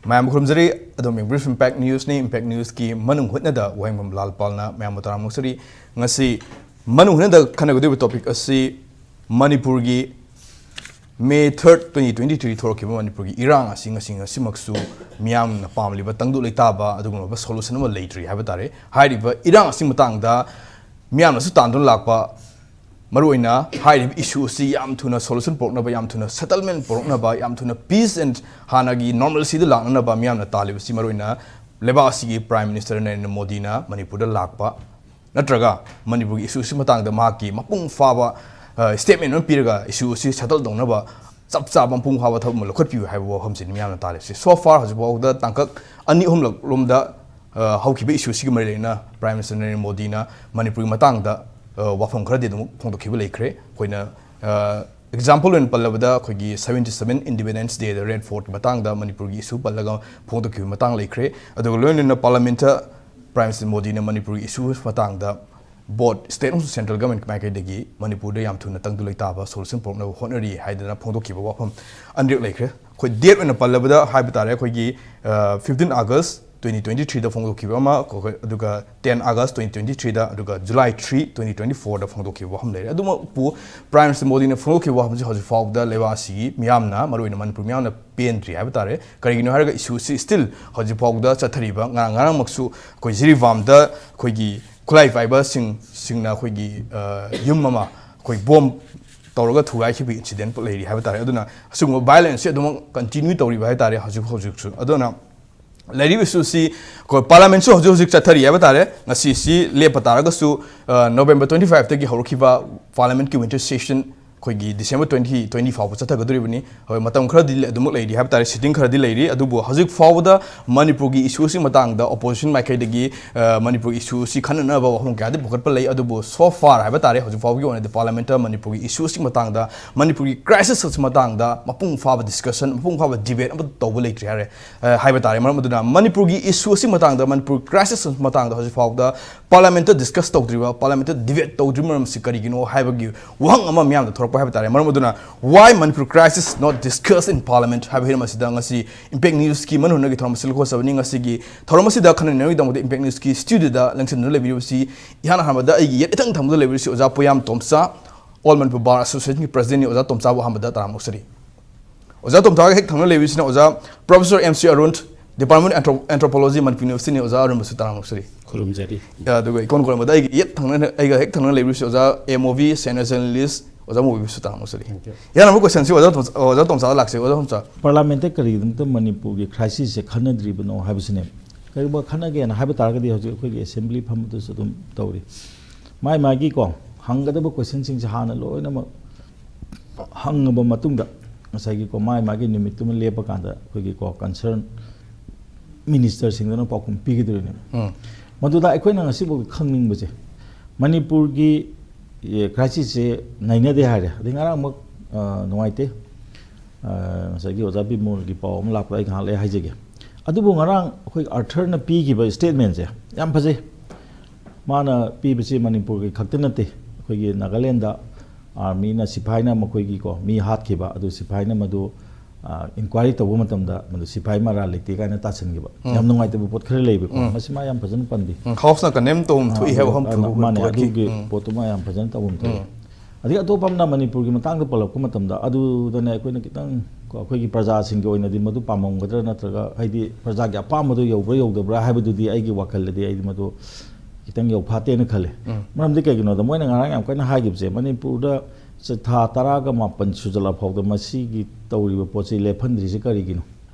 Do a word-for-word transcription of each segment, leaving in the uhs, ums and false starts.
ꯃꯌꯥꯝꯕꯨ ꯈꯨꯔꯨꯝꯖꯔꯤ꯫ ꯑꯗꯣꯝ Brief Impact Newsꯅꯤ꯫ Impact Newsꯀꯤ ꯃꯅꯨꯡ ꯍꯨꯠꯅꯗ ꯋꯥꯍꯦꯡꯕꯝ ꯂꯥꯜ ꯄꯥꯜꯅ ꯃꯌꯥꯝꯕꯨ ꯇꯔꯥꯝꯅ ꯑꯣꯛꯆꯔꯤ꯫ ꯉꯁꯤ ꯃꯅꯨꯡ ꯍꯨꯠꯅꯗ ꯈꯟꯅꯒꯗꯧꯔꯤꯕ topic ꯑꯁꯤ ꯃꯅꯤꯄꯨꯔꯒꯤ May third, twenty twenty three ꯊꯣꯛꯂꯛꯈꯤꯕ ꯃꯅꯤꯄꯨꯔꯒꯤ ꯏꯔꯥꯡ ꯑꯁꯤ ꯉꯁꯤ ꯉꯁꯤꯃꯛꯁꯨ ꯃꯤꯌꯥꯝꯅ ꯄꯥꯝꯂꯤꯕ ꯇꯪꯗꯨ ꯂꯩꯇꯥꯕ ꯑꯗꯨꯒꯨꯝꯂꯕ solution ꯑꯃ ꯂꯩꯇ꯭ꯔꯤ ꯍꯥꯏꯕ ꯇꯥꯔꯦ꯫ ꯍꯥꯏꯔꯤꯕ ꯏꯔꯥꯡ ꯑꯁꯤ ꯃꯇꯥꯡꯗ ꯃꯤꯌꯥꯝꯅꯁꯨ ꯇꯥꯟꯗꯨꯅ ꯂꯥꯛꯄ, ꯃꯔꯨꯑꯣꯏꯅ ꯍꯥꯏꯔꯤꯕ issue ꯑꯁꯤ ꯌꯥꯝ ꯊꯨꯅ solution ꯄꯨꯔꯛꯅꯕ, ꯌꯥꯝ ꯊꯨꯅ settlement ꯄꯨꯔꯛꯅꯕ, ꯌꯥꯝ ꯊꯨꯅ peace and ꯍꯥꯟꯅꯒꯤ normalcyꯗ ꯂꯥꯛꯅꯅꯕ ꯃꯤꯌꯥꯝꯅ ꯇꯥꯜꯂꯤꯕꯁꯤ ꯃꯔꯨꯑꯣꯏꯅ ꯂꯩꯕꯥꯛ ꯑꯁꯤꯒꯤ Prime Minister ꯅꯔꯦꯟꯗ꯭ꯔ ꯃꯣꯗꯤꯅ ꯃꯅꯤꯄꯨꯔꯗ ꯂꯥꯛꯄ, ꯅꯠꯇ꯭ꯔꯒ ꯃꯅꯤꯄꯨꯔꯒꯤ issue ꯑꯁꯤ ꯃꯇꯥꯡꯗ ꯃꯍꯥꯛꯀꯤ ꯃꯄꯨꯡ ꯐꯥꯕ, ꯑ, statement ꯑꯃ ꯄꯤꯔꯒ issue ꯑꯁꯤ settle ꯇꯧꯅꯕ ꯆꯞ ꯆꯥꯕ ꯃꯄꯨꯡ ꯐꯥꯕ ꯊꯕꯛ ꯑꯃ ꯂꯧꯈꯠꯄꯤꯌꯨ ꯍꯥꯏꯕ ꯋꯥꯐꯝꯁꯤꯅꯤ ꯃꯤꯌꯥꯝꯅ ꯇꯥꯜꯂꯤꯕꯁꯤ꯫ So far ꯍꯧꯖꯤꯛ ꯐꯥꯎꯕꯗ ꯇꯥꯡꯀꯛ ꯑꯅꯤ ꯑꯍꯨꯝꯂꯛ ꯂꯣꯝꯗ, ꯑ, ꯍꯧꯈꯤꯕ issue ꯑꯁꯤꯒꯤ ꯃꯔꯤ ꯂꯩꯅꯅ Prime Minister ꯅꯔꯦꯟꯗ꯭ꯔ ꯃꯣꯗꯤꯅ ꯃꯅꯤꯄꯨꯔꯒꯤ ꯃꯇꯥꯡꯗ, ꯑ, ꯋꯥꯐꯝ ꯈꯔꯗꯤ ꯑꯗꯨꯝ ꯐꯣꯡꯗꯣꯛꯈꯤꯕ ꯂꯩꯈ꯭ꯔꯦ꯫ ꯑꯩꯈꯣꯏꯅ, ꯑ, example ꯑꯣꯏꯅ ꯄꯜꯂꯕꯗ ꯑꯩꯈꯣꯏꯒꯤ seventy seven Independence Dayꯗ Red Fortꯀꯤ ꯃꯇꯥꯡꯗ ꯃꯅꯤꯄꯨꯔꯒꯤ issue ꯄꯜꯂꯒ ꯐꯣꯡꯗꯣꯛꯈꯤꯕ ꯃꯇꯥꯡ ꯂꯩꯈ꯭ꯔꯦ꯫ ꯑꯗꯨꯒ ꯂꯣꯏꯅꯅ Parliamentꯇ Prime Minister ꯃꯣꯗꯤꯅ ꯃꯅꯤꯄꯨꯔꯒꯤ issue ꯃꯇꯥꯡꯗ both state ꯑꯃꯁꯨꯡ central government ꯃꯥꯏꯀꯩꯗꯒꯤ ꯃꯅꯤꯄꯨꯔꯗ ꯌꯥꯝ ꯊꯨꯅ ꯇꯪꯗꯨ ꯂꯩꯇꯥꯕ solution ꯄꯨꯔꯛꯅꯕ ꯍꯣꯠꯅꯔꯤ ꯍꯥꯏꯗꯅ ꯐꯣꯡꯗꯣꯛꯈꯤꯕ ꯋꯥꯐꯝ ꯑꯅꯤꯔꯛ ꯂꯩꯈ꯭ꯔꯦ꯫ ꯑꯩꯈꯣꯏ date ꯑꯣꯏꯅ ꯄꯜꯂꯕꯗ ꯍꯥꯏꯕ ꯇꯥꯔꯦ, ꯑꯩꯈꯣꯏꯒꯤ, ꯑ, fifteen August twenty twenty threeꯗ ꯐꯣꯡꯗꯣꯛꯈꯤꯕ ꯑꯃ, ꯑꯩꯈꯣꯏ, ꯑꯗꯨꯒ ten August twenty twenty threeꯗ, ꯑꯗꯨꯒ July three, twenty twenty fourꯗ ꯐꯣꯡꯗꯣꯛꯈꯤꯕ ꯋꯥꯐꯝ ꯂꯩꯔꯦ꯫ ꯑꯗꯨꯃꯛꯄꯨ Prime Minister ꯃꯣꯗꯤꯅ ꯐꯣꯡꯗꯣꯛꯈꯤꯕ ꯋꯥꯐꯝꯁꯤ ꯍꯧꯖꯤꯛ ꯐꯥꯎꯕꯗ ꯂꯩꯕꯥꯛ ꯑꯁꯤꯒꯤ ꯃꯤꯌꯥꯝꯅ, ꯃꯔꯨꯑꯣꯏꯅ ꯃꯅꯤꯄꯨꯔ ꯃꯤꯌꯥꯝꯅ ꯄꯦꯟꯗ꯭ꯔꯤ ꯍꯥꯏꯕ ꯇꯥꯔꯦ꯫ ꯀꯔꯤꯒꯤꯅꯣ ꯍꯥꯏꯔꯒ issue ꯑꯁꯤ still ꯍꯧꯖꯤꯛ ꯐꯥꯎꯕꯗ ꯆꯠꯊꯔꯤꯕ, ꯉꯔꯥꯡ, ꯉꯔꯥꯡꯃꯛꯁꯨ ꯑꯩꯈꯣꯏ ꯖꯤꯔꯤꯕꯥꯝꯗ ꯑꯩꯈꯣꯏꯒꯤ ꯈꯨꯠꯂꯥꯏ ꯄꯥꯏꯕꯁꯤꯡ, ꯁꯤꯡꯅ ꯑꯩꯈꯣꯏꯒꯤ, ꯑ, ꯌꯨꯝ ꯑꯃ ꯑꯩꯈꯣꯏ bomb ꯇꯧꯔꯒ ꯊꯨꯒꯥꯏꯈꯤꯕ incident ꯂꯩꯔꯤ ꯍꯥꯏꯕ ꯇꯥꯔꯦ꯫ ꯑꯗꯨꯅ ꯑꯁꯤꯒꯨꯝꯕ violenceꯁꯤ ꯑꯗꯨꯃꯛ continue ꯇꯧꯔꯤꯕ ꯍꯥꯏ ꯇꯥꯔꯦ ꯍꯧꯖꯤꯛ ꯍꯧꯖꯤꯛꯁꯨ꯫ ꯑꯗꯨꯅ ꯂꯩꯔꯤꯕ issueꯁꯤ ꯑꯩꯈꯣꯏ Parliamentꯁꯨ ꯍꯧꯖꯤꯛ ꯍꯧꯖꯤꯛ ꯆꯠꯊꯔꯤ ꯍꯥꯏꯕ ꯇꯥꯔꯦ꯫ ꯉꯁꯤꯁꯤ ꯂꯦꯞꯄ ꯇꯥꯔꯒꯁꯨ, ꯑ, November twenty fiveꯇꯒꯤ ꯍꯧꯔꯛꯈꯤꯕ Parliamentꯀꯤ winter session ꯑꯩꯈꯣꯏꯒꯤ December twenty twenty ꯐꯥꯎꯕ ꯆꯠꯊꯒꯗꯧꯔꯤꯕꯅꯤ꯫ ꯍꯣꯏ, ꯃꯇꯝ ꯈꯔꯗꯤ ꯂꯦ-, ꯑꯗꯨꯃꯛ ꯂꯩꯔꯤ ꯍꯥꯏꯕ ꯇꯥꯔꯦ, sitting ꯈꯔꯗꯤ ꯂꯩꯔꯤ꯫ ꯑꯗꯨꯕꯨ ꯍꯧꯖꯤꯛ ꯐꯥꯎꯕꯗ ꯃꯅꯤꯄꯨꯔꯒꯤ issueꯁꯤ ꯃꯇꯥꯡꯗ opposition ꯃꯥꯏꯀꯩꯗꯒꯤ, ꯑ, ꯃꯅꯤꯄꯨꯔꯒꯤ issueꯁꯤ ꯈꯟꯅꯅꯕ ꯋꯥꯐꯝ ꯀꯌꯥꯗꯤ ꯄꯨꯈꯠꯄ ꯂꯩ꯫ ꯑꯗꯨꯕꯨ so far ꯍꯥꯏꯕ ꯇꯥꯔꯦ, ꯍꯧꯖꯤꯛ ꯐꯥꯎꯕꯒꯤ ꯑꯣꯏꯅꯗꯤ Parliamentꯇ ꯃꯅꯤꯄꯨꯔꯒꯤ issueꯁꯤ ꯃꯇꯥꯡꯗ, ꯃꯅꯤꯄꯨꯔꯒꯤ crisis ꯑꯁꯤ ꯃꯇꯥꯡꯗ ꯃꯄꯨꯡ ꯐꯥꯕ discussion, ꯃꯄꯨꯡ ꯐꯥꯕ debate ꯑꯃꯠꯇ ꯇꯧꯕ ꯂꯩꯇ꯭ꯔꯤ ꯍꯥꯏꯔꯦ, ꯑ, ꯍꯥꯏꯕ ꯇꯥꯔꯦ꯫ ꯃꯔꯝ ꯑꯗꯨꯅ ꯃꯅꯤꯄꯨꯔꯒꯤ issue ꯑꯁꯤ ꯃꯇꯥꯡꯗ, ꯃꯅꯤꯄꯨꯔ crisis ꯑꯁꯤ ꯃꯇꯥꯡꯗ ꯍꯧꯖꯤꯛ ꯐꯥꯎꯕꯗ Parliamentꯇ discuss ꯇꯧꯗ꯭ꯔꯤꯕ, Parliamentꯇ debate ꯇꯧꯗ꯭ꯔꯤꯕ ꯃꯔꯝꯁꯤ ꯀꯔꯤꯒꯤꯅꯣ ꯍꯥꯏꯕꯒꯤ ꯋꯥꯍꯪ ꯑꯃ ꯃꯤꯌꯥꯝꯗ ꯊꯣꯔꯛꯄ ꯍꯥꯏꯕ ꯇꯥꯔꯦ꯫ ꯃꯔꯝ ꯑꯗꯨꯅ Why Manipur Crisis Not Discussed in Parliament ꯍꯥꯏꯕ ꯍꯤꯔꯝ ꯑꯁꯤꯗ ꯉꯁꯤ Impact Newsꯀꯤ ꯃꯅꯨꯡ ꯍꯨꯠꯅꯒꯤ ꯊꯧꯔꯝ ꯑꯁꯤ ꯂꯧꯈꯠꯆꯕꯅꯤ꯫ ꯉꯁꯤꯒꯤ ꯊꯧꯔꯝ ꯑꯁꯤꯗ ꯈꯟꯅ ꯅꯩꯅꯕꯒꯤꯗꯃꯛꯇ Impact Newsꯀꯤ studioꯗ ꯂꯦꯡꯁꯤꯟꯗꯨꯅ ꯂꯩꯕꯤꯔꯤꯕꯁꯤ ꯏꯍꯥꯟ ꯍꯥꯟꯕꯗ ꯑꯩꯒꯤ ꯌꯦꯠ ꯏꯊꯪ ꯊꯪꯕꯗ ꯂꯩꯕꯤꯔꯤꯕꯁꯤ ꯑꯣꯖꯥ ꯄꯣꯌꯥꯝ ꯇꯣꯝꯆꯥ, All Manipur Bar Associationꯒꯤ presidentꯅꯤ꯫ ꯑꯣꯖꯥ ꯇꯣꯝꯆꯥꯕꯨ ꯑꯍꯥꯟꯕꯗ ꯇꯔꯥꯝꯅ ꯑꯣꯛꯆꯔꯤ꯫ ꯑꯣꯖꯥ ꯇꯣꯝꯆꯥꯒ ꯍꯦꯛ ꯊꯪꯅ ꯂꯩꯕꯤꯔꯤꯁꯤꯅ ꯑꯣꯖꯥ Professor M C Arun, Department of Anthro- Anthropology, Manipur Universityꯅꯤ꯫ ꯑꯣꯖꯥ ꯑꯔꯨꯟꯕꯨꯁꯨ ꯇꯔꯥꯝꯅ ꯑꯣꯛꯆꯔꯤ꯫ ꯈꯨꯔꯨꯝꯖꯔꯤ꯫ ꯑꯗꯨꯒ ꯏꯀꯣꯟ ꯀꯣꯟꯕꯗ ꯑꯩꯒꯤ ꯌꯦꯠ ꯊꯪꯅ, ꯑꯩꯒ ꯍꯦꯛ ꯊꯪꯅ ꯂꯩꯕꯤꯔꯤꯁꯤ ꯑꯣꯖꯥ ꯑꯦ ꯃꯣꯕꯤ, senior journalist, ꯑꯣꯖꯥ ꯃꯣꯕꯤꯕꯨꯁꯨ ꯇꯔꯥꯝꯅ ꯑꯣꯛꯆꯔꯤ꯫ ꯏꯍꯥꯟ ꯍꯥꯟꯕ questionꯁꯤ ꯑꯣꯖꯥ ꯇꯣꯝ- ꯑꯣꯖꯥ ꯇꯣꯝꯆꯥꯗ ꯂꯥꯛꯆꯩ꯫ ꯑꯣꯖꯥ ꯇꯣꯝꯆꯥ꯫ ꯄꯥꯔꯂꯥꯃꯦꯟꯠꯇ ꯀꯔꯤꯒꯤꯗꯃꯛꯇ ꯃꯅꯤꯄꯨꯔꯒꯤ crisis ꯁꯦ ꯈꯟꯅꯗ꯭ꯔꯤꯕꯅꯣ ꯍꯥꯏꯕꯁꯤꯅꯦ꯫ ꯀꯔꯤꯒꯨꯝꯕ ꯈꯟꯅꯒꯦꯅ ꯍꯥꯏꯕ ꯇꯥꯔꯒꯗꯤ ꯍꯧꯖꯤꯛ ꯑꯩꯈꯣꯏꯒꯤ assembly ꯐꯝꯕꯗꯁꯨ ꯑꯗꯨꯝ ꯇꯧꯔꯤ꯫ ꯃꯥꯏ ꯃꯥꯒꯤꯀꯣ ꯍꯪꯒꯗꯕ questionꯁꯤꯡꯁꯦ ꯍꯥꯟꯅ ꯂꯣꯏꯅꯃꯛ ꯍꯪꯉꯕ ꯃꯇꯨꯡꯗ ꯉꯁꯥꯏꯒꯤꯀꯣ ꯃꯥꯏ ꯃꯥꯒꯤ ꯅꯨꯃꯤꯠꯇꯨꯃ ꯂꯦꯞꯄꯀꯥꯟꯗ ꯑꯩꯈꯣꯏꯒꯤꯀꯣ concern ministerꯁꯤꯡꯗꯨꯅ ꯄꯥꯎꯈꯨꯝ ꯄꯤꯒꯗꯣꯔꯤꯅꯦꯕ꯫ ꯎꯝ꯫ ꯃꯗꯨꯗ ꯑꯩꯈꯣꯏꯅ ꯉꯁꯤꯐꯥꯎ ꯈꯪꯅꯤꯡꯕꯁꯦ ꯃꯅꯤꯄꯨꯔꯒꯤ crisisꯁꯦ ꯅꯩꯅꯗꯦ ꯍꯥꯏꯔꯦ꯫ ꯑꯗꯩ ꯉꯔꯥꯡꯃꯛ ꯑ, ꯅꯨꯡꯉꯥꯏꯇꯦ꯫ ꯑ, ꯉꯁꯥꯏꯒꯤ ꯑꯣꯖꯥ ꯕꯤꯃꯣꯜꯒꯤ ꯄꯥꯎ ꯑꯃ ꯂꯥꯛꯄꯗ ꯑꯩ ꯉꯥꯏꯍꯥꯛ ꯂꯩ ꯍꯥꯏꯖꯒꯦ꯫ ꯑꯗꯨꯕꯨ ꯉꯔꯥꯡ ꯑꯩꯈꯣꯏ ꯑꯥꯔꯊꯔꯅ ꯄꯤꯈꯤꯕ statementꯁꯦ ꯌꯥꯝ ꯐꯖꯩ꯫ ꯃꯥꯅ ꯄꯤꯕꯁꯤ ꯃꯅꯤꯄꯨꯔꯒꯤ ꯈꯛꯇ ꯅꯠꯇꯦ, ꯑꯩꯈꯣꯏꯒꯤ ꯅꯥꯒꯥꯂꯦꯟꯗ armyꯅ, ꯁꯤꯐꯥꯏꯅ ꯃꯈꯣꯏꯒꯤꯀꯣ ꯃꯤ ꯍꯥꯠꯈꯤꯕ ꯑꯗꯨ ꯁꯤꯐꯥꯏꯅ ꯃꯗꯨ ꯑ, inquiry ꯇꯧꯕ ꯃꯇꯝꯗ ꯃꯗꯨ ꯁꯤꯐꯥꯏ ꯃꯔꯥꯜ ꯂꯩꯇꯦ ꯀꯥꯏꯅ ꯇꯥꯁꯟꯈꯤꯕ꯫ ꯌꯥꯝ ꯅꯨꯡꯉꯥꯏꯇꯕ ꯄꯣꯠ ꯈꯔ ꯂꯩꯕꯀꯣ꯫ ꯃꯁꯤ ꯃꯥ ꯌꯥꯝ ꯐꯖꯅ ꯄꯟꯕꯤ꯫ ꯎꯝ, Houseꯅ condemn ꯇꯧꯐꯝ ꯊꯣꯛꯏ ꯍꯥꯏꯕ ꯋꯥꯐꯝ ꯊꯝꯕ ꯃꯥꯅꯦ꯫ ꯄꯣꯠꯀꯤ꯫ ꯑꯗꯨꯒꯤ ꯎꯝ꯫ ꯄꯣꯠꯇꯨꯃ ꯌꯥꯝ ꯐꯖꯅ ꯇꯧꯐꯝ ꯊꯣꯛꯏ꯫ ꯑꯗꯒꯤ ꯑꯇꯣꯞꯄ ꯑꯃꯅ ꯃꯅꯤꯄꯨꯔꯒꯤ ꯃꯇꯥꯡꯗ ꯄꯜꯂꯛꯄ ꯃꯇꯝꯗ ꯑꯗꯨꯗꯅꯦ ꯑꯩꯈꯣꯏꯅ ꯈꯤꯇꯪ ꯀꯣ ꯑꯩꯈꯣꯏꯒꯤ ꯄ꯭ꯔꯖꯥꯁꯤꯡꯒꯤ ꯑꯣꯏꯅꯗꯤ ꯃꯗꯨ ꯄꯥꯝꯃꯝꯒꯗ꯭ꯔꯥ ꯅꯠꯇ꯭ꯔꯒ ꯍꯥꯏꯗꯤ ꯄ꯭ꯔꯖꯥꯒꯤ ꯑꯄꯥꯝꯕꯗꯣ ꯌꯧꯕ꯭ꯔꯥ ꯌꯧꯗꯕ꯭ꯔꯥ ꯍꯥꯏꯕꯗꯨꯗꯤ ꯑꯩꯒꯤ ꯋꯥꯈꯜꯗꯗꯤ ꯑꯩꯗꯤ ꯃꯗꯨ ꯈꯤꯇꯪ ꯌꯧꯐꯥꯠꯇꯦꯅ ꯈꯜꯂꯦ꯫ ꯃꯔꯝꯗꯤ ꯀꯩꯒꯤꯅꯣꯗ ꯃꯣꯏꯅ ꯉꯔꯥꯡ ꯌꯥꯝ ꯀꯟꯅ ꯍꯥꯏꯈꯤꯕꯁꯦ ꯃꯅꯤꯄꯨꯔꯗ ꯆ- ꯊꯥ ꯇꯔꯥꯒ ꯃꯥꯄꯟ ꯁꯨꯖꯜꯂꯛ ꯐꯥꯎꯗ ꯃꯁꯤꯒꯤ ꯇꯧꯔꯤꯕ ꯄꯣꯠꯁꯤ ꯂꯦꯞꯍꯟꯗ꯭ꯔꯤꯁꯤ ꯀꯔꯤꯒꯤꯅꯣ?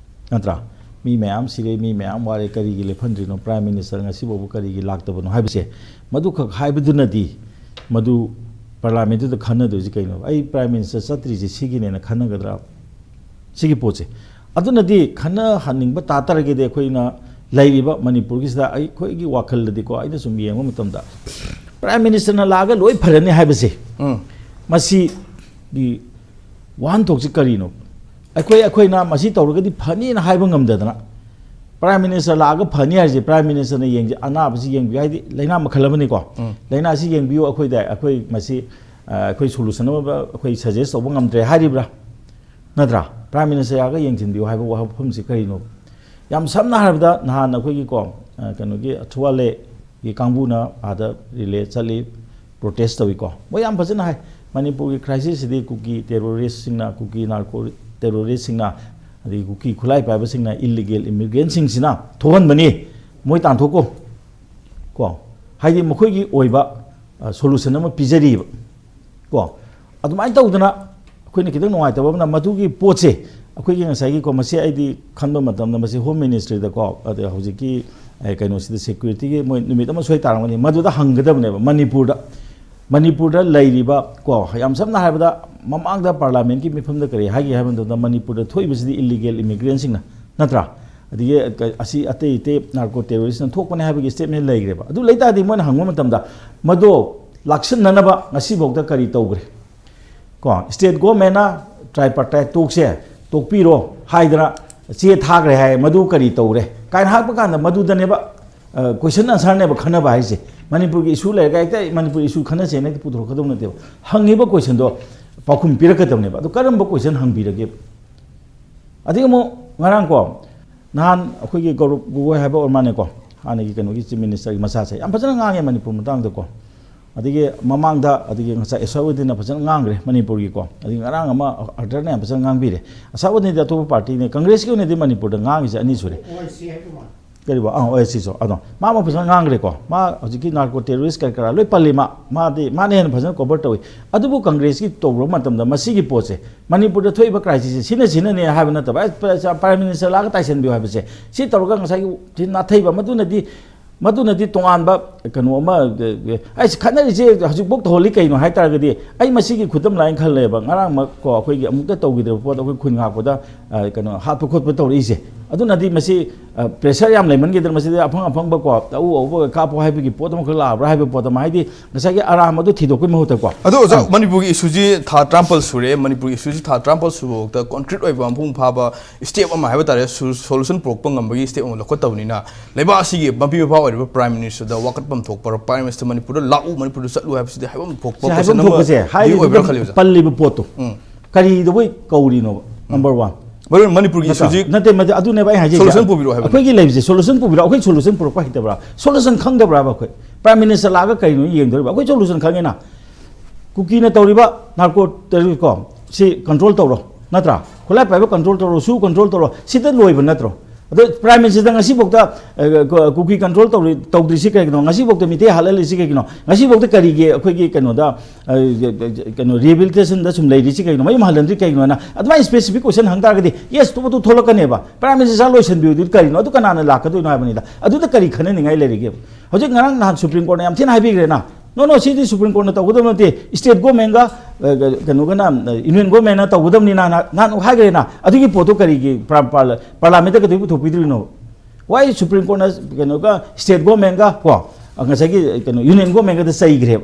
ꯅꯠꯇ꯭ꯔꯥ? ꯃꯤ ꯃꯌꯥꯝ ꯁꯤꯔꯦ, ꯃꯤ ꯃꯌꯥꯝ ꯋꯥꯔꯦ, ꯀꯔꯤꯒꯤ ꯂꯦꯞꯍꯟꯗ꯭ꯔꯤꯅꯣ? Prime Minister ꯉꯁꯤꯐꯥꯎꯕ ꯀꯔꯤꯒꯤ ꯂꯥꯛꯇꯕꯅꯣ ꯍꯥꯏꯕꯁꯦ ꯃꯗꯨꯈꯛ ꯍꯥꯏꯕꯗꯨꯅꯗꯤ ꯃꯗꯨ ꯄꯥꯔꯂꯥꯃꯦꯟꯠꯇꯨꯗ ꯈꯟꯅꯗꯣꯏꯁꯤ ꯀꯩꯅꯣ? ꯑꯩ Prime Minister ꯆꯠꯇ꯭ꯔꯤꯁꯤ ꯁꯤꯒꯤꯅꯦꯅ ꯈꯟꯅꯒꯗ꯭ꯔꯥ? ꯁꯤꯒꯤ ꯄꯣꯠꯁꯦ꯫ ꯑꯗꯨꯅꯗꯤ ꯈꯟꯅꯍꯟꯅꯤꯡꯕ ꯇꯥ ꯇꯥꯔꯒꯗꯤ ꯑꯩꯈꯣꯏꯅ ꯂꯩꯔꯤꯕ ꯃꯅꯤꯄꯨꯔꯒꯤꯁꯤꯗ ꯑꯩꯈꯣꯏꯒꯤ ꯋꯥꯈꯜꯗꯗꯤꯀꯣ ꯑꯩꯅ ꯁꯨꯝ ꯌꯦꯡꯕ ꯃꯇꯝꯗ Prime Ministerꯅ ꯂꯥꯛꯑꯒ ꯂꯣꯏ ꯐꯔꯅꯤ ꯍꯥꯏꯕꯁꯦ ꯎꯝ꯫ ꯃꯁꯤꯒꯤ ꯋꯥꯍꯟꯊꯣꯛꯁꯤ ꯀꯔꯤꯅꯣ? ꯑꯩꯈꯣꯏ ꯑꯩꯈꯣꯏꯅ ꯃꯁꯤ ꯇꯧꯔꯒꯗꯤ ꯐꯅꯤꯅ ꯍꯥꯏꯕ ꯉꯝꯗꯗꯅ Prime Minister ꯂꯥꯛꯑꯒ ꯐꯅꯤ ꯍꯥꯏꯔꯤꯁꯦ Prime Ministerꯅ ꯌꯦꯡꯁꯤ ꯑꯅꯥꯕꯁꯤ ꯌꯦꯡꯕꯤꯌꯨ ꯍꯥꯏꯗꯤ ꯂꯥꯏꯅꯥ ꯃꯈꯜ ꯑꯃꯅꯤꯀꯣ꯫ ꯎꯝ꯫ ꯂꯥꯏꯅꯥꯁꯤ ꯌꯦꯡꯕꯤꯌꯨ ꯑꯩꯈꯣꯏꯗ ꯑꯩꯈꯣꯏ ꯃꯁꯤ ꯑꯩꯈꯣꯏ ꯁꯣꯂꯨꯁꯟ ꯑꯃ ꯑꯩꯈꯣꯏ ꯁꯖꯦꯁ ꯇꯧꯕ ꯉꯝꯗ꯭ꯔꯦ ꯍꯥꯏꯔꯤꯕ꯭ꯔꯥ? ꯅꯠꯇ꯭ꯔꯥ? ꯄ꯭ꯔꯥꯏꯝ ꯃꯤꯅꯤꯁꯇꯔ ꯌꯥꯒ ꯌꯦꯡꯁꯤꯟꯕꯤꯌꯨ ꯍꯥꯏꯕ ꯋꯥꯐꯝꯁꯤ ꯀꯔꯤꯅꯣ? ꯌꯥꯝ ꯁꯝꯅ ꯍꯥꯏꯔꯕꯗ, ꯅꯍꯥꯟ ꯑꯩꯈꯣꯏꯒꯤꯀꯣ, ꯑ, ꯀꯩꯅꯣꯒꯤ ꯑꯊꯋꯥꯂꯦꯒꯤ ꯀꯥꯡꯕꯨꯅ ꯑꯥꯗ ꯔꯤꯂꯦ ꯆꯠꯂꯤ, ꯄ꯭ꯔꯣꯇꯦꯁ ꯇꯧꯏꯀꯣ꯫ ꯃꯣꯏ ꯌꯥꯝ ꯐꯖꯅ ꯍꯥꯏ, ꯃꯅꯤꯄꯨꯔꯒꯤ ꯀ꯭ꯔꯥꯏꯁꯤꯁꯁꯤꯗꯤ ꯀꯨꯀꯤ ꯇꯦꯔꯣꯔꯤꯁꯁꯤꯡꯅ, ꯀꯨꯀꯤ ꯅꯥꯔꯀꯣ ꯇꯦꯔꯣꯔꯤꯁꯁꯤꯡꯅ, ꯑꯗꯒꯤ ꯀꯨꯀꯤ ꯈꯨꯠꯂꯥꯏ ꯄꯥꯏꯕꯁꯤꯡꯅ, ꯏꯜꯂꯤꯒꯦꯜ ꯏꯃꯤꯒ꯭ꯔꯦꯟꯁꯤꯡꯁꯤꯅ ꯊꯣꯛꯍꯟꯕꯅꯤ꯫ ꯃꯣꯏ ꯇꯥꯟꯊꯣꯛꯀꯣ꯫ ꯀꯣ, ꯍꯥꯏꯗꯤ ꯃꯈꯣꯏꯒꯤ ꯑꯣꯏꯕ, ꯑ, ꯁꯣꯂꯨꯁꯟ ꯑꯃ ꯄꯤꯖꯔꯤꯕ꯫ ꯀꯣ, ꯑꯗꯨꯃꯥꯏꯅ ꯇꯧꯗꯅ ꯑꯩꯈꯣꯏꯅ ꯈꯤꯇꯪ ꯅꯨꯡꯉꯥꯏꯇꯕ ꯑꯃꯅ, ꯃꯗꯨꯒꯤ ꯄꯣꯠꯁꯦ ꯑꯩꯈꯣꯏꯒꯤ ꯉꯁꯥꯏꯒꯤꯀꯣ, ꯃꯁꯤ ꯑꯩꯗꯤ ꯈꯟꯕ ꯃꯇꯝꯗ ꯃꯁꯤ ꯍꯣꯝ ꯃꯤꯅꯤꯁꯇ꯭ꯔꯤꯗꯀꯣ, ꯑꯗ ꯍꯧꯖꯤꯛꯀꯤ, ꯑꯦ, ꯀꯩꯅꯣꯁꯤꯗ, ꯁꯦꯀ꯭ꯌꯨꯔꯤꯇꯤꯒꯤ ꯃꯣꯏ ꯅꯨꯃꯤꯠ ꯑꯃ ꯁꯣꯏ ꯇꯥꯔꯝꯒꯅꯤ, ꯃꯗꯨꯗ ꯍꯪꯒꯗꯕꯅꯦꯕ꯫ ꯃꯅꯤꯄꯨꯔꯗ, ꯃꯅꯤꯄꯨꯔꯗ ꯂꯩꯔꯤꯕ, ꯀꯣ, ꯌꯥꯝ ꯁꯝꯅ ꯍꯥꯏꯔꯕꯗ, ꯃꯃꯥꯡꯗ ꯄꯥꯔꯂꯥꯃꯦꯟꯒꯤ ꯃꯤꯐꯝꯗ ꯀꯔꯤ ꯍꯥꯏꯒꯦ ꯍꯥꯏꯕ ꯃꯇꯝꯗ, ꯃꯅꯤꯄꯨꯔꯗ ꯊꯣꯛꯏꯕꯁꯤꯗꯤ ꯏꯜꯂꯤꯒꯦꯜ ꯏꯃꯤꯒ꯭ꯔꯦꯟꯁꯤꯡꯅ, ꯅꯠꯇ꯭ꯔꯥ? ꯑꯗꯒꯤ ꯀ-, ꯑꯁꯤ ꯑꯇꯩ ꯑꯇꯩ ꯅꯥꯔꯀꯣ ꯇꯦꯔꯣꯔꯤꯁꯅ ꯊꯣꯛꯄꯅꯦ ꯍꯥꯏꯕꯒꯤ ꯁ꯭ꯇꯦꯠꯃꯦꯟ ꯂꯩꯈ꯭ꯔꯦꯕ꯫ ꯑꯗꯨ ꯂꯩꯇꯥꯔꯗꯤ ꯃꯣꯏꯅ ꯍꯪꯕ ꯃꯇꯝꯗ, ꯃꯗꯣ ꯂꯥꯛꯁꯤꯟꯅꯅꯕ ꯉꯁꯤꯐꯥꯎꯗ ꯀꯔꯤ ꯇꯧꯈ꯭ꯔꯦ? ꯀꯣ, ꯁ꯭ꯇꯦꯠ ꯒꯣꯔꯃꯦꯟꯅ ꯇ꯭ꯔꯥꯏꯄꯥꯔꯇꯥꯏꯠ ꯇꯣꯛꯁꯦ, ꯇꯣꯛꯄꯤꯔꯣ ꯍꯥꯏꯗꯅ ꯆꯦ ꯊꯥꯈ꯭ꯔꯦ ꯍꯥꯏ, ꯃꯗꯨ ꯀꯔꯤ ꯇꯧꯔꯦ ꯀꯥꯏꯅ ꯍꯥꯏꯔꯛꯄ ꯀꯥꯟꯗ, ꯃꯗꯨꯗꯅꯦꯕ, ꯑ, ꯀꯣꯏꯁꯟ ꯑꯟꯁꯔꯅꯦꯕ ꯈꯟꯅꯕ ꯍꯥꯏꯁꯦ꯫ ꯃꯅꯤꯄꯨꯔꯒꯤ ꯏꯁꯨ ꯂꯩꯔꯒ ꯍꯦꯛꯇ ꯃꯅꯤꯄꯨꯔ ꯏꯁꯨ ꯈꯟꯅꯁꯦꯅ ꯍꯦꯛꯇ ꯄꯨꯊꯣꯔꯛꯀꯗꯧ ꯅꯠꯇꯦꯕ꯫ ꯍꯪꯉꯤꯕ ꯀꯣꯏꯁꯟꯗꯣ ꯄꯥꯎꯈꯨꯝ ꯄꯤꯔꯛꯀꯗꯕꯅꯦꯕ꯫ ꯑꯗꯨ ꯀꯔꯝꯕ ꯀꯣꯏꯁꯟ ꯍꯪꯕꯤꯔꯒꯦ? ꯑꯗꯒꯤ ꯑꯃꯨꯛ ꯉꯔꯥꯡ ꯀꯣ, ꯅꯍꯥꯟ ꯑꯩꯈꯣꯏꯒꯤ ꯒꯧꯔꯕ ꯒꯣꯒꯣꯏ ꯍꯥꯏꯕ ꯑꯣꯏꯔ ꯃꯥꯜꯂꯦꯀꯣ, ꯍꯥꯟꯅꯒꯤ ꯀꯩꯅꯣꯒꯤ ꯆꯤꯐ ꯃꯤꯅꯤꯁꯇꯔꯒꯤ ꯃꯆꯥꯁꯦ, ꯌꯥꯝ ꯐꯖꯅ ꯉꯥꯡꯉꯦ ꯃꯅꯤꯄꯨꯔ ꯃꯇꯥꯡꯗꯀꯣ꯫ ꯑꯗꯒꯤ ꯃꯃꯥꯡꯗ, ꯑꯗꯒꯤ ꯉꯁꯥꯏ ꯑꯁꯥꯎꯗꯤꯟꯅ ꯐꯖꯅ ꯉꯥꯡꯈ꯭ꯔꯦ ꯃꯅꯤꯄꯨꯔꯒꯤꯀꯣ꯫ ꯑꯗꯒꯤ ꯉꯔꯥꯡ ꯑꯃ ꯑꯇꯔꯅ ꯌꯥꯝ ꯐꯖꯅ ꯉꯥꯡꯕꯤꯔꯦ꯫ ꯑꯁꯥꯎꯗꯤꯟꯗꯤ ꯑꯇꯣꯞꯄ ꯄꯥꯔꯇꯤꯅꯦ, ꯀꯪꯒ꯭ꯔꯦꯁꯀꯤ ꯑꯣꯏꯅꯗꯤ ꯃꯅꯤꯄꯨꯔꯗ ꯉꯥꯡꯉꯤꯁꯦ ꯑꯅꯤ ꯁꯨꯔꯦ꯫ ꯀꯔꯤꯕ? ꯑꯥ, ꯑꯣ ꯑꯦꯁ ꯁꯤꯁꯨ꯫ ꯑꯗꯣ ꯃꯥ ꯑꯃ ꯐꯖꯅ ꯉꯥꯡꯈ꯭ꯔꯦꯀꯣ꯫ ꯃꯥ ꯍꯧꯖꯤꯛꯀꯤ ꯅꯥꯔꯀꯣ ꯇꯦꯔꯣꯔꯤꯁ ꯀꯔꯤ ꯀꯔꯥ ꯂꯣꯏ ꯄꯜꯂꯤ꯫ ꯃꯥ, ꯃꯥꯗꯤ, ꯃꯥꯅ ꯍꯦꯟꯅ ꯐꯖꯅ ꯀꯣꯚꯔ ꯇꯧꯏ꯫ ꯑꯗꯨꯕꯨ ꯀꯪꯒ꯭ꯔꯦꯁꯀꯤ ꯇꯧꯕ ꯃꯇꯝꯗ ꯃꯁꯤꯒꯤ ꯄꯣꯠꯁꯦ, ꯃꯅꯤꯄꯨꯔꯗ ꯊꯣꯛꯏꯕ ꯀ꯭ꯔꯥꯏꯁꯤꯁꯁꯦ ꯁꯤꯅ ꯁꯤꯅꯅꯦ ꯍꯥꯏꯕ ꯅꯠꯇꯕ, ꯑꯩ ꯄ꯭ꯔ-, ꯄ꯭ꯔꯥꯏꯝ ꯃꯤꯅꯤꯁꯇꯔ ꯂꯥꯛꯑꯒ ꯇꯥꯏꯁꯟꯕꯤꯌꯨ ꯍꯥꯏꯕꯁꯦ, ꯁꯤ ꯇꯧꯔꯒ ꯉꯁꯥꯏꯒꯤ ꯁꯤ ꯅꯥꯊꯩꯕ, ꯃꯗꯨꯅꯗꯤ, ꯃꯗꯨꯅꯗꯤ ꯇꯣꯉꯥꯟꯕ ꯀꯩꯅꯣ ꯑꯃ, ꯑꯩꯁꯦ ꯈꯠꯅꯔꯤꯁꯦ ꯍꯧꯖꯤꯛꯐꯥꯎ ꯇꯧꯍꯜꯂꯤ ꯀꯩꯅꯣ ꯍꯥꯏ ꯇꯥꯔꯒꯗꯤ, ꯑꯩ ꯃꯁꯤꯒꯤ ꯈꯨꯗꯝ ꯂꯥꯏꯅ ꯈꯜꯂꯦꯕ꯫ ꯉꯔꯥꯡꯃꯛ ꯀꯣ, ꯑꯩꯈꯣꯏꯒꯤ ꯑꯃꯨꯛꯇ ꯇꯧꯈꯤꯗ꯭ꯔꯕ ꯄꯣꯠ, ꯑꯩꯈꯣꯏ ꯈꯨꯟ ꯉꯥꯛꯄꯗ, ꯑ, ꯀꯩꯅꯣ, ꯍꯥꯠꯄ ꯈꯣꯠꯄ ꯇꯧꯔꯛꯏꯁꯦ꯫ ꯑꯗꯨꯅꯗꯤ ꯃꯁꯤ ꯄ꯭ꯔꯦꯁꯔ ꯌꯥꯝ ꯂꯩꯃꯟꯈꯤꯗꯅ ꯃꯁꯤꯗ ꯑꯐꯪ ꯑꯐꯪꯕꯀꯣ, ꯑꯎ ꯑꯎꯕ ꯀꯥꯞꯄꯣ ꯍꯥꯏꯕꯒꯤ ꯄꯣꯠ ꯑꯃꯈꯛ ꯂꯥꯛꯑꯕ꯭ꯔꯥ ꯍꯥꯏꯕ ꯄꯣꯠ ꯑꯃ, ꯍꯥꯏꯗꯤ ꯉꯁꯥꯏꯒꯤ ꯑꯔꯥꯟꯕ ꯑꯗꯨ ꯊꯤꯗꯣꯛꯄꯒꯤ ꯃꯍꯨꯠꯇꯀꯣ꯫ ꯑꯗꯣ ꯑꯣꯖꯥ, ꯑꯥ꯫ ꯃꯅꯤꯄꯨꯔꯒꯤ ꯏꯁꯨꯁꯤ ꯊꯥ ꯇꯔꯥꯃꯥꯄꯜ ꯁꯨꯔꯦ꯫ ꯃꯅꯤꯄꯨꯔꯒꯤ ꯏꯁꯨꯁꯤ ꯊꯥ ꯇꯔꯥꯃꯥꯄꯜ ꯁꯨꯕ ꯐꯥꯎꯗ ꯀꯣꯟꯀ꯭ꯔꯤꯠ ꯑꯣꯏꯕ ꯃꯄꯨꯡ ꯐꯥꯕ ꯁ꯭ꯇꯦꯞ ꯑꯃ ꯍꯥꯏꯕ ꯇꯥꯔꯦ, ꯁꯣ-, ꯁꯣꯂꯨꯁꯟ ꯄꯨꯔꯛꯄ ꯉꯝꯕꯒꯤ ꯁ꯭ꯇꯦꯞ ꯑꯃ ꯂꯧꯈꯠꯇꯕꯅꯤꯅ, ꯂꯩꯕꯥꯛ ꯑꯁꯤꯒꯤ ꯃꯄꯤ ꯃꯄꯥ ꯑꯣꯏꯔꯤꯕ ꯄ꯭ꯔꯥꯏꯝ ꯃꯤꯅꯤꯁꯇꯔꯗ ꯋꯥꯀꯠꯐꯝ ꯊꯣꯛꯄ, ꯄ꯭ꯔꯥꯏꯝ ꯃꯤꯅꯤꯁꯇꯔ ꯃꯅꯤꯄꯨꯔꯗ ꯂꯥꯛꯎ, ꯃꯅꯤꯄꯨꯔꯗ ꯆꯠꯂꯨ ꯍꯥꯏꯕꯁꯤꯗꯤ ꯍꯥꯏꯐꯝ ꯊꯣꯛꯄ ꯁꯤ ꯍꯥꯏꯐꯝ ꯀꯣꯏꯁꯟ ꯑꯃ ꯊꯣꯛꯄꯁꯦ ꯗꯤ ꯍꯥꯏꯔꯤꯗꯨꯗ ꯑꯣꯏꯕ꯭ꯔꯥ ꯈꯜꯂꯤ, ꯑꯣꯖꯥ? ꯄꯜꯂꯤꯕ ꯄꯣꯠꯇꯣ ꯎꯝ꯫ ꯀꯔꯤꯗꯕꯨ ꯀꯧꯔꯤꯅꯣꯕ? ꯎꯝ꯫ Number one. ꯃꯔꯨ ꯑꯣꯏꯅ ꯃꯅꯤꯄꯨꯔꯒꯤ ꯅꯠꯇ꯭ꯔꯥ? ꯏꯁꯨꯁꯤ ꯅꯠꯇꯦ, ꯃꯗꯨ-, ꯑꯗꯨꯅꯦꯕ ꯑꯩ ꯍꯥꯏꯖꯩꯁꯦ꯫ ꯁꯣꯂꯨꯁꯟ ꯄꯨꯕꯤꯔꯛꯑꯣ ꯍꯥꯏꯕꯅꯤ꯫ ꯑꯩꯈꯣꯏꯒꯤ ꯂꯩꯕꯁꯦ ꯁꯣꯂꯨꯁꯟ ꯄꯨꯕꯤꯔꯛꯑꯣ꯫ ꯑꯩꯈꯣꯏ ꯁꯣꯂꯨꯁꯟ ꯄꯨꯔꯛꯄ ꯍꯩꯇꯕ꯭ꯔꯥ? ꯁꯣꯂꯨꯁꯟ ꯈꯪꯗꯕ꯭ꯔꯥꯕ ꯑꯩꯈꯣꯏ? ꯄ꯭ꯔꯥꯏꯝ ꯃꯤꯅꯤꯁꯇꯔ ꯂꯥꯛꯑꯒ ꯀꯔꯤꯅꯣ ꯌꯦꯡꯗꯣꯔꯤꯕ? ꯑꯩꯈꯣꯏ ꯁꯣꯂꯨꯁꯟ ꯈꯪꯉꯦꯅ꯫ ꯀꯨꯀꯤꯅ ꯇꯧꯔꯤꯕ ꯅꯥꯔꯀꯣ ꯇꯧꯔꯤꯀꯣ, ꯁꯤ ꯀꯟꯇ꯭ꯔꯣꯜ ꯇꯧꯔꯣ, ꯅꯠꯇ꯭ꯔꯥ? ꯈꯨꯠꯂꯥꯏ ꯄꯥꯏꯕ ꯀꯟꯇ꯭ꯔꯣꯜ ꯇꯧꯔꯣ, ꯁꯨ ꯀꯟꯇ꯭ꯔꯣꯜ ꯇꯧꯔꯣ, ꯁꯤꯗ ꯂꯣꯏꯕ ꯅꯠꯇ꯭ꯔꯣ? ꯑꯗꯣ ꯄ꯭ꯔꯥꯏꯝ ꯃꯤꯅꯤꯁꯇꯔꯗ ꯉꯁꯤꯐꯥꯎꯗ, ꯑ, ꯀ-, ꯀꯨꯀꯤ ꯀꯟꯇ꯭ꯔꯣꯜ ꯇꯧꯔꯤ, ꯇꯧꯗ꯭ꯔꯤꯁꯤ ꯀꯩꯒꯤꯅꯣ? ꯉꯁꯤꯐꯥꯎꯗ ꯃꯤꯇꯩ ꯍꯥꯠꯍꯜꯂꯤꯁꯤ ꯀꯩꯒꯤꯅꯣ? ꯉꯁꯤꯐꯥꯎꯗ ꯀꯔꯤꯒꯤ ꯑꯩꯈꯣꯏꯒꯤ ꯀꯩꯅꯣꯗ, ꯑ, ꯀꯩꯅꯣ, ꯔꯤꯍꯦꯕꯤꯂꯤꯇꯦꯁꯟꯗ ꯁꯨꯝ ꯂꯩꯔꯤꯁꯤ ꯀꯩꯒꯤꯅꯣ? ꯃꯌꯨꯝ ꯍꯜꯍꯟꯗ꯭ꯔꯤ ꯀꯩꯒꯤꯅꯣ ꯍꯥꯏꯅ ꯑꯗꯨꯃꯥꯏꯅ ꯁ꯭ꯄꯦꯁꯤꯐꯤꯛ ꯀꯣꯏꯁꯟ ꯍꯪ ꯇꯥꯔꯒꯗꯤ, ꯌꯦꯁ, ꯊꯣꯛꯄꯗꯨ ꯊꯣꯛꯂꯛꯀꯅꯦꯕ꯫ ꯄ꯭ꯔꯥꯏꯝ ꯃꯤꯅꯤꯁꯇꯔ ꯂꯣꯏꯁꯤꯟꯕꯤꯌꯨꯗꯤ ꯀꯔꯤꯅꯣ? ꯑꯗꯨ ꯀꯅꯥꯅ ꯂꯥꯛꯀꯗꯣꯏꯅꯣ ꯍꯥꯏꯕꯅꯤꯗ꯫ ꯑꯗꯨꯗ ꯀꯔꯤ ꯈꯟꯅꯅꯤꯡꯉꯥꯏ ꯂꯩꯔꯤꯒꯦꯕ? ꯍꯧꯖꯤꯛ ꯉꯔꯥꯡ ꯅꯍꯥꯟ ꯁꯨꯄ꯭ꯔꯤꯝ ꯀꯣꯔꯠꯅ ꯌꯥꯝ ꯊꯤꯅ ꯍꯥꯏꯕꯤꯈ꯭ꯔꯦꯅ, "ꯅꯣ, ꯅꯣ, ꯁꯤꯗꯤ ꯁꯨꯄ꯭ꯔꯤꯝ ꯀꯣꯔꯠꯅ ꯇꯧꯒꯗꯕ ꯅꯠꯇꯦ, ꯁ꯭ꯇꯦꯠ ꯒꯣꯔꯃꯦꯟꯒ, ꯑ, ꯀꯩꯅꯣꯒꯅ, ꯑ, ꯌꯨꯅꯤꯌꯟ ꯒꯣꯔꯃꯦꯟꯅ ꯇꯧꯒꯗꯕꯅꯤꯅ" ꯅꯍꯥꯟ ꯍꯥꯏꯈ꯭ꯔꯦꯅ꯫ ꯑꯗꯨꯒꯤ ꯄꯣꯠꯇꯣ ꯀꯔꯤꯒꯤ ꯄ꯭ꯔꯥ-, ꯄꯥꯔꯂ-, ꯄꯥꯔꯂꯥꯃꯦꯟꯠꯇ ꯀꯩꯗꯧꯕꯩ ꯄꯨꯊꯣꯛꯄꯤꯗ꯭ꯔꯤꯅꯣ? ꯋꯥꯏ ꯁꯨꯄ꯭ꯔꯤꯝ ꯀꯣꯔꯠꯅ ꯀꯩꯅꯣꯒ ꯁ꯭ꯇꯦꯠ ꯒꯣꯔꯃꯦꯟꯒ ꯀꯣ, ꯑ, ꯉꯁꯥꯏꯒꯤ ꯀꯩꯅꯣ ꯌꯨꯅꯤꯌꯟ ꯒꯣꯔꯃꯦꯟꯒꯗ ꯆꯩꯈ꯭ꯔꯦꯕ꯫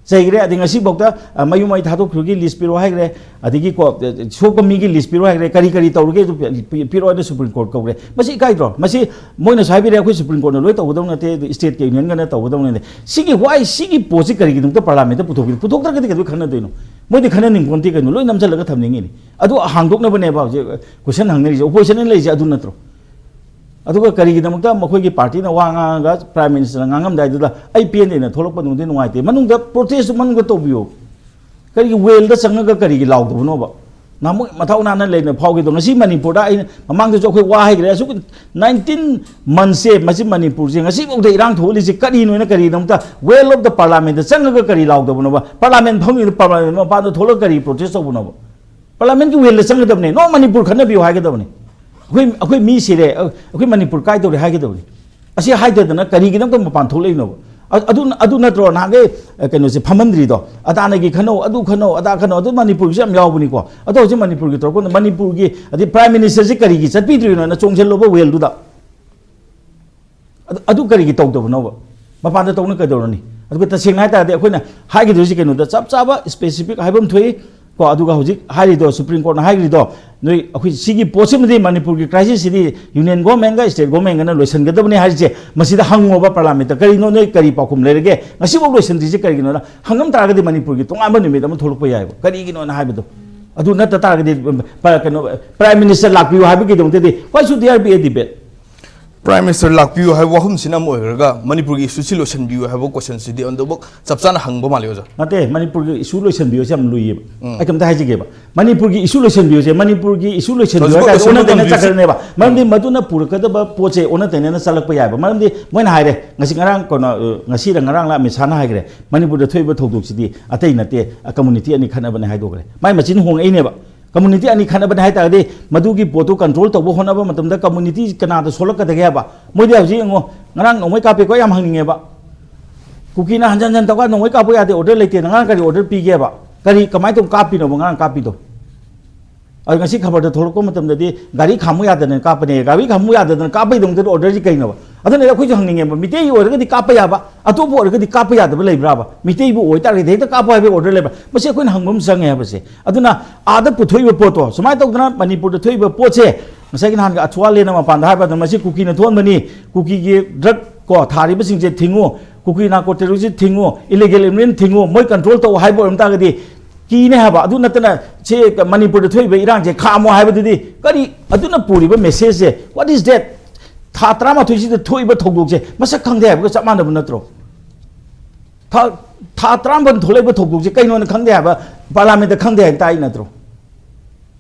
ꯆꯩꯈ꯭ꯔꯦ, ꯑꯗꯩ ꯉꯁꯤꯐꯥꯎꯗ, ꯑ, ꯃꯌꯨꯝ ꯃꯩ ꯊꯥꯗꯣꯛꯈꯤꯕꯒꯤ ꯂꯤꯁ ꯄꯤꯔꯛꯑꯣ ꯍꯥꯏꯈ꯭ꯔꯦ, ꯑꯗꯒꯤ ꯀꯣ, ꯑ, ꯁꯣꯛꯄ ꯃꯤꯒꯤ ꯂꯤꯁ ꯄꯤꯔꯛꯑꯣ ꯍꯥꯏꯈ꯭ꯔꯦ, ꯀꯔꯤ ꯀꯔꯤ ꯇꯧꯔꯒꯦ ꯑꯗꯨ ꯄꯤ-, ꯄꯤ-, ꯄꯤꯔꯛꯑꯣ ꯍꯥꯏꯅ ꯁꯨꯄ꯭ꯔꯤꯝ ꯀꯣꯔꯠ ꯀꯧꯈ꯭ꯔꯦ꯫ ꯃꯁꯤ ꯏꯀꯥꯏꯗ꯭ꯔꯣ? ꯃꯁꯤ ꯃꯣꯏꯅꯁꯨ ꯍꯥꯏꯕꯤꯔꯦ, "ꯑꯩꯈꯣꯏ ꯁꯨꯄ꯭ꯔꯤꯝ ꯀꯣꯔꯠꯅ ꯂꯣꯏ ꯇꯧꯒꯗꯧ ꯅꯠꯇꯦ, ꯑꯗꯨ ꯁ꯭ꯇꯦꯠꯀ ꯌꯨꯅꯤꯌꯟꯒꯅ ꯇꯧꯒꯗꯧꯅꯦ"꯫ ꯁꯤꯒꯤ ꯋꯥꯏ, ꯁꯤꯒꯤ ꯄꯣꯠꯁꯤ ꯀꯔꯤꯒꯤꯗꯃꯛꯇ ꯄꯥꯔꯂꯥꯃꯦꯟꯠꯇ ꯄꯨꯊꯣꯛꯄꯤꯗꯦ? ꯄꯨꯊꯣꯛꯇ꯭ꯔꯒꯗꯤ ꯀꯩꯗꯧꯕꯩ ꯈꯟꯅꯗꯣꯏꯅꯣ? ꯃꯣꯏꯗꯤ ꯈꯟꯅꯅꯤꯡꯄꯣꯟꯇꯦ ꯀꯩꯅꯣ, ꯂꯣꯏ ꯅꯝꯁꯤꯜꯂꯒ ꯊꯝꯅꯤꯡꯉꯤꯅꯤ꯫ ꯑꯗꯨ ꯍꯥꯡꯗꯣꯛꯅꯕꯅꯦꯕ ꯍꯧꯖꯤꯛ ꯀꯣꯏꯁꯟ ꯍꯪꯅꯔꯤꯁꯦ, ꯑꯣꯄꯣꯖꯤꯁꯟꯅ ꯂꯩꯔꯤꯁꯦ ꯑꯗꯨ ꯅꯠꯇ꯭ꯔꯣ? ꯑꯗꯨꯒ ꯀꯔꯤꯒꯤꯗꯃꯛꯇ ꯃꯈꯣꯏꯒꯤ ꯄꯥꯔꯇꯤꯅ ꯋꯥ ꯉꯥꯡꯉꯒ ꯄ꯭ꯔꯥꯏꯝ ꯃꯤꯅꯤꯁꯇꯔꯅ ꯉꯥꯡꯉꯝꯗꯥꯏꯗꯨꯗ ꯑꯩ ꯄꯦꯟꯗꯦꯅ ꯊꯣꯛꯂꯛꯄ ꯅꯨꯡꯗꯤ ꯅꯨꯡꯉꯥꯏꯇꯦ, ꯃꯅꯨꯡꯗ ꯄ꯭ꯔꯣꯇꯦꯁꯇꯨ ꯃꯅꯨꯡꯗ ꯇꯧꯕꯤꯌꯣ꯫ ꯀꯔꯤꯒꯤ ꯋꯦꯜꯗ ꯆꯪꯉꯒ ꯀꯔꯤꯒꯤ ꯂꯥꯎꯗꯕꯅꯣꯕ? ꯅꯍꯥꯟꯃꯨꯛ ꯃꯊꯧ ꯅꯥꯟꯅ ꯂꯩꯅ ꯐꯥꯎꯈꯤꯗꯣ, ꯉꯁꯤ ꯃꯅꯤꯄꯨꯔꯗ ꯑꯩꯅ ꯃꯃꯥꯡꯗꯁꯨ ꯑꯩꯈꯣꯏ ꯋꯥ ꯍꯥꯏꯈ꯭ꯔꯦ, ꯑꯁꯨꯛ ꯅꯥꯏꯟꯇꯤꯟ ꯃꯟꯁꯦ ꯃꯁꯤ ꯃꯅꯤꯄꯨꯔꯁꯦ ꯉꯁꯤꯐꯥꯎꯗ ꯏꯔꯥꯡ ꯊꯣꯛꯍꯜꯂꯤꯁꯦ ꯀꯔꯤꯅꯣ ꯍꯥꯏꯅ, ꯀꯔꯤꯒꯤꯗꯃꯛꯇ ꯋꯦꯜ ꯑꯣꯐ ꯗ ꯄꯥꯔꯂꯥꯃꯦꯟꯗ ꯆꯪꯉꯒ ꯀꯔꯤ ꯂꯥꯎꯗꯕꯅꯣꯕ? ꯄꯥꯔꯂꯥꯃꯦꯟ ꯐꯝꯃꯤꯗ ꯄꯥꯔꯂꯥꯃꯦꯟ ꯃꯄꯥꯟꯗ ꯊꯣꯛꯂꯒ ꯀꯔꯤ ꯄ꯭ꯔꯣꯇꯦꯁ ꯇꯧꯕꯅꯣꯕ? ꯄꯥꯔꯂꯥꯃꯦꯟꯒꯤ ꯋꯦꯜꯗ ꯆꯪꯒꯗꯕꯅꯤ, "ꯅꯣ, ꯃꯅꯤꯄꯨꯔ ꯈꯟꯅꯕꯤꯌꯨ" ꯍꯥꯏꯒꯗꯕꯅꯤ꯫ ꯑꯩꯈꯣꯏ, ꯑꯩꯈꯣꯏ ꯃꯤ ꯁꯤꯔꯦ, ꯑꯩꯈꯣꯏ ꯃꯅꯤꯄꯨꯔ ꯀꯥꯏꯗꯧꯔꯦ ꯍꯥꯏꯒꯗꯕꯅꯤ꯫ ꯑꯁꯤ ꯍꯥꯏꯗꯗꯅ ꯀꯔꯤꯒꯤꯗꯃꯛꯇ ꯃꯄꯥꯟ ꯊꯣꯛꯂꯛꯏꯅꯣꯕ? ꯑ- ꯑꯗꯨ ꯑꯗꯨ ꯅꯠꯇ꯭ꯔꯣ ꯅꯍꯥꯟꯈꯩ, ꯑ, ꯀꯩꯅꯣꯁꯦ ꯐꯝꯍꯟꯗ꯭ꯔꯤꯗꯣ? ꯑꯗꯥꯅꯒꯤ ꯈꯟꯅꯧ, ꯑꯗꯨ ꯈꯟꯅꯧ, ꯑꯗꯥ ꯈꯟꯅꯧ, ꯑꯗꯨ ꯃꯅꯤꯄꯨꯔꯒꯤꯁꯨ ꯌꯥꯝ ꯌꯥꯎꯕꯅꯤꯀꯣ꯫ ꯑꯗꯣ ꯍꯧꯖꯤꯛ ꯃꯅꯤꯄꯨꯔꯒꯤ ꯇꯧꯔꯛꯄꯗ ꯃꯅꯤꯄꯨꯔꯒꯤ ꯑꯗꯩ Prime Ministerꯁꯦ ꯀꯔꯤꯒꯤ ꯆꯠꯄꯤꯗ꯭ꯔꯤꯅꯣꯅ ꯆꯣꯡꯁꯤꯜꯂꯨꯕ wellꯗꯨꯗ? ꯑꯗꯨ ꯑꯗꯨ ꯀꯔꯤꯒꯤ ꯇꯧꯗꯕꯅꯣꯕ? ꯃꯄꯥꯟꯗ ꯇꯧꯅ ꯀꯩꯗꯧꯔꯅꯤ? ꯑꯗꯨꯒ ꯇꯁꯦꯡꯅ ꯍꯥꯏ ꯇꯥꯔꯗꯤ ꯑꯩꯈꯣꯏꯅ ꯍꯥꯏꯒꯗꯣꯏꯁꯤ ꯀꯩꯅꯣꯗ ꯆꯞ ꯆꯥꯕ specific ꯍꯥꯏꯐꯝ ꯊꯣꯛꯏ꯫ ꯀꯣ, ꯑꯗꯨꯒ ꯍꯧꯖꯤꯛ ꯍꯥꯏꯔꯤꯗꯣ, Supreme Courtꯅ ꯍꯥꯏꯈ꯭ꯔꯤꯗꯣ, ꯅꯣꯏ ꯑꯩꯈꯣꯏ ꯁꯤꯒꯤ ꯄꯣꯠꯁꯤꯃꯗꯤ ꯃꯅꯤꯄꯨꯔꯒꯤ crisisꯁꯤꯗꯤ Union Governmentꯀ State Governmentꯀꯅ ꯂꯣꯏꯁꯤꯟꯒꯗꯕꯅꯤ ꯍꯥꯏꯔꯤꯁꯦ, ꯃꯁꯤꯗ ꯍꯪꯉꯣꯕ Parliamentꯇ, ꯀꯔꯤꯅꯣ ꯅꯣꯏ ꯀꯔꯤ ꯄꯥꯎꯈꯨꯝ ꯂꯩꯔꯒꯦ, ꯉꯁꯤꯐꯥꯎ ꯂꯣꯏꯁꯤꯟꯗ꯭ꯔꯤꯁꯦ ꯀꯔꯤꯒꯤꯅꯣꯅ ꯍꯪꯉꯝ ꯇꯥꯔꯒꯗꯤ ꯃꯅꯤꯄꯨꯔꯒꯤ ꯇꯣꯉꯥꯟꯕ ꯅꯨꯃꯤꯠ ꯑꯃ ꯊꯣꯛꯂꯛꯄ ꯌꯥꯏꯑꯕ꯫ ꯀꯔꯤꯒꯤꯅꯣꯅ ꯍꯥꯏꯕꯗꯣ, ꯑꯗꯨ ꯅꯠꯇ ꯇꯥꯔꯒꯗꯤ, ꯄ- ꯀꯩꯅꯣ, Prime Minister ꯂꯥꯛꯄꯤꯌꯨ ꯍꯥꯏꯕꯒꯤꯗꯃꯛꯇꯗꯤ, why should there be a debate? Prime Minister ꯂꯥꯛꯄꯤꯌꯨ ꯍꯥꯏꯕ ꯋꯥꯐꯝꯁꯤꯅ ꯑꯃ ꯑꯣꯏꯈ꯭ꯔꯒ, ꯃꯅꯤꯄꯨꯔꯒꯤ issueꯁꯤ ꯂꯣꯏꯁꯤꯟꯕꯤꯌꯨ ꯍꯥꯏꯕ questionꯁꯤꯗꯤ ꯑꯗꯨꯃꯛ ꯆꯞ ꯆꯥꯅ ꯍꯪꯕ ꯃꯥꯜꯂꯤ, ꯑꯣꯖꯥ꯫ ꯅꯠꯇꯦ, ꯃꯅꯤꯄꯨꯔꯒꯤ issue ꯂꯣꯏꯁꯤꯟꯕꯤꯌꯨꯁꯦ ꯌꯥꯝ ꯂꯨꯏꯌꯦꯕ꯫ ꯎꯝ꯫ ꯑꯩ ꯀꯩꯝꯇ ꯍꯥꯏꯖꯒꯦꯕ, ꯃꯅꯤꯄꯨꯔꯒꯤ issue ꯂꯣꯏꯁꯤꯟꯕꯤꯌꯨꯁꯦ, ꯃꯅꯤꯄꯨꯔꯒꯤ issue ꯂꯣꯏꯁꯤꯟꯕꯤꯌꯨ ꯍꯧꯖꯤꯛꯐꯥꯎ ꯍꯥꯏꯇꯥꯔꯗꯤ ꯂꯣꯏꯁꯤꯟꯕ ꯑꯣꯟꯅ ꯇꯩꯅ ꯉꯝꯗ꯭ꯔꯤꯁꯤ꯫ ꯆꯠꯈ꯭ꯔꯅꯦꯕ꯫ ꯃꯔꯝꯗꯤ ꯎꯝ꯫ ꯃꯗꯨꯅ ꯄꯨꯔꯛꯀꯗꯕ ꯄꯣꯠꯁꯦ ꯑꯣꯟꯅ ꯇꯩꯅꯅ ꯆꯠꯂꯛꯄ ꯌꯥꯏꯕ꯫ ꯃꯔꯝꯗꯤ ꯃꯣꯏꯅ ꯍꯥꯏꯔꯦ, ꯉꯁꯤ ꯉꯔꯥꯡ ꯀꯩꯅꯣ, ꯑ, ꯉꯁꯤꯔ ꯉꯔꯥꯡꯂ ꯑꯃꯤꯠ ꯁꯥꯍꯅ ꯍꯥꯏꯈ꯭ꯔꯦ, ꯃꯅꯤꯄꯨꯔꯗ ꯊꯣꯛꯏꯕ ꯊꯧꯗꯣꯛꯁꯤꯗꯤ ꯑꯇꯩ ꯅꯠꯇꯦ, ꯑ, community ꯑꯅꯤ ꯈꯠꯅꯕꯅꯦ ꯍꯥꯏꯗꯣꯛꯈ꯭ꯔꯦ꯫ ꯃꯥꯏ ꯃꯆꯤꯟ ꯍꯣꯡꯉꯛꯏꯅꯦꯕ꯫ Community ꯑꯅꯤ ꯈꯠꯅꯕꯅꯦ ꯍꯥꯏ ꯇꯥꯔꯒꯗꯤ, ꯃꯗꯨꯒꯤ ꯄꯣꯠꯇꯨ control ꯇꯧꯕ ꯍꯣꯠꯅꯕ ꯃꯇꯝꯗ community ꯀꯅꯥꯗ ꯁꯣꯛꯂꯛꯀꯗꯒꯦ ꯍꯥꯏꯕ? ꯃꯣꯏꯗꯤ ꯍꯧꯖꯤꯛ ꯌꯦꯡꯉꯣ, ꯉꯔꯥꯡ ꯅꯣꯡꯃꯩ ꯀꯥꯞꯄꯦꯀꯣ, ꯌꯥꯝ ꯍꯪꯅꯤꯡꯉꯦꯕ꯫ ꯀꯨꯀꯤꯅ ꯍꯟꯖꯟ ꯍꯟꯖꯟ ꯇꯧꯀꯥꯟ ꯅꯣꯡꯃꯩ ꯀꯥꯞꯄ ꯌꯥꯗꯦ, order ꯂꯩꯇꯦꯅ ꯉꯔꯥꯡ ꯀꯔꯤ order ꯄꯤꯒꯦꯕ? ꯀꯔꯤ, ꯀꯃꯥꯏꯅ ꯇꯧꯅ ꯀꯥꯞꯄꯤꯅꯣꯕ ꯉꯔꯥꯡ ꯀꯥꯞꯄꯤꯗꯣ? ꯑꯗꯣ ꯉꯁꯤ ꯈꯕꯔꯗ ꯊꯣꯛꯂꯛꯄ ꯃꯇꯝꯗꯗꯤ ꯒꯥꯔꯤ ꯈꯥꯝꯃꯨ ꯌꯥꯗꯗꯅ ꯀꯥꯞꯄꯅꯦ, ꯒꯥꯔꯤ ꯈꯥꯝꯃꯨ ꯌꯥꯗꯗꯅ ꯀꯥꯞꯄꯩꯗꯃꯛꯇꯗꯤ orderꯁꯤ ꯀꯩꯅꯣꯕ? ꯑꯗꯨꯅ ꯑꯩꯈꯣꯏꯁꯨ ꯍꯪꯅꯤꯡꯉꯦꯕ, ꯃꯤꯇꯩꯒꯤ ꯑꯣꯏꯔꯒꯗꯤ ꯀꯥꯞꯄ ꯌꯥꯕ, ꯑꯇꯣꯞꯄ ꯑꯣꯏꯔꯒꯗꯤ ꯀꯥꯞꯄ ꯌꯥꯗꯕ ꯂꯩꯕ꯭ꯔꯥꯕ? ꯃꯤꯇꯩꯕꯨ ꯑꯣꯏꯇꯥꯔꯒꯗꯤ ꯍꯦꯛꯇ ꯀꯥꯞꯄꯣ ꯍꯥꯏꯕꯒꯤ order ꯂꯩꯕ꯭ꯔꯥ? ꯃꯁꯤ ꯑꯩꯈꯣꯏꯅ ꯍꯪꯕ ꯑꯃ ꯆꯪꯉꯦ ꯍꯥꯏꯕꯁꯦ꯫ ꯑꯗꯨꯅ ꯑꯥꯗ ꯄꯨꯊꯣꯛꯏꯕ ꯄꯣꯠꯇꯣ, ꯁꯨꯃꯥꯏꯅ ꯇꯧꯗꯅ ꯃꯅꯤꯄꯨꯔꯗ ꯊꯣꯛꯏꯕ ꯄꯣꯠꯁꯦ, ꯉꯁꯥꯏꯒꯤ ꯅꯍꯥꯟꯒꯤ ꯑꯊꯨꯋꯥ ꯂꯦꯟꯅ ꯃꯄꯥꯟꯗ ꯍꯥꯏꯕ ꯑꯗꯨ, ꯃꯁꯤ ꯀꯨꯀꯤꯅ ꯊꯣꯛꯍꯟꯕꯅꯤ, ꯀꯨꯀꯤꯒꯤ drug ꯀꯣ ꯊꯥꯔꯤꯕꯁꯤꯡꯁꯦ ꯊꯤꯡꯉꯨ, ꯀꯨꯀꯤ narco terrorist ꯊꯤꯡꯉꯨ, illegal immigrant ꯊꯤꯡꯉꯨ, ꯃꯣꯏ control ꯇꯧ ꯍꯥꯏꯕ ꯑꯣꯏꯔꯝ ꯇꯥꯔꯒꯗꯤ ꯀꯤꯅꯦ ꯍꯥꯏꯕ꯫ ꯑꯗꯨ ꯅꯠꯇꯅ ꯁꯤ ꯃꯅꯤꯄꯨꯔꯗ ꯊꯣꯛꯏꯕ ꯏꯔꯥꯡꯁꯦ ꯈꯥꯝꯃꯣ ꯍꯥꯏꯕꯗꯨꯗꯤ ꯀꯔꯤ? ꯑꯗꯨꯅ ꯄꯨꯔꯤꯕ messageꯁꯦ, what is that? ꯊꯥ ꯇꯔꯥꯃꯥꯊꯣꯏꯁꯤꯗ ꯊꯣꯛꯏꯕ ꯊꯧꯗꯣꯛꯁꯦ ꯃꯁꯛ ꯈꯪꯗꯦ ꯍꯥꯏꯕꯒ ꯆꯞ ꯃꯥꯟꯅꯕ ꯅꯠꯇ꯭ꯔꯣ? ꯊꯥ, ꯊꯥ ꯇꯔꯥꯃꯥꯄꯟ ꯊꯣꯛꯂꯛꯏꯕ ꯊꯧꯗꯣꯛꯁꯦ ꯀꯩꯅꯣꯅ ꯈꯪꯗꯦ ꯍꯥꯏꯕ, Parliamentꯇ ꯈꯪꯗꯦ ꯍꯥꯏꯅ ꯇꯥꯛꯏ ꯅꯠꯇ꯭ꯔꯣ?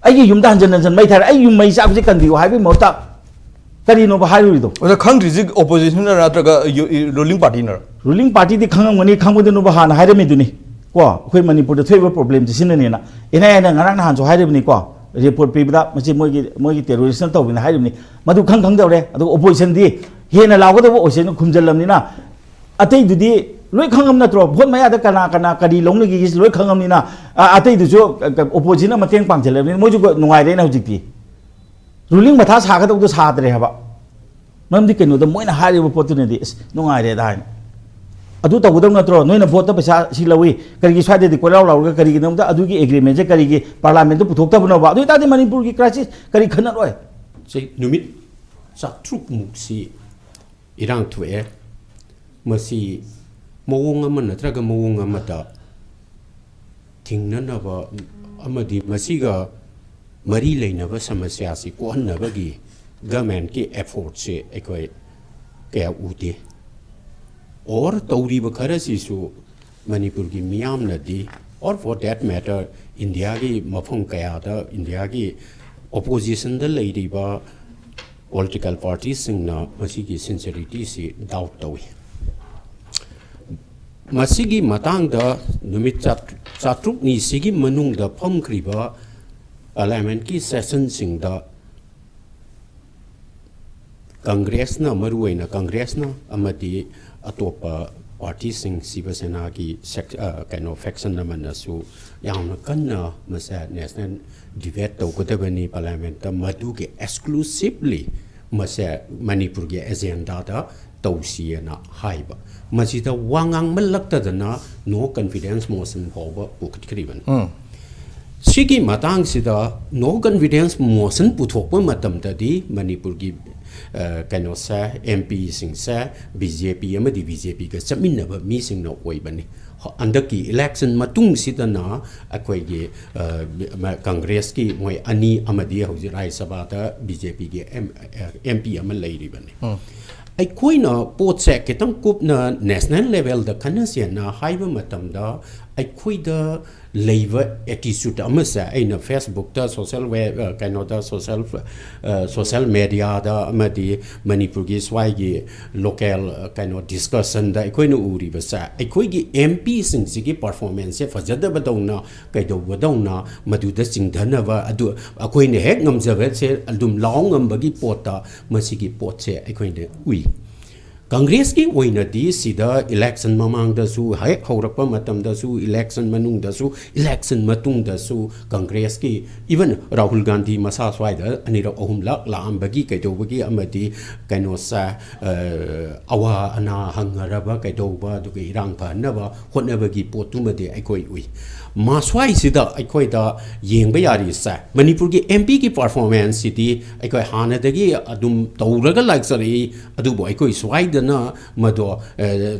ꯑꯩꯒꯤ ꯌꯨꯝꯗ ꯍꯟꯖꯟ ꯍꯟꯖꯟ ꯃꯩ ꯊꯥꯔꯦ, ꯑꯩ ꯌꯨꯝ ꯃꯩ ꯆꯥꯛꯄꯁꯦ ꯀꯟꯕꯤꯌꯨ ꯍꯥꯏꯕꯒꯤ ꯃꯍꯨꯠꯇ ꯀꯔꯤꯅꯣꯕ ꯍꯥꯏꯔꯨꯔꯤꯗꯣ? ꯑꯣꯖꯥ, ꯈꯪꯗ꯭ꯔꯤꯁꯤ oppositionꯅꯔ ꯅꯠꯇ꯭ꯔꯒ ꯌꯨ-, ꯏ-, ruling partyꯅꯔ? Ruling partyꯗꯤ ꯈꯪꯉꯝꯒꯅꯤ, ꯈꯪꯕꯗꯨꯅꯕꯨ ꯍꯥꯟꯅ ꯍꯥꯏꯔꯝꯃꯤꯗꯨꯅꯤ꯫ ꯀꯣ, ꯑꯩꯈꯣꯏ ꯃꯅꯤꯄꯨꯔꯗ ꯊꯣꯛꯏꯕ problemꯁꯦ ꯁꯤꯅꯅꯦꯅ꯫ NIAꯅ ꯉꯔꯥꯡ ꯅꯍꯥꯟꯁꯨ ꯍꯥꯏꯔꯤꯕꯅꯤꯀꯣ, report ꯄꯤꯕꯗ ꯃꯁꯤ ꯃꯣꯏꯒꯤ, ꯃꯣꯏꯒꯤ terroristꯅ ꯇꯧꯕꯅꯤ ꯍꯥꯏꯔꯤꯕꯅꯤ꯫ ꯃꯗꯨ ꯈꯪ ꯈꯪꯗꯧꯔꯦ꯫ ꯑꯗꯨꯒ oppositionꯗꯤ ꯍꯦꯟꯅ ꯂꯥꯎꯒꯗꯕ oppositionꯅ ꯈꯨꯝꯖꯤꯜꯂꯝꯅꯤꯅ, ꯑꯇꯩꯗꯨꯗꯤ ꯂꯣꯏ ꯈꯪꯉꯝ ꯅꯠꯇ꯭ꯔꯣ? ꯚꯣꯠ ꯃꯌꯥꯗ ꯀꯅꯥ ꯀꯅꯥ ꯀꯔꯤ ꯂꯧꯅꯒꯦꯁꯤ ꯂꯣꯏ ꯈꯪꯉꯝꯅꯤꯅ, ꯑ, ꯑꯇꯩꯗꯨꯁꯨ ꯑꯣꯄꯣꯖꯤꯁꯟꯅ ꯃꯇꯦꯡ ꯄꯥꯡꯁꯤꯜꯂꯕꯅꯤꯅ ꯃꯣꯏꯁꯨ ꯅꯨꯡꯉꯥꯏꯔꯦꯅ ꯍꯧꯖꯤꯛꯇꯤ꯫ ꯔꯨꯂꯤꯡ ꯃꯊꯥ ꯁꯥꯒꯗꯧꯗꯣ ꯁꯥꯗ꯭ꯔꯦ ꯍꯥꯏꯕ꯫ ꯃꯔꯝꯗꯤ ꯀꯩꯅꯣꯗ ꯃꯣꯏꯅ ꯍꯥꯏꯔꯤꯕ ꯄꯣꯠꯇꯨꯅꯗꯤ ꯑꯁ ꯅꯨꯡꯉꯥꯏꯔꯦꯗ ꯍꯥꯏꯅ꯫ ꯑꯗꯨ ꯇꯧꯒꯗꯧ ꯅꯠꯇ꯭ꯔꯣ? ꯅꯣꯏꯅ ꯚꯣꯠꯇ ꯄꯩꯁꯥ ꯁꯤ ꯂꯧꯏ, ꯀꯔꯤꯒꯤ ꯁ꯭ꯋꯥꯏꯗꯗꯤ ꯀꯣꯏꯂꯥꯎ ꯂꯥꯎꯔꯒ ꯀꯔꯤꯒꯤꯗꯃꯛꯇ ꯑꯗꯨꯒꯤ ꯑꯦꯒ꯭ꯔꯤꯃꯦꯟꯁꯦ ꯀꯔꯤꯒꯤ ꯄꯥꯔꯂꯥꯃꯦꯟꯗ ꯄꯨꯊꯣꯛꯇꯕꯅꯣꯕ? ꯑꯗꯨ ꯑꯣꯏꯇꯥꯔꯗꯤ ꯃꯅꯤꯄꯨꯔꯒꯤ ꯀ꯭ꯔꯥꯏꯁꯤꯁ ꯀꯔꯤ ꯈꯟꯅꯔꯣꯏ? ꯁꯤ ꯅꯨꯃꯤꯠ ꯆꯥꯇ꯭ꯔꯨꯛꯃꯨꯛꯁꯤ ꯏꯔꯥꯡ ꯊꯣꯛꯑꯦ꯫ ꯃꯁꯤ ꯃꯑꯣꯡ ꯑꯃ ꯅꯠꯇ꯭ꯔꯒ ꯃꯑꯣꯡ ꯑꯃꯗ ꯊꯤꯡꯅꯅꯕ ꯑꯃꯗꯤ ꯃꯁꯤꯒ ꯃꯔꯤ ꯂꯩꯅꯕ ꯁꯃꯁ꯭ꯌꯥꯁꯤ ꯀꯣꯛꯍꯟꯅꯕꯒꯤ ꯒꯃꯦꯟꯀꯤ ꯑꯦꯐꯣꯔꯠꯁꯦ ꯑꯩꯈꯣꯏ ꯀꯌꯥ ꯎꯗꯦ꯫ ꯑꯣꯔ ꯇꯧꯔꯤꯕ ꯈꯔꯁꯤꯁꯨ ꯃꯅꯤꯄꯨꯔꯒꯤ ꯃꯤꯌꯥꯝꯅꯗꯤ, or for that matter, ꯏꯟꯗꯤꯌꯥꯒꯤ ꯃꯐꯝ ꯀꯌꯥꯗ ꯏꯟꯗꯤꯌꯥꯒꯤ ꯑꯣꯄꯣꯖꯤꯁꯟꯗ ꯂꯩꯔꯤꯕ ꯄꯣꯂꯤꯇꯤꯀꯦꯜ ꯄꯥꯔꯇꯤꯁꯤꯡꯅ ꯃꯁꯤꯒꯤ ꯁꯤꯟꯁꯤꯌꯔꯤꯇꯤꯁꯤ ꯗꯥꯎꯠ ꯇꯧꯏ꯫ ꯃꯁꯤꯒꯤ ꯃꯇꯥꯡꯗ ꯅꯨꯃꯤꯠ ꯆꯥꯇ꯭ꯔꯨꯛꯅꯤꯁꯤꯒꯤ ꯃꯅꯨꯡꯗ ꯐꯝꯈ꯭ꯔꯤꯕ ꯄꯥꯔꯂꯤꯌꯥꯃꯦꯟꯠꯀꯤ ꯁꯦꯁꯟꯁꯤꯡꯗ ꯀꯪꯒ꯭ꯔꯦꯁꯅ, ꯃꯔꯨꯑꯣꯏꯅ ꯀꯪꯒ꯭ꯔꯦꯁꯅ ꯑꯃꯗꯤ ꯑꯇꯣꯞꯄ ꯄꯥꯔꯇꯤꯁꯤꯡ, ꯁꯤꯕ ꯁꯦꯅꯥꯒꯤ ꯁꯦꯛ-, ꯑ, ꯀꯩꯅꯣ, ꯐꯦꯛꯁꯟ ꯑꯃꯅꯁꯨ ꯌꯥꯝꯅ ꯀꯟꯅ ꯃꯁꯦ ꯅꯦꯁꯅꯦꯜ ꯗꯤꯕꯦꯠ ꯇꯧꯒꯗꯕꯅꯤ ꯄꯥꯔꯂꯤꯌꯥꯃꯦꯟꯠꯇ, ꯃꯗꯨꯒꯤ ꯑꯦꯛꯁꯀ꯭ꯂꯨꯁꯤꯞꯂꯤ ꯃꯁꯦ ꯃꯅꯤꯄꯨꯔꯒꯤ ꯑꯦꯖꯦꯟꯗꯥꯗ ꯇꯧꯁꯤꯑꯅ ꯍꯥꯏꯕ꯫ ꯃꯁꯤꯗ ꯋꯥ ꯉꯥꯡꯃꯜꯂꯛꯇꯗꯅ ꯅꯣ ꯀꯟꯐꯤꯗꯦꯟꯁ ꯃꯣꯁꯟ ꯐꯥꯎꯕ ꯄꯨꯈꯠꯈ꯭ꯔꯤꯕꯅꯤ꯫ ꯁꯤꯒꯤ ꯃꯇꯥꯡꯁꯤꯗ ꯅꯣ ꯀꯟꯐꯤꯗꯦꯟꯁ ꯃꯣꯁꯟ ꯄꯨꯊꯣꯛꯄ ꯃꯇꯝꯗꯗꯤ ꯃꯅꯤꯄꯨꯔꯒꯤ, ꯑ, ꯀꯩꯅꯣꯁꯦ, ꯑꯦꯝ ꯄꯤꯁꯤꯡꯁꯦ ꯕꯤ ꯖꯦ ꯄꯤ ꯑꯃꯗꯤ ꯕꯤ ꯖꯦ ꯄꯤꯒ ꯆꯠꯃꯤꯟꯅꯕ ꯃꯤꯁꯤꯡꯅ ꯑꯣꯏꯕꯅꯤ꯫ ꯍ-, ꯍꯟꯗꯛꯀꯤ ꯏꯂꯦꯛꯁꯟ ꯃꯇꯨꯡꯁꯤꯗꯅ ꯑꯩꯈꯣꯏꯒꯤ, ꯑ, ꯃ-, ꯀꯪꯒ꯭ꯔꯦꯁꯀꯤ ꯃꯣꯏ ꯑꯅꯤ ꯑꯃꯗꯤ ꯍꯧꯖꯤꯛ ꯔꯥꯖ꯭ꯌ ꯁꯚꯥꯗ ꯕꯤ ꯖꯦ ꯄꯤꯒꯤ ꯑꯦꯝ, ꯑꯦꯝ ꯄꯤ ꯑꯃ ꯂꯩꯔꯤꯕꯅꯤ꯫ ꯑꯩꯈꯣꯏꯅ ꯄꯣꯠꯁꯦ ꯈꯤꯇꯪ ꯀꯨꯞꯅ ꯅꯦꯁꯅꯦꯜ ꯂꯦꯚꯦꯜꯗ ꯈꯟꯅꯁꯦꯅ ꯍꯥꯏꯕ ꯃꯇꯝꯗ, ꯑꯩꯈꯣꯏꯗ ꯂꯩꯕ ꯑꯦꯇꯤꯆꯨꯠ ꯑꯃꯁꯦ ꯑꯩꯅ ꯐꯦꯁꯕꯨꯛꯇ, ꯁꯣꯁꯦꯜ ꯋꯦ-, ꯑ, ꯀꯩꯅꯣꯗ, ꯁꯣꯁꯦꯜ, ꯑ, ꯁꯣꯁꯦꯜ ꯃꯦꯗꯤꯌꯥꯗ ꯑꯃꯗꯤ ꯃꯅꯤꯄꯨꯔꯒꯤ ꯁ꯭ꯋꯥꯏꯒꯤ ꯂꯣꯀꯦꯜ, ꯑ, ꯀꯩꯅꯣ, ꯗꯤꯁꯀꯁꯟꯗ ꯑꯩꯈꯣꯏꯅ ꯎꯔꯤꯕꯁꯦ, ꯑꯩꯈꯣꯏꯒꯤ ꯑꯦꯝ ꯄꯤꯁꯤꯡꯁꯤꯒꯤ ꯄꯔꯐꯣꯔꯃꯦꯟꯁꯁꯦ ꯐꯖꯗꯕꯗꯧꯅ, ꯀꯩꯗꯧꯕꯗꯧꯅ, ꯃꯗꯨꯗ ꯆꯤꯡꯊꯅꯕ, ꯑꯗꯨ ꯑꯩꯈꯣꯏꯅ ꯍꯦꯛ ꯉꯝꯖꯕꯁꯦ ꯑꯗꯨꯝ ꯂꯥꯎ ꯉꯝꯕꯒꯤ ꯄꯣꯠꯇ ꯃꯁꯤꯒꯤ ꯄꯣꯠꯁꯦ ꯑꯩꯈꯣꯏꯅ ꯎꯏ꯫ ꯀꯪꯒ꯭ꯔꯦꯁꯀꯤ ꯑꯣꯏꯅꯗꯤ ꯁꯤꯗ ꯏꯂꯦꯛꯁꯟ ꯃꯃꯥꯡꯗꯁꯨ, ꯍꯦꯛ ꯍꯧꯔꯛꯄ ꯃꯇꯝꯗꯁꯨ, ꯏꯂꯦꯛꯁꯟ ꯃꯅꯨꯡꯗꯁꯨ, ꯏꯂꯦꯛꯁꯟ ꯃꯇꯨꯡꯗꯁꯨ ꯀꯪꯒ꯭ꯔꯦꯁꯀꯤ, even ꯔꯥꯍꯨꯜ ꯒꯥꯟꯙꯤ ꯃꯁꯥ ꯁ꯭ꯋꯥꯏꯗ ꯑꯅꯤꯔꯛ ꯑꯍꯨꯝꯂꯛ ꯂꯥꯛꯑꯝꯕꯒꯤ ꯀꯩꯗꯧꯕꯒꯤ ꯑꯃꯗꯤ ꯀꯩꯅꯣꯁꯦ, ꯑ, ꯑꯋꯥ ꯑꯅꯥ ꯍꯪꯅꯔꯕ ꯀꯩꯗꯧꯕ, ꯑꯗꯨꯒ ꯏꯔꯥꯡ ꯐꯍꯟꯅꯕ ꯍꯣꯠꯅꯕꯒꯤ ꯄꯣꯠꯇꯨꯃꯗꯤ ꯑꯩꯈꯣꯏ ꯎꯏ꯫ ꯃꯥ ꯁ꯭ꯋꯥꯏꯁꯤꯗ ꯑꯩꯈꯣꯏꯗ ꯌꯦꯡꯕ ꯌꯥꯔꯤꯁꯦ, ꯃꯅꯤꯄꯨꯔꯒꯤ ꯑꯦꯝ ꯄꯤꯒꯤ ꯄꯔꯐꯣꯔꯃꯦꯟꯁꯁꯤꯗꯤ ꯑꯩꯈꯣꯏ ꯍꯥꯟꯅꯗꯒꯤ ꯑꯗꯨꯝ ꯇꯧꯔꯒ ꯂꯥꯛꯆꯔꯛꯏ꯫ ꯑꯗꯨꯕꯨ ꯑꯩꯈꯣꯏ ꯁ꯭ꯋꯥꯏꯗꯅ ꯃꯗꯣ, ꯑ,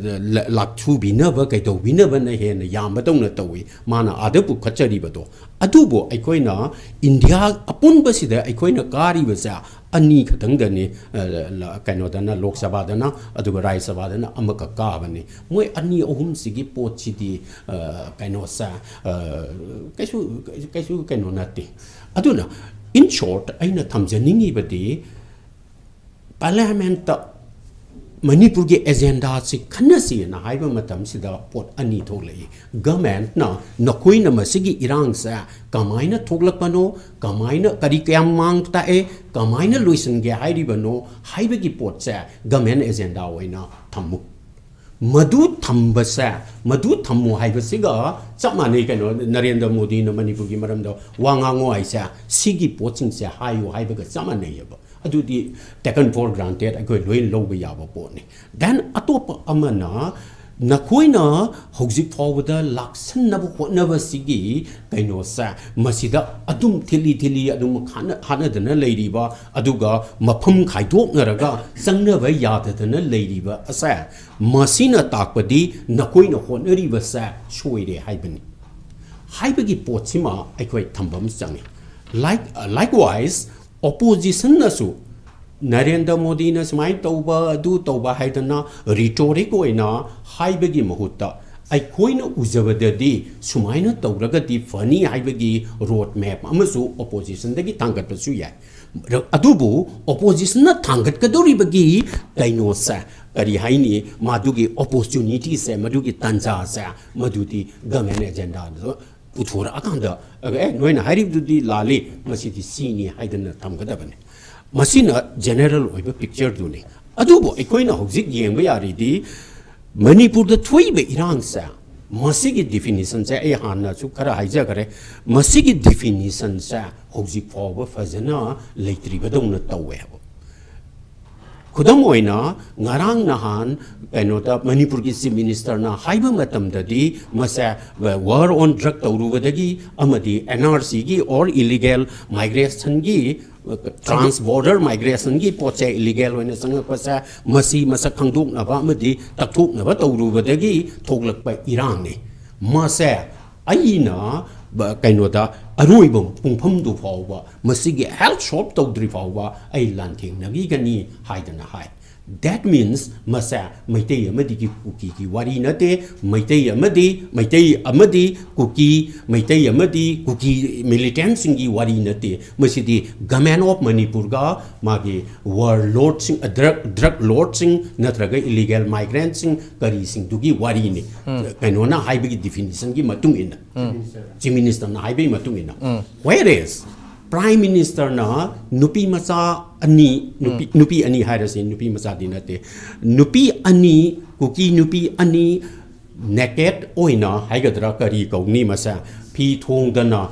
ꯂ-, ꯂꯥꯛꯊꯨꯕꯤꯅꯕ ꯀꯩꯗꯧꯕꯤꯅꯕꯅ ꯍꯦꯟꯅ ꯌꯥꯝꯕꯗꯧꯅ ꯇꯧꯏ, ꯃꯥꯅ ꯑꯥꯗ ꯄꯨꯈꯠꯆꯔꯤꯕꯗꯣ꯫ ꯑꯗꯨꯕꯨ ꯑꯩꯈꯣꯏꯅ ꯏꯟꯗꯤꯌꯥ ꯑꯄꯨꯟꯕꯁꯤꯗ ꯑꯩꯈꯣꯏꯅ ꯀꯥꯔꯤꯕꯁꯦ ꯑꯅꯤ ꯈꯛꯇꯪꯗꯅꯤ, ꯑ, ꯂ-, ꯀꯩꯅꯣꯗꯅ, ꯂꯣꯛ ꯁꯚꯥꯗꯅ, ꯑꯗꯨꯒ ꯔꯥꯖ꯭ꯌ ꯁꯚꯥꯗꯅ ꯑꯃꯈꯛ ꯀꯥꯕꯅꯤ꯫ ꯃꯣꯏ ꯑꯅꯤ ꯑꯍꯨꯝꯁꯤꯒꯤ ꯄꯣꯠꯁꯤꯗꯤ, ꯑ, ꯀꯩꯅꯣꯁꯦ, ꯑ, ꯀꯩꯁꯨ, ꯀꯩꯁꯨ ꯀꯩꯅꯣ ꯅꯠꯇꯦ꯫ ꯑꯗꯨꯅ, in short, ꯑꯩꯅ ꯊꯝꯖꯅꯤꯡꯉꯤꯕꯗꯤ, ꯄꯥꯔꯂꯤꯌꯥꯃꯦꯟꯠꯇ ꯃꯅꯤꯄꯨꯔꯒꯤ ꯑꯦꯖꯦꯟꯗꯥꯁꯤ ꯈꯟꯅꯁꯤꯅ ꯍꯥꯏꯕ ꯃꯇꯝꯁꯤꯗ ꯄꯣꯠ ꯑꯅꯤ ꯊꯣꯛꯂꯛꯏ꯫ ꯒꯃꯦꯟꯠꯅ ꯅꯈꯣꯏꯅ ꯃꯁꯤꯒꯤ ꯏꯔꯥꯡꯁꯦ ꯀꯃꯥꯏꯅ ꯊꯣꯛꯂꯛꯄꯅꯣ, ꯀꯃꯥꯏꯅ, ꯀꯔꯤ ꯀꯌꯥꯝ ꯃꯥꯡ ꯇꯥꯛꯑꯦ, ꯀꯃꯥꯏꯅ ꯂꯣꯏꯁꯤꯟꯒꯦ ꯍꯥꯏꯔꯤꯕꯅꯣ ꯍꯥꯏꯕꯒꯤ ꯄꯣꯠꯁꯦ ꯒꯃꯦꯟꯠ ꯑꯦꯖꯦꯟꯗꯥ ꯑꯣꯏꯅ ꯊꯝꯃꯨ꯫ ꯃꯗꯨ ꯊꯝꯕꯁꯦ, ꯃꯗꯨ ꯊꯝꯃꯨ ꯍꯥꯏꯕꯁꯤꯒ ꯆꯞ ꯃꯥꯟꯅꯩ꯫ ꯀꯩꯅꯣ, ꯅꯔꯦꯟꯗ꯭ꯔ ꯃꯣꯗꯤꯅ ꯃꯅꯤꯄꯨꯔꯒꯤ ꯃꯔꯝꯗ ꯋꯥ ꯉꯥꯡꯉꯣ ꯍꯥꯏꯁꯦ, ꯁꯤꯒꯤ ꯄꯣꯠꯁꯤꯡꯁꯦ ꯍꯥꯏꯌꯨ ꯍꯥꯏꯕꯒ ꯆꯞ ꯃꯥꯟꯅꯩꯌꯦꯕ꯫ ꯑꯗꯨꯗꯤ taken for granted, ꯑꯩꯈꯣꯏ ꯂꯣꯏ ꯂꯧꯕ ꯌꯥꯕ ꯄꯣꯠꯅꯤ꯫ Then ꯑꯇꯣꯞꯄ ꯑꯃꯅ, ꯅꯈꯣꯏꯅ ꯍꯧꯖꯤꯛ ꯐꯥꯎꯕꯗ ꯂꯥꯛꯁꯟꯅꯕ ꯍꯣꯠꯅꯕꯁꯤꯒꯤ ꯀꯩꯅꯣꯁꯦ, ꯃꯁꯤꯗ ꯑꯗꯨꯝ ꯊꯤꯜꯂꯤ ꯊꯤꯜꯂꯤ ꯑꯗꯨꯝ ꯍꯥꯠꯅ-, ꯍꯥꯠꯅꯗꯅ ꯂꯩꯔꯤꯕ, ꯑꯗꯨꯒ ꯃꯐꯝ ꯈꯥꯏꯗꯣꯛꯅꯔꯒ ꯆꯪꯅꯕ ꯌꯥꯗꯗꯅ ꯂꯩꯔꯤꯕ ꯑꯁꯦ, ꯃꯁꯤꯅ ꯇꯥꯛꯄꯗꯤ ꯅꯈꯣꯏꯅ ꯍꯣꯠꯅꯔꯤꯕꯁꯦ ꯁꯣꯏꯔꯦ ꯍꯥꯏꯕꯅꯤ ꯍꯥꯏꯕꯒꯤ ꯄꯣꯠꯁꯤꯃ ꯑꯩꯈꯣꯏ ꯊꯝꯕ ꯑꯃ ꯆꯪꯉꯤ꯫ Like, likewise, oppositionꯅꯁꯨ ꯅꯔꯦꯟꯗ꯭ꯔ ꯃꯣꯗꯤꯅ ꯁꯨꯃꯥꯏꯅ ꯇꯧꯕ, ꯑꯗꯨ ꯇꯧꯕ ꯍꯥꯏꯗꯅ rhetoric ꯑꯣꯏꯅ ꯍꯥꯏꯕꯒꯤ ꯃꯍꯨꯠꯇ, ꯑꯩꯈꯣꯏꯅ ꯎꯖꯕꯗꯗꯤ ꯁꯨꯃꯥꯏꯅ ꯇꯧꯔꯒꯗꯤ ꯐꯅꯤ ꯍꯥꯏꯕꯒꯤ road map ꯑꯃꯁꯨ oppositionꯗꯒꯤ ꯊꯥꯡꯒꯠꯄꯁꯨ ꯌꯥꯏ꯫ ꯑꯗꯨꯕꯨ oppositionꯅ ꯊꯥꯡꯒꯠꯀꯗꯧꯔꯤꯕꯒꯤ ꯀꯩꯅꯣꯁꯦ, ꯀꯔꯤ ꯍꯥꯏꯅꯤ, ꯃꯗꯨꯒꯤ opportunityꯁꯦ, ꯃꯗꯨꯒꯤ ꯇꯥꯟꯖꯥꯁꯦ, ꯃꯗꯨꯗꯤ government agendaꯗ ꯄꯨꯊꯣꯔꯛꯑꯀꯥꯟꯗ, "ꯑꯦ, ꯅꯣꯏꯅ ꯍꯥꯏꯔꯤꯕꯗꯨꯗꯤ ꯂꯥꯜꯂꯤ, ꯃꯁꯤꯗꯤ ꯁꯤꯅꯤ" ꯍꯥꯏꯗꯅ ꯊꯝꯒꯗꯕꯅꯤ꯫ ꯃꯁꯤꯅ general ꯑꯣꯏꯕ pictureꯗꯨꯅꯤ꯫ ꯑꯗꯨꯕꯨ ꯑꯩꯈꯣꯏꯅ ꯍꯧꯖꯤꯛ ꯌꯦꯡꯕ ꯌꯥꯔꯤꯗꯤ ꯃꯅꯤꯄꯨꯔꯗ ꯊꯣꯛꯏꯕ ꯏꯔꯥꯡꯁꯦ, ꯃꯁꯤꯒꯤ ꯗꯤꯐꯤꯅꯤꯁꯟꯁꯦ ꯑꯩ ꯍꯥꯟꯅꯁꯨ ꯈꯔ ꯍꯥꯏꯖꯈ꯭ꯔꯦ꯫ ꯃꯁꯤꯒꯤ ꯗꯤꯐꯤꯅꯤꯁꯟꯁꯦ ꯍꯧꯖꯤꯛ ꯐꯥꯎꯕ ꯐꯖꯅ ꯂꯩꯇ꯭ꯔꯤꯕꯗꯧꯅ ꯇꯧꯋꯦꯕ꯫ ꯈꯨꯗꯝ ꯑꯣꯏꯅ, ꯉꯔꯥꯡ ꯅꯍꯥꯟ ꯀꯩꯅꯣꯗ ꯃꯅꯤꯄꯨꯔꯒꯤ ꯆꯤꯐ ꯃꯤꯅꯤꯁꯇꯔꯅ ꯍꯥꯏꯕ ꯃꯇꯝꯗꯗꯤ, ꯃꯁꯦ ꯋꯥꯔ ꯑꯣꯟ ꯗ꯭ꯔꯒ ꯇꯧꯔꯨꯕꯗꯒꯤ ꯑꯃꯗꯤ ꯑꯦꯟ ꯑꯥꯔ ꯁꯤꯒꯤ ꯑꯣꯔ ꯏꯂꯤꯒꯦꯜ ꯃꯥꯏꯒ꯭ꯔꯦꯁꯟꯒꯤ, ꯇ꯭ꯔꯥꯟꯁ ꯕꯣꯔꯗꯔ ꯃꯥꯏꯒ꯭ꯔꯦꯁꯟꯒꯤ ꯄꯣꯠꯁꯦ, ꯏꯂꯤꯒꯦꯜ ꯑꯣꯏꯅ ꯆꯪꯉꯛꯄꯁꯦ, ꯃꯁꯤ ꯃꯁꯛ ꯈꯪꯗꯣꯛꯅꯕ ꯑꯃꯗꯤ ꯇꯛꯊꯣꯛꯅꯕ ꯇꯧꯔꯨꯕꯗꯒꯤ ꯊꯣꯛꯂꯛꯄ ꯏꯔꯥꯡꯅꯤ꯫ ꯃꯁꯦ ꯑꯩꯅ ꯕ-, ꯀꯩꯅꯣꯗ ꯑꯔꯣꯏꯕ ꯄꯨꯡꯐꯝꯗꯨ ꯐꯥꯎꯕ, ꯃꯁꯤꯒꯤ ꯍꯦꯜ ꯁꯣꯜꯕ ꯇꯧꯗ꯭ꯔꯤ ꯐꯥꯎꯕ ꯑꯩ ꯂꯥꯟꯊꯦꯡꯅꯈꯤꯒꯅꯤ ꯍꯥꯏꯗꯅ ꯍꯥꯏ꯫ That means ꯃꯁꯦ ꯃꯩꯇꯩ ꯑꯃꯗꯤ ꯀꯨꯀꯤꯒꯤ ꯋꯥꯔꯤ ꯅꯠꯇꯦ, ꯃꯩꯇꯩ ꯑꯃꯗꯤ, ꯃꯩꯇꯩ ꯑꯃꯗꯤ ꯀꯨꯀꯤ, ꯃꯩꯇꯩ ꯑꯃꯗꯤ ꯀꯨꯀꯤ ꯃꯤꯂꯤꯇꯦꯟꯁꯤꯡꯒꯤ ꯋꯥꯔꯤ ꯅꯠꯇꯦ꯫ ꯃꯁꯤꯗꯤ ꯒꯃꯦꯟ ꯑꯣꯐ ꯃꯅꯤꯄꯨꯔꯒ ꯃꯥꯒꯤ ꯋꯥꯔ ꯂꯣꯔꯗꯁꯤꯡ, ꯗ꯭ꯔꯒ, ꯗ꯭ꯔꯒ ꯂꯣꯔꯗꯁꯤꯡ ꯅꯠꯇ꯭ꯔꯒ ꯏꯂꯤꯒꯦꯜ ꯃꯥꯏꯒ꯭ꯔꯦꯟꯠꯁꯤꯡ ꯀꯔꯤꯁꯤꯡꯗꯨꯒꯤ ꯋꯥꯔꯤꯅꯤ꯫ ꯀꯩꯅꯣꯅ ꯍꯥꯏꯕꯒꯤ ꯗꯤꯐꯤꯅꯤꯁꯟꯒꯤ ꯃꯇꯨꯡ ꯏꯟꯅ, ꯆꯤꯐ ꯃꯤꯅꯤꯁꯇꯔꯅ ꯍꯥꯏꯕꯒꯤ ꯃꯇꯨꯡ ꯏꯟꯅ꯫ Whereas ꯄ꯭ꯔꯥꯏꯝ ꯃꯤꯅꯤꯁꯇꯔꯅ ꯅꯨꯄꯤ ꯃꯆꯥ ꯑꯅꯤ, ꯅꯨꯄꯤ, ꯅꯨꯄꯤ ꯑꯅꯤ ꯍꯥꯏꯔꯁꯤ, ꯅꯨꯄꯤ ꯃꯆꯥꯗꯤ ꯅꯠꯇꯦ, ꯅꯨꯄꯤ ꯑꯅꯤ, ꯀꯨꯀꯤ ꯅꯨꯄꯤ ꯑꯅꯤ ꯅꯦꯀꯦꯠ ꯑꯣꯏꯅ ꯍꯥꯏꯒꯗ꯭ꯔꯥ, ꯀꯔꯤ ꯀꯧꯅꯤ, ꯃꯁꯦ ꯐꯤ ꯊꯣꯡꯗꯅ,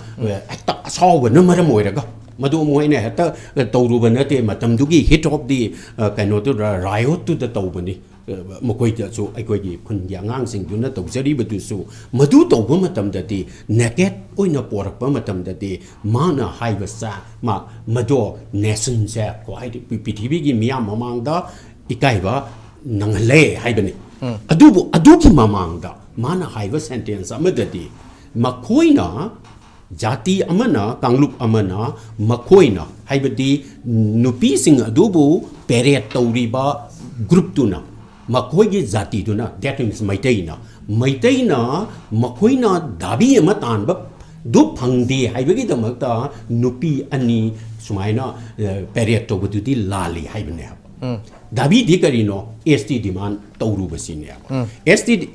ꯍꯦꯛꯇ ꯑꯁꯥꯎꯕꯅ ꯃꯔꯝ ꯑꯣꯏꯔꯒ, ꯃꯗꯨ ꯃꯣꯏꯅ ꯍꯦꯛꯇ ꯇꯧꯔꯨꯕ ꯅꯠꯇꯦ꯫ ꯃꯇꯝꯗꯨꯒꯤ ꯍꯤꯠ ꯑꯣꯐ ꯗꯤ, ꯑ, ꯀꯩꯅꯣꯗꯨꯗ, ꯔꯥꯏꯑꯣꯠꯇꯨꯗ ꯇꯧꯕꯅꯤ꯫ ꯑ, ꯃꯈꯣꯏꯗꯁꯨ, ꯑꯩꯈꯣꯏꯒꯤ ꯈꯨꯟꯒꯤ ꯑꯉꯥꯡꯁꯤꯡꯗꯨꯅ ꯇꯧꯖꯔꯤꯕꯗꯨꯁꯨ, ꯃꯗꯨ ꯇꯧꯕ ꯃꯇꯝꯗꯗꯤ, ꯅꯦꯀꯦꯠ ꯑꯣꯏꯅ ꯄꯣꯔꯛꯄ ꯃꯇꯝꯗꯗꯤ, ꯃꯥꯅ ꯍꯥꯏꯕꯁꯦ, ꯃꯥ, ꯃꯗꯣ ꯅꯦꯁꯟꯁꯦ, ꯈ꯭ꯋꯥꯏꯗꯒꯤ ꯄ꯭ꯔꯤꯊꯤꯕꯤꯒꯤ ꯃꯤꯌꯥꯝ ꯃꯃꯥꯡꯗ ꯏꯀꯥꯏꯕ ꯅꯪꯍꯜꯂꯦ ꯍꯥꯏꯕꯅꯤ꯫ ꯑꯗꯨꯕꯨ ꯑꯗꯨꯒꯤ ꯃꯃꯥꯡꯗ ꯃꯥꯅ ꯍꯥꯏꯕ ꯁꯦꯟꯇꯦꯟꯁ ꯑꯃꯗꯗꯤ, ꯃꯈꯣꯏꯅ, ꯖꯥꯇꯤ ꯑꯃꯅ, ꯀꯥꯡꯂꯨꯞ ꯑꯃꯅ, ꯃꯈꯣꯏꯅ, ꯍꯥꯏꯕꯗꯤ ꯅꯨꯄꯤꯁꯤꯡ ꯑꯗꯨꯕꯨ ꯄꯦꯔꯦꯠ ꯇꯧꯔꯤꯕ ꯒ꯭ꯔꯨꯞꯇꯨꯅ, ꯃꯈꯣꯏꯒꯤ ꯖꯥꯇꯤꯗꯨꯅ, that means ꯃꯩꯇꯩꯅ, ꯃꯩꯇꯩꯅ ꯃꯈꯣꯏꯅ ꯗꯥꯕꯤ ꯑꯃ ꯇꯥꯟꯕ ꯗꯨ ꯐꯪꯗꯦ ꯍꯥꯏꯕꯒꯤꯗꯃꯛꯇ ꯅꯨꯄꯤ ꯑꯅꯤ ꯁꯨꯃꯥꯏꯅ, ꯑ, ꯄꯦꯔꯦꯠ ꯇꯧꯕꯗꯨꯗꯤ ꯂꯥꯜꯂꯤ ꯍꯥꯏꯕꯅꯦꯕ꯫ ꯗꯥꯕꯤꯗꯤ ꯀꯔꯤꯅꯣ? ꯑꯦꯁ ꯇꯤ ꯗꯤꯃꯥꯟ ꯇꯧꯔꯨꯕꯁꯤꯅꯦꯕ꯫ ꯑꯦꯁ ꯇꯤ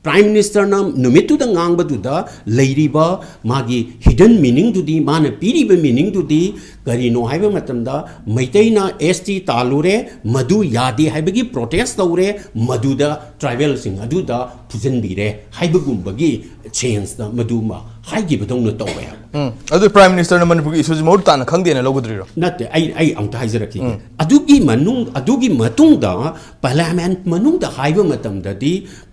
Prime Ministerꯅ ꯅꯨꯃꯤꯠꯇꯨꯗ ꯉꯥꯡꯕꯗꯨꯗ ꯂꯩꯔꯤꯕ ꯃꯥꯒꯤ hidden meaningꯗꯨꯗꯤ, ꯃꯥꯅ ꯄꯤꯔꯤꯕ meaningꯗꯨꯗꯤ ꯀꯔꯤꯅꯣ ꯍꯥꯏꯕ ꯃꯇꯝꯗ, ꯃꯩꯇꯩꯅ S T ꯇꯥꯜꯂꯨꯔꯦ, ꯃꯗꯨ ꯌꯥꯗꯦ ꯍꯥꯏꯕꯒꯤ protest ꯇꯧꯔꯦ, ꯃꯗꯨꯗ tribalꯁꯤꯡ ꯑꯗꯨꯗ ꯐꯨꯖꯤꯟꯕꯤꯔꯦ ꯍꯥꯏꯕꯒꯨꯝꯕꯒꯤ senseꯇ ꯃꯗꯨꯃ ꯍꯥꯏꯈꯤꯕꯗꯧꯅ ꯇꯧꯋꯦ ꯍꯥꯏꯕ꯫ ꯎꯝ, ꯑꯗꯨ Prime Ministerꯅ ꯃꯅꯤꯄꯨꯔꯒꯤ issueꯁꯤ ꯃꯃꯨꯠ ꯇꯥꯅ ꯈꯪꯗꯦꯅ ꯂꯧꯒꯗ꯭ꯔꯤꯔꯣ? ꯅꯠꯇꯦ, ꯑꯩ ꯑꯩ ꯑꯃꯨꯛꯇ ꯍꯥꯏꯖꯔꯛꯈꯤꯒꯦ꯫ ꯑꯗꯨꯒꯤ ꯃꯅꯨꯡ ꯑꯗꯨꯒꯤ ꯃꯇꯨꯡꯗ Parliament ꯃꯅꯨꯡꯗ ꯍꯥꯏꯕ ꯃꯇꯝꯗꯗꯤ,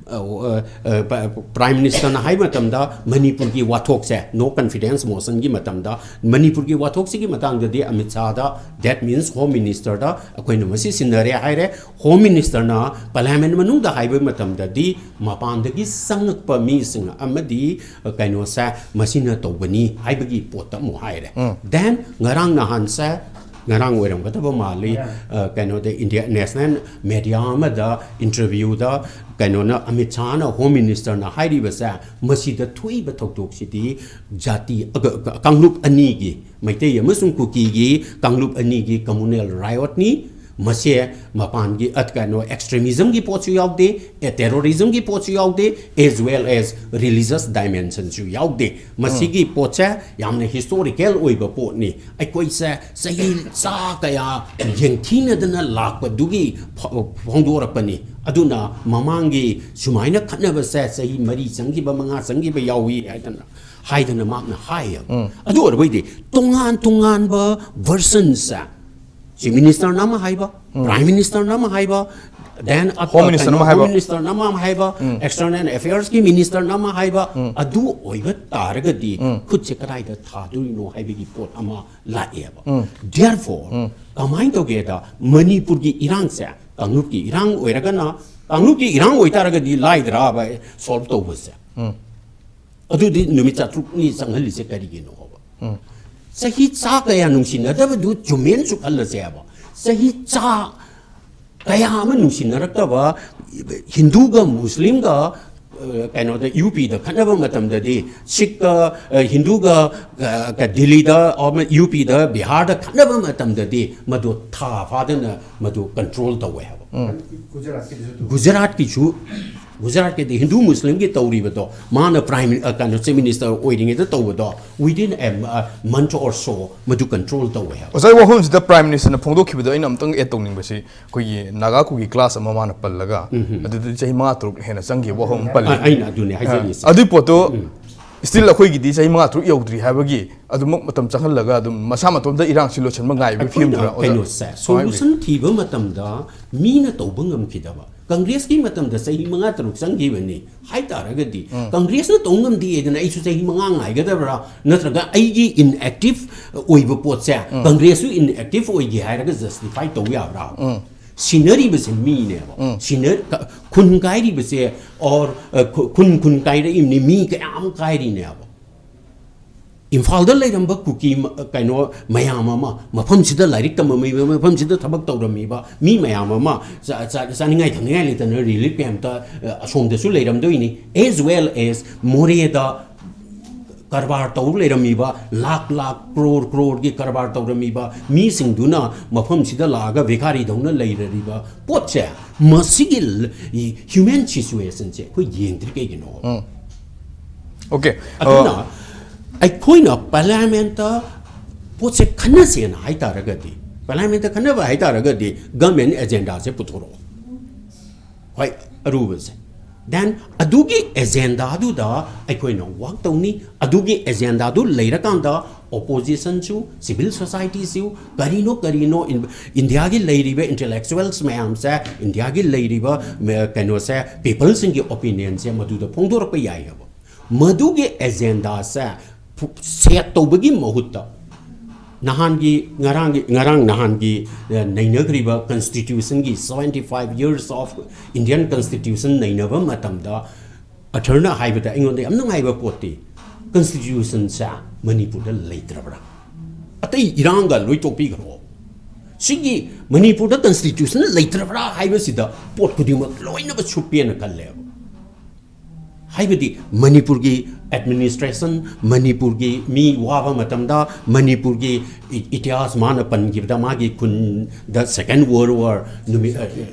ꯑ, ꯑ, ꯑ, ꯄ- Prime Ministerꯅ ꯍꯥꯏꯕ ꯃꯇꯝꯗ, ꯃꯅꯤꯄꯨꯔꯒꯤ ꯋꯥꯊꯣꯛꯁꯦ, no confidence motionꯒꯤ ꯃꯇꯝꯗ ꯃꯅꯤꯄꯨꯔꯒꯤ ꯋꯥꯊꯣꯛꯁꯤꯒꯤ ꯃꯇꯥꯡꯗꯗꯤ ꯑꯃꯤꯠ ꯁꯥꯍꯗ, that means Home Ministerꯗ ꯑꯩꯈꯣꯏꯅ ꯃꯁꯤ ꯁꯤꯟꯅꯔꯦ ꯍꯥꯏꯔꯦ꯫ Home Ministerꯅ Parliament ꯃꯅꯨꯡꯗ ꯍꯥꯏꯕ ꯃꯇꯝꯗꯗꯤ ꯃꯄꯥꯟꯗꯒꯤ ꯆꯪꯉꯛꯄ ꯃꯤꯁꯤꯡ ꯑꯃꯗꯤ, ꯑ, ꯀꯩꯅꯣꯁꯦ ꯃꯁꯤꯅ ꯇꯧꯕꯅꯤ ꯍꯥꯏꯕꯒꯤ ꯄꯣꯠꯇ ꯑꯃꯨꯛ ꯍꯥꯏꯔꯦ꯫ Then ꯉꯔꯥꯡ ꯅꯍꯥꯟꯁꯦ, ꯉꯔꯥꯡ ꯑꯣꯏꯔꯝꯒꯗꯕ ꯃꯥꯜꯂꯤ, ꯑ, ꯀꯩꯅꯣꯗ India national media ꯑꯃꯗ interviewꯗ ꯀꯩꯅꯣꯅ, ꯑꯃꯤꯠ ꯁꯥꯍꯅ, Home Ministerꯅ ꯍꯥꯏꯔꯤꯕꯁꯦ, ꯃꯁꯤꯗ ꯊꯣꯛꯏꯕ ꯊꯧꯗꯣꯛꯁꯤꯗꯤ ꯖꯥꯇꯤ ꯑꯒ-, ꯀꯥꯡꯂꯨꯞ ꯑꯅꯤꯒꯤ, ꯃꯩꯇꯩ ꯑꯃꯁꯨꯡ ꯀꯨꯀꯤꯒꯤ ꯀꯥꯡꯂꯨꯞ ꯑꯅꯤꯒꯤ communal riotꯅꯤ꯫ ꯃꯁꯦ ꯃꯄꯥꯟꯒꯤ, ꯑ, ꯀꯩꯅꯣ, extremismꯒꯤ ꯄꯣꯠꯁꯨ ꯌꯥꯎꯗꯦ, ꯑꯦ, terrorismꯒꯤ ꯄꯣꯠꯁꯨ ꯌꯥꯎꯗꯦ, as well as religious dimensionꯁꯨ ꯌꯥꯎꯗꯦ꯫ ꯃꯁꯤꯒꯤ ꯄꯣꯠꯁꯦ ꯌꯥꯝꯅ historical ꯑꯣꯏꯕ ꯄꯣꯠꯅꯤ꯫ ꯑꯩꯈꯣꯏꯁꯦ ꯆꯍꯤ ꯆꯥ ꯀꯌꯥ ꯌꯦꯡꯊꯤꯅꯗꯅ ꯂꯥꯛꯄꯗꯨꯒꯤ ꯐ-, ꯐꯣꯡꯗꯣꯔꯛꯄꯅꯤ꯫ ꯑꯗꯨꯅ ꯃꯃꯥꯡꯒꯤ ꯁꯨꯃꯥꯏꯅ ꯈꯠꯅꯕꯁꯦ ꯆꯍꯤ ꯃꯔꯤ ꯆꯪꯈꯤꯕ, ꯃꯉꯥ ꯆꯪꯈꯤꯕ ꯌꯥꯎꯏ ꯍꯥꯏꯗꯅ, ꯍꯥꯏꯗꯅ ꯃꯍꯥꯛꯅ ꯍꯥꯏꯌꯦꯕ꯫ ꯑꯗꯨ ꯑꯣꯏꯔꯕꯗꯤ ꯇꯣꯉꯥꯟ ꯇꯣꯉꯥꯟꯕ versionꯁꯦ, Chief Ministerꯅ ꯑꯃ ꯍꯥꯏꯕ, Prime Ministerꯅ ꯑꯃ ꯍꯥꯏꯕ, then ꯑ-, Home Ministerꯅ ꯀꯩꯅꯣ, ꯑꯃ ꯍꯥꯏꯕ꯫ Home Ministerꯅ ꯑꯃ ꯍꯥꯏꯕ, External Affairsꯀꯤ Ministerꯅ ꯑꯃ ꯍꯥꯏꯕ, ꯑꯗꯨ ꯑꯣꯏꯕ ꯇꯥꯔꯒꯗꯤ ꯈꯨꯠꯁꯦ ꯀꯗꯥꯏꯗ ꯊꯥꯗꯣꯏꯅꯣ ꯍꯥꯏꯕꯒꯤ ꯄꯣꯠ ꯑꯃ ꯂꯥꯛꯑꯦꯕ꯫ Therefore, ꯀꯃꯥꯏꯅ ꯇꯧꯒꯦꯗ, ꯃꯅꯤꯄꯨꯔꯒꯤ ꯏꯔꯥꯡꯁꯦ ꯀꯥꯡꯂꯨꯞꯀꯤ ꯏꯔꯥꯡ ꯑꯣꯏꯔꯒꯅ, ꯀꯥꯡꯂꯨꯞꯀꯤ ꯏꯔꯥꯡ ꯑꯣꯏꯇꯥꯔꯒꯗꯤ ꯂꯥꯏꯗ꯭ꯔꯥꯕ solve ꯇꯧꯕꯁꯦ? ꯑꯗꯨꯗꯤ ꯅꯨꯃꯤꯠ ꯆꯥꯇ꯭ꯔꯨꯛꯅꯤ ꯆꯪꯍꯜꯂꯤꯁꯦ ꯀꯔꯤꯒꯤꯅꯣꯕ? ꯆꯍꯤ ꯆꯥ ꯀꯌꯥ ꯅꯨꯡꯁꯤꯅꯗꯕꯗꯨ ꯆꯨꯝꯃꯦꯅꯁꯨ ꯈꯜꯂꯁꯦꯕ꯫ ꯆꯍꯤ ꯆꯥ ꯀꯌꯥ ꯑꯃ ꯅꯨꯡꯁꯤꯅꯔꯛꯇꯕ ꯍꯤꯟꯗꯨꯒ ꯃꯨꯁꯂꯤꯝꯒ, ꯑ, ꯀꯩꯅꯣꯗ UPꯗ ꯈꯠꯅꯕ ꯃꯇꯝꯗꯗꯤ, ꯁꯤꯈꯀ, ꯑ, ꯍꯤꯟꯗꯨꯒ, ꯑ, ꯀ-, ꯗꯤꯜꯂꯤꯗ, ꯑꯃ UPꯗ, ꯕꯤꯍꯥꯔꯗ ꯈꯠꯅꯕ ꯃꯇꯝꯗꯗꯤ ꯃꯗꯨ ꯊꯥ ꯐꯥꯗꯅ ꯃꯗꯨ control ꯇꯧꯋꯦ ꯍꯥꯏꯕ꯫ ꯒꯨꯖꯔꯥꯠꯀꯤꯗꯨꯁꯨ ꯑꯗꯨꯝ ꯒꯨꯖꯔꯥꯠꯀꯤꯁꯨ ꯒꯨꯖꯔꯥꯠꯀꯤꯗꯤ ꯍꯤꯟꯗꯨ ꯃꯨꯁꯂꯤꯝꯒꯤ ꯇꯧꯔꯤꯕꯗꯣ, ꯃꯥꯅ ꯄ꯭ꯔꯥꯏꯝ ꯀꯩꯅꯣ ꯆꯤꯐ ꯃꯤꯅꯤꯁꯇꯔ ꯑꯣꯏꯔꯤꯉꯩꯗ ꯇꯧꯕꯗꯣ, within a month or so ꯃꯗꯨ ꯀꯟꯇ꯭ꯔꯣꯜ ꯇꯧꯋꯦ ꯍꯥꯏꯕ꯫ ꯑꯣꯖꯥ, ꯋꯥꯐꯝꯁꯤꯗ ꯄ꯭ꯔꯥꯏꯝ ꯃꯤꯅꯤꯁꯇꯔꯅ ꯐꯣꯡꯗꯣꯛꯈꯤꯕꯗ ꯑꯩꯅ ꯑꯃꯨꯛꯇꯪ ꯑꯦꯗ ꯇꯧꯅꯤꯡꯕꯁꯤ, ꯑꯩꯈꯣꯏꯒꯤ ꯅꯥꯒꯥ ꯀꯨꯀꯤ ꯀ꯭ꯂꯥꯁ ꯑꯃ ꯃꯥꯅ ꯄꯜꯂꯒ, ꯑꯗꯨꯗꯤ ꯆꯍꯤ ꯃꯉꯥ ꯇꯔꯨꯛ ꯍꯦꯟꯅ ꯆꯪꯈꯤꯕ ꯋꯥꯐꯝ ꯑꯃ ꯄꯜꯂꯤ꯫ ꯑ- ꯑꯩꯅ ꯑꯗꯨꯅꯦ ꯍꯥꯏꯖꯔꯤꯁꯦ꯫ ꯑꯗꯨꯏ ꯄꯣꯠꯇꯣ ꯁ꯭ꯇꯤꯜ ꯑꯩꯈꯣꯏꯒꯤꯗꯤ ꯆꯍꯤ ꯃꯉꯥ ꯇꯔꯨꯛ ꯌꯧꯗ꯭ꯔꯤ ꯍꯥꯏꯕꯒꯤ ꯑꯗꯨꯃꯛ ꯃꯇꯝ ꯆꯪꯍꯜꯂꯒ ꯑꯗꯨꯝ ꯃꯁꯥ ꯃꯇꯣꯝꯗ ꯏꯔꯥꯡꯁꯤ ꯂꯣꯏꯁꯤꯟꯕ ꯉꯥꯏꯕꯒꯤ ꯑꯩꯈꯣꯏꯅ ꯐꯤꯕꯝꯗꯨꯔ ꯑꯣꯖꯥ? ꯀꯩꯅꯣꯁꯦ, ꯁꯣꯂꯨꯁꯟ ꯊꯤꯕ ꯃꯇꯝꯗ ꯃꯤꯅ ꯇꯧꯕ ꯉꯝꯈꯤꯗꯕ, ꯀꯪꯒ꯭ꯔꯦꯁꯀꯤ ꯃꯇꯝꯗ ꯆꯍꯤ ꯃꯉꯥ ꯇꯔꯨꯛ ꯆꯪꯈꯤꯕꯅꯤ ꯍꯥꯏ ꯇꯥꯔꯒꯗꯤ, ꯀꯪꯒ꯭ꯔꯦꯁꯅ ꯇꯧ ꯉꯝꯗꯦꯗꯅ ꯑꯩꯁꯨ ꯆꯍꯤ ꯃꯉꯥ ꯉꯥꯏꯒꯗꯕ꯭ꯔꯥ? ꯅꯠꯇ꯭ꯔꯒ ꯑꯩꯒꯤ ꯏꯟꯑꯦꯛꯇꯤꯚ ꯑꯣꯏꯕ ꯄꯣꯠꯁꯦ ꯀꯪꯒ꯭ꯔꯦꯁꯁꯨ ꯏꯟꯑꯦꯛꯇꯤꯚ ꯑꯣꯏꯒꯦ ꯍꯥꯏꯔꯒ ꯖꯁꯇꯤꯐꯥꯏ ꯇꯧ ꯌꯥꯕ꯭ꯔꯥ? ꯁꯤꯅꯔꯤꯕꯁꯦ ꯃꯤꯅꯦꯕ꯫ ꯁꯤꯅ-, ꯈꯨꯟ ꯀꯥꯏꯔꯤꯕꯁꯦ, ꯑꯣꯔ ꯈꯨꯟ ꯈꯨꯟ ꯀꯥꯏꯔꯛꯏꯕꯅꯤ, ꯃꯤ ꯀꯌꯥ ꯑꯃ ꯀꯥꯏꯔꯤꯅꯦꯕ꯫ ꯏꯝꯐꯥꯜꯗ ꯂꯩꯔꯝꯕ ꯀꯨꯀꯤ ꯃ-, ꯀꯩꯅꯣ ꯃꯌꯥꯝ ꯑꯃ, ꯃꯐꯝꯁꯤꯗ ꯂꯥꯏꯔꯤꯛ ꯇꯝꯃꯝꯃꯤꯕ, ꯃꯐꯝꯁꯤꯗ ꯊꯕꯛ ꯇꯧꯔꯝꯃꯤꯕ ꯃꯤ ꯃꯌꯥꯝ ꯑꯃ ꯆꯥ-, ꯆꯥ-, ꯆꯥꯅꯤꯡꯉꯥꯏ ꯊꯛꯅꯤꯡꯉꯥꯏ ꯂꯩꯇꯅ ꯔꯤꯂꯤꯐ ꯀꯦꯝꯞꯇ, ꯑ, ꯑꯁꯣꯝꯗꯁꯨ ꯂꯩꯔꯝꯗꯣꯏꯅꯤ꯫ As well as ꯃꯣꯔꯦꯗ ꯀꯔꯕꯥꯔ ꯇꯧ ꯂꯩꯔꯝꯃꯤꯕ, ꯂꯥꯛ ꯂꯥꯛ, ꯀ꯭ꯔꯣꯔ ꯀ꯭ꯔꯣꯔꯒꯤ ꯀꯔꯕꯥꯔ ꯇꯧꯔꯝꯃꯤꯕ ꯃꯤꯁꯤꯡꯗꯨꯅ ꯃꯐꯝꯁꯤꯗ ꯂꯥꯛꯑꯒ ꯚꯤꯈꯥꯔꯤꯗꯧꯅ ꯂꯩꯔꯔꯤꯕ ꯄꯣꯠꯁꯦ, ꯃꯁꯤꯒꯤ ꯍ꯭ꯌꯨꯃꯦꯟ ꯁꯤꯆꯨꯋꯦꯁꯟꯁꯦ ꯑꯩꯈꯣꯏ ꯌꯦꯡꯗ꯭ꯔꯤ ꯀꯩꯒꯤꯅꯣ? ꯑꯣꯀꯦ꯫ ꯑꯗꯨꯅ ꯑꯩꯈꯣꯏꯅ ꯄꯥꯔꯂꯤꯌꯥꯃꯦꯟꯠꯇ ꯄꯣꯠꯁꯦ ꯈꯟꯅꯁꯦꯅ ꯍꯥꯏ ꯇꯥꯔꯒꯗꯤ, ꯄꯥꯔꯂꯤꯌꯥꯃꯦꯟꯠꯇ ꯈꯟꯅꯕ ꯍꯥꯏ ꯇꯥꯔꯒꯗꯤ ꯒꯃꯦꯟ ꯑꯦꯖꯦꯟꯗꯥꯁꯦ ꯄꯨꯊꯣꯔꯛꯑꯣ꯫ ꯈ꯭ꯋꯥꯏ ꯑꯔꯨꯕꯁꯦ꯫ ꯗꯦꯟ ꯑꯗꯨꯒꯤ ꯑꯦꯖꯦꯟꯗꯥꯗꯨꯗ ꯑꯩꯈꯣꯏꯅ ꯋꯥꯛ ꯇꯧꯅꯤ꯫ ꯑꯗꯨꯒꯤ ꯑꯦꯖꯦꯟꯗꯥꯗꯨ ꯂꯩꯔꯀꯥꯟꯗ ꯑꯣꯄꯣꯖꯤꯁꯟꯁꯨ, ꯁꯤꯚꯤꯜ ꯁꯣꯁꯥꯏꯇꯤꯁꯨ, ꯀꯔꯤꯅꯣ ꯀꯔꯤꯅꯣ ꯏꯟ-, ꯏꯟꯗꯤꯌꯥꯒꯤ ꯂꯩꯔꯤꯕ ꯏꯟꯇꯦꯂꯦꯛꯆꯨꯋꯦꯜꯁ ꯃꯌꯥꯝꯁꯦ, ꯏꯟꯗꯤꯌꯥꯒꯤ ꯂꯩꯔꯤꯕ ꯃ-, ꯀꯩꯅꯣꯁꯦ, ꯄꯤꯄꯜꯁꯤꯡꯒꯤ ꯑꯣꯄꯤꯅꯤꯌꯟꯁꯦ ꯃꯗꯨꯗ ꯐꯣꯡꯗꯣꯔꯛꯄ ꯌꯥꯏꯑꯕ꯫ ꯃꯗꯨꯒꯤ ꯑꯦꯖꯦꯟꯗꯥꯁꯦ ꯐꯨ-, ꯁꯦꯠ ꯇꯧꯕꯒꯤ ꯃꯍꯨꯠꯇ ꯅꯍꯥꯟꯒꯤ, ꯉꯔꯥꯡꯒꯤ, ꯉꯔꯥꯡ ꯅꯍꯥꯟꯒꯤ, ꯑ, ꯅꯩꯅꯈ꯭ꯔꯤꯕ ꯀꯟꯁꯇꯤꯇ꯭ꯌꯨꯁꯟꯒꯤ seventy five years of Indian Constitution ꯅꯩꯅꯕ ꯃꯇꯝꯗ ꯑꯊꯔꯅ ꯍꯥꯏꯕꯗ ꯑꯩꯉꯣꯟꯗ ꯌꯥꯝ ꯅꯨꯡꯉꯥꯏꯕ ꯄꯣꯠꯇꯤ, ꯀꯟꯁꯇꯤꯇ꯭ꯌꯨꯁꯟꯁꯦ ꯃꯅꯤꯄꯨꯔꯗ ꯂꯩꯇ꯭ꯔꯕ꯭ꯔꯥ? ꯑꯇꯩ ꯏꯔꯥꯡꯒ ꯂꯣꯏ ꯇꯣꯛꯄꯤꯈ꯭ꯔꯣ, ꯁꯤꯒꯤ ꯃꯅꯤꯄꯨꯔꯗ ꯀꯟꯁꯇꯤꯇ꯭ꯌꯨꯁꯟ ꯂꯩꯇ꯭ꯔꯕ꯭ꯔꯥ ꯍꯥꯏꯕꯁꯤꯗ ꯄꯣꯠ ꯈꯨꯗꯤꯡꯃꯛ ꯂꯣꯏꯅꯃꯛ ꯁꯨꯞꯄꯦꯅ ꯈꯜꯂꯦꯕ꯫ ꯍꯥꯏꯕꯗꯤ ꯃꯅꯤꯄꯨꯔꯒꯤ ꯑꯦꯗꯃꯤꯅꯤꯁꯇ꯭ꯔꯦꯁꯟ, ꯃꯅꯤꯄꯨꯔꯒꯤ ꯃꯤ ꯋꯥꯕ ꯃꯇꯝꯗ, ꯃꯅꯤꯄꯨꯔꯒꯤ ꯏ- ꯏꯇꯤꯍꯥꯁ ꯃꯥꯅ ꯄꯟꯈꯤꯕꯗ, ꯃꯥꯒꯤ ꯈꯨꯟꯗ Second World War ꯅꯨꯃꯤꯠ, ꯑ,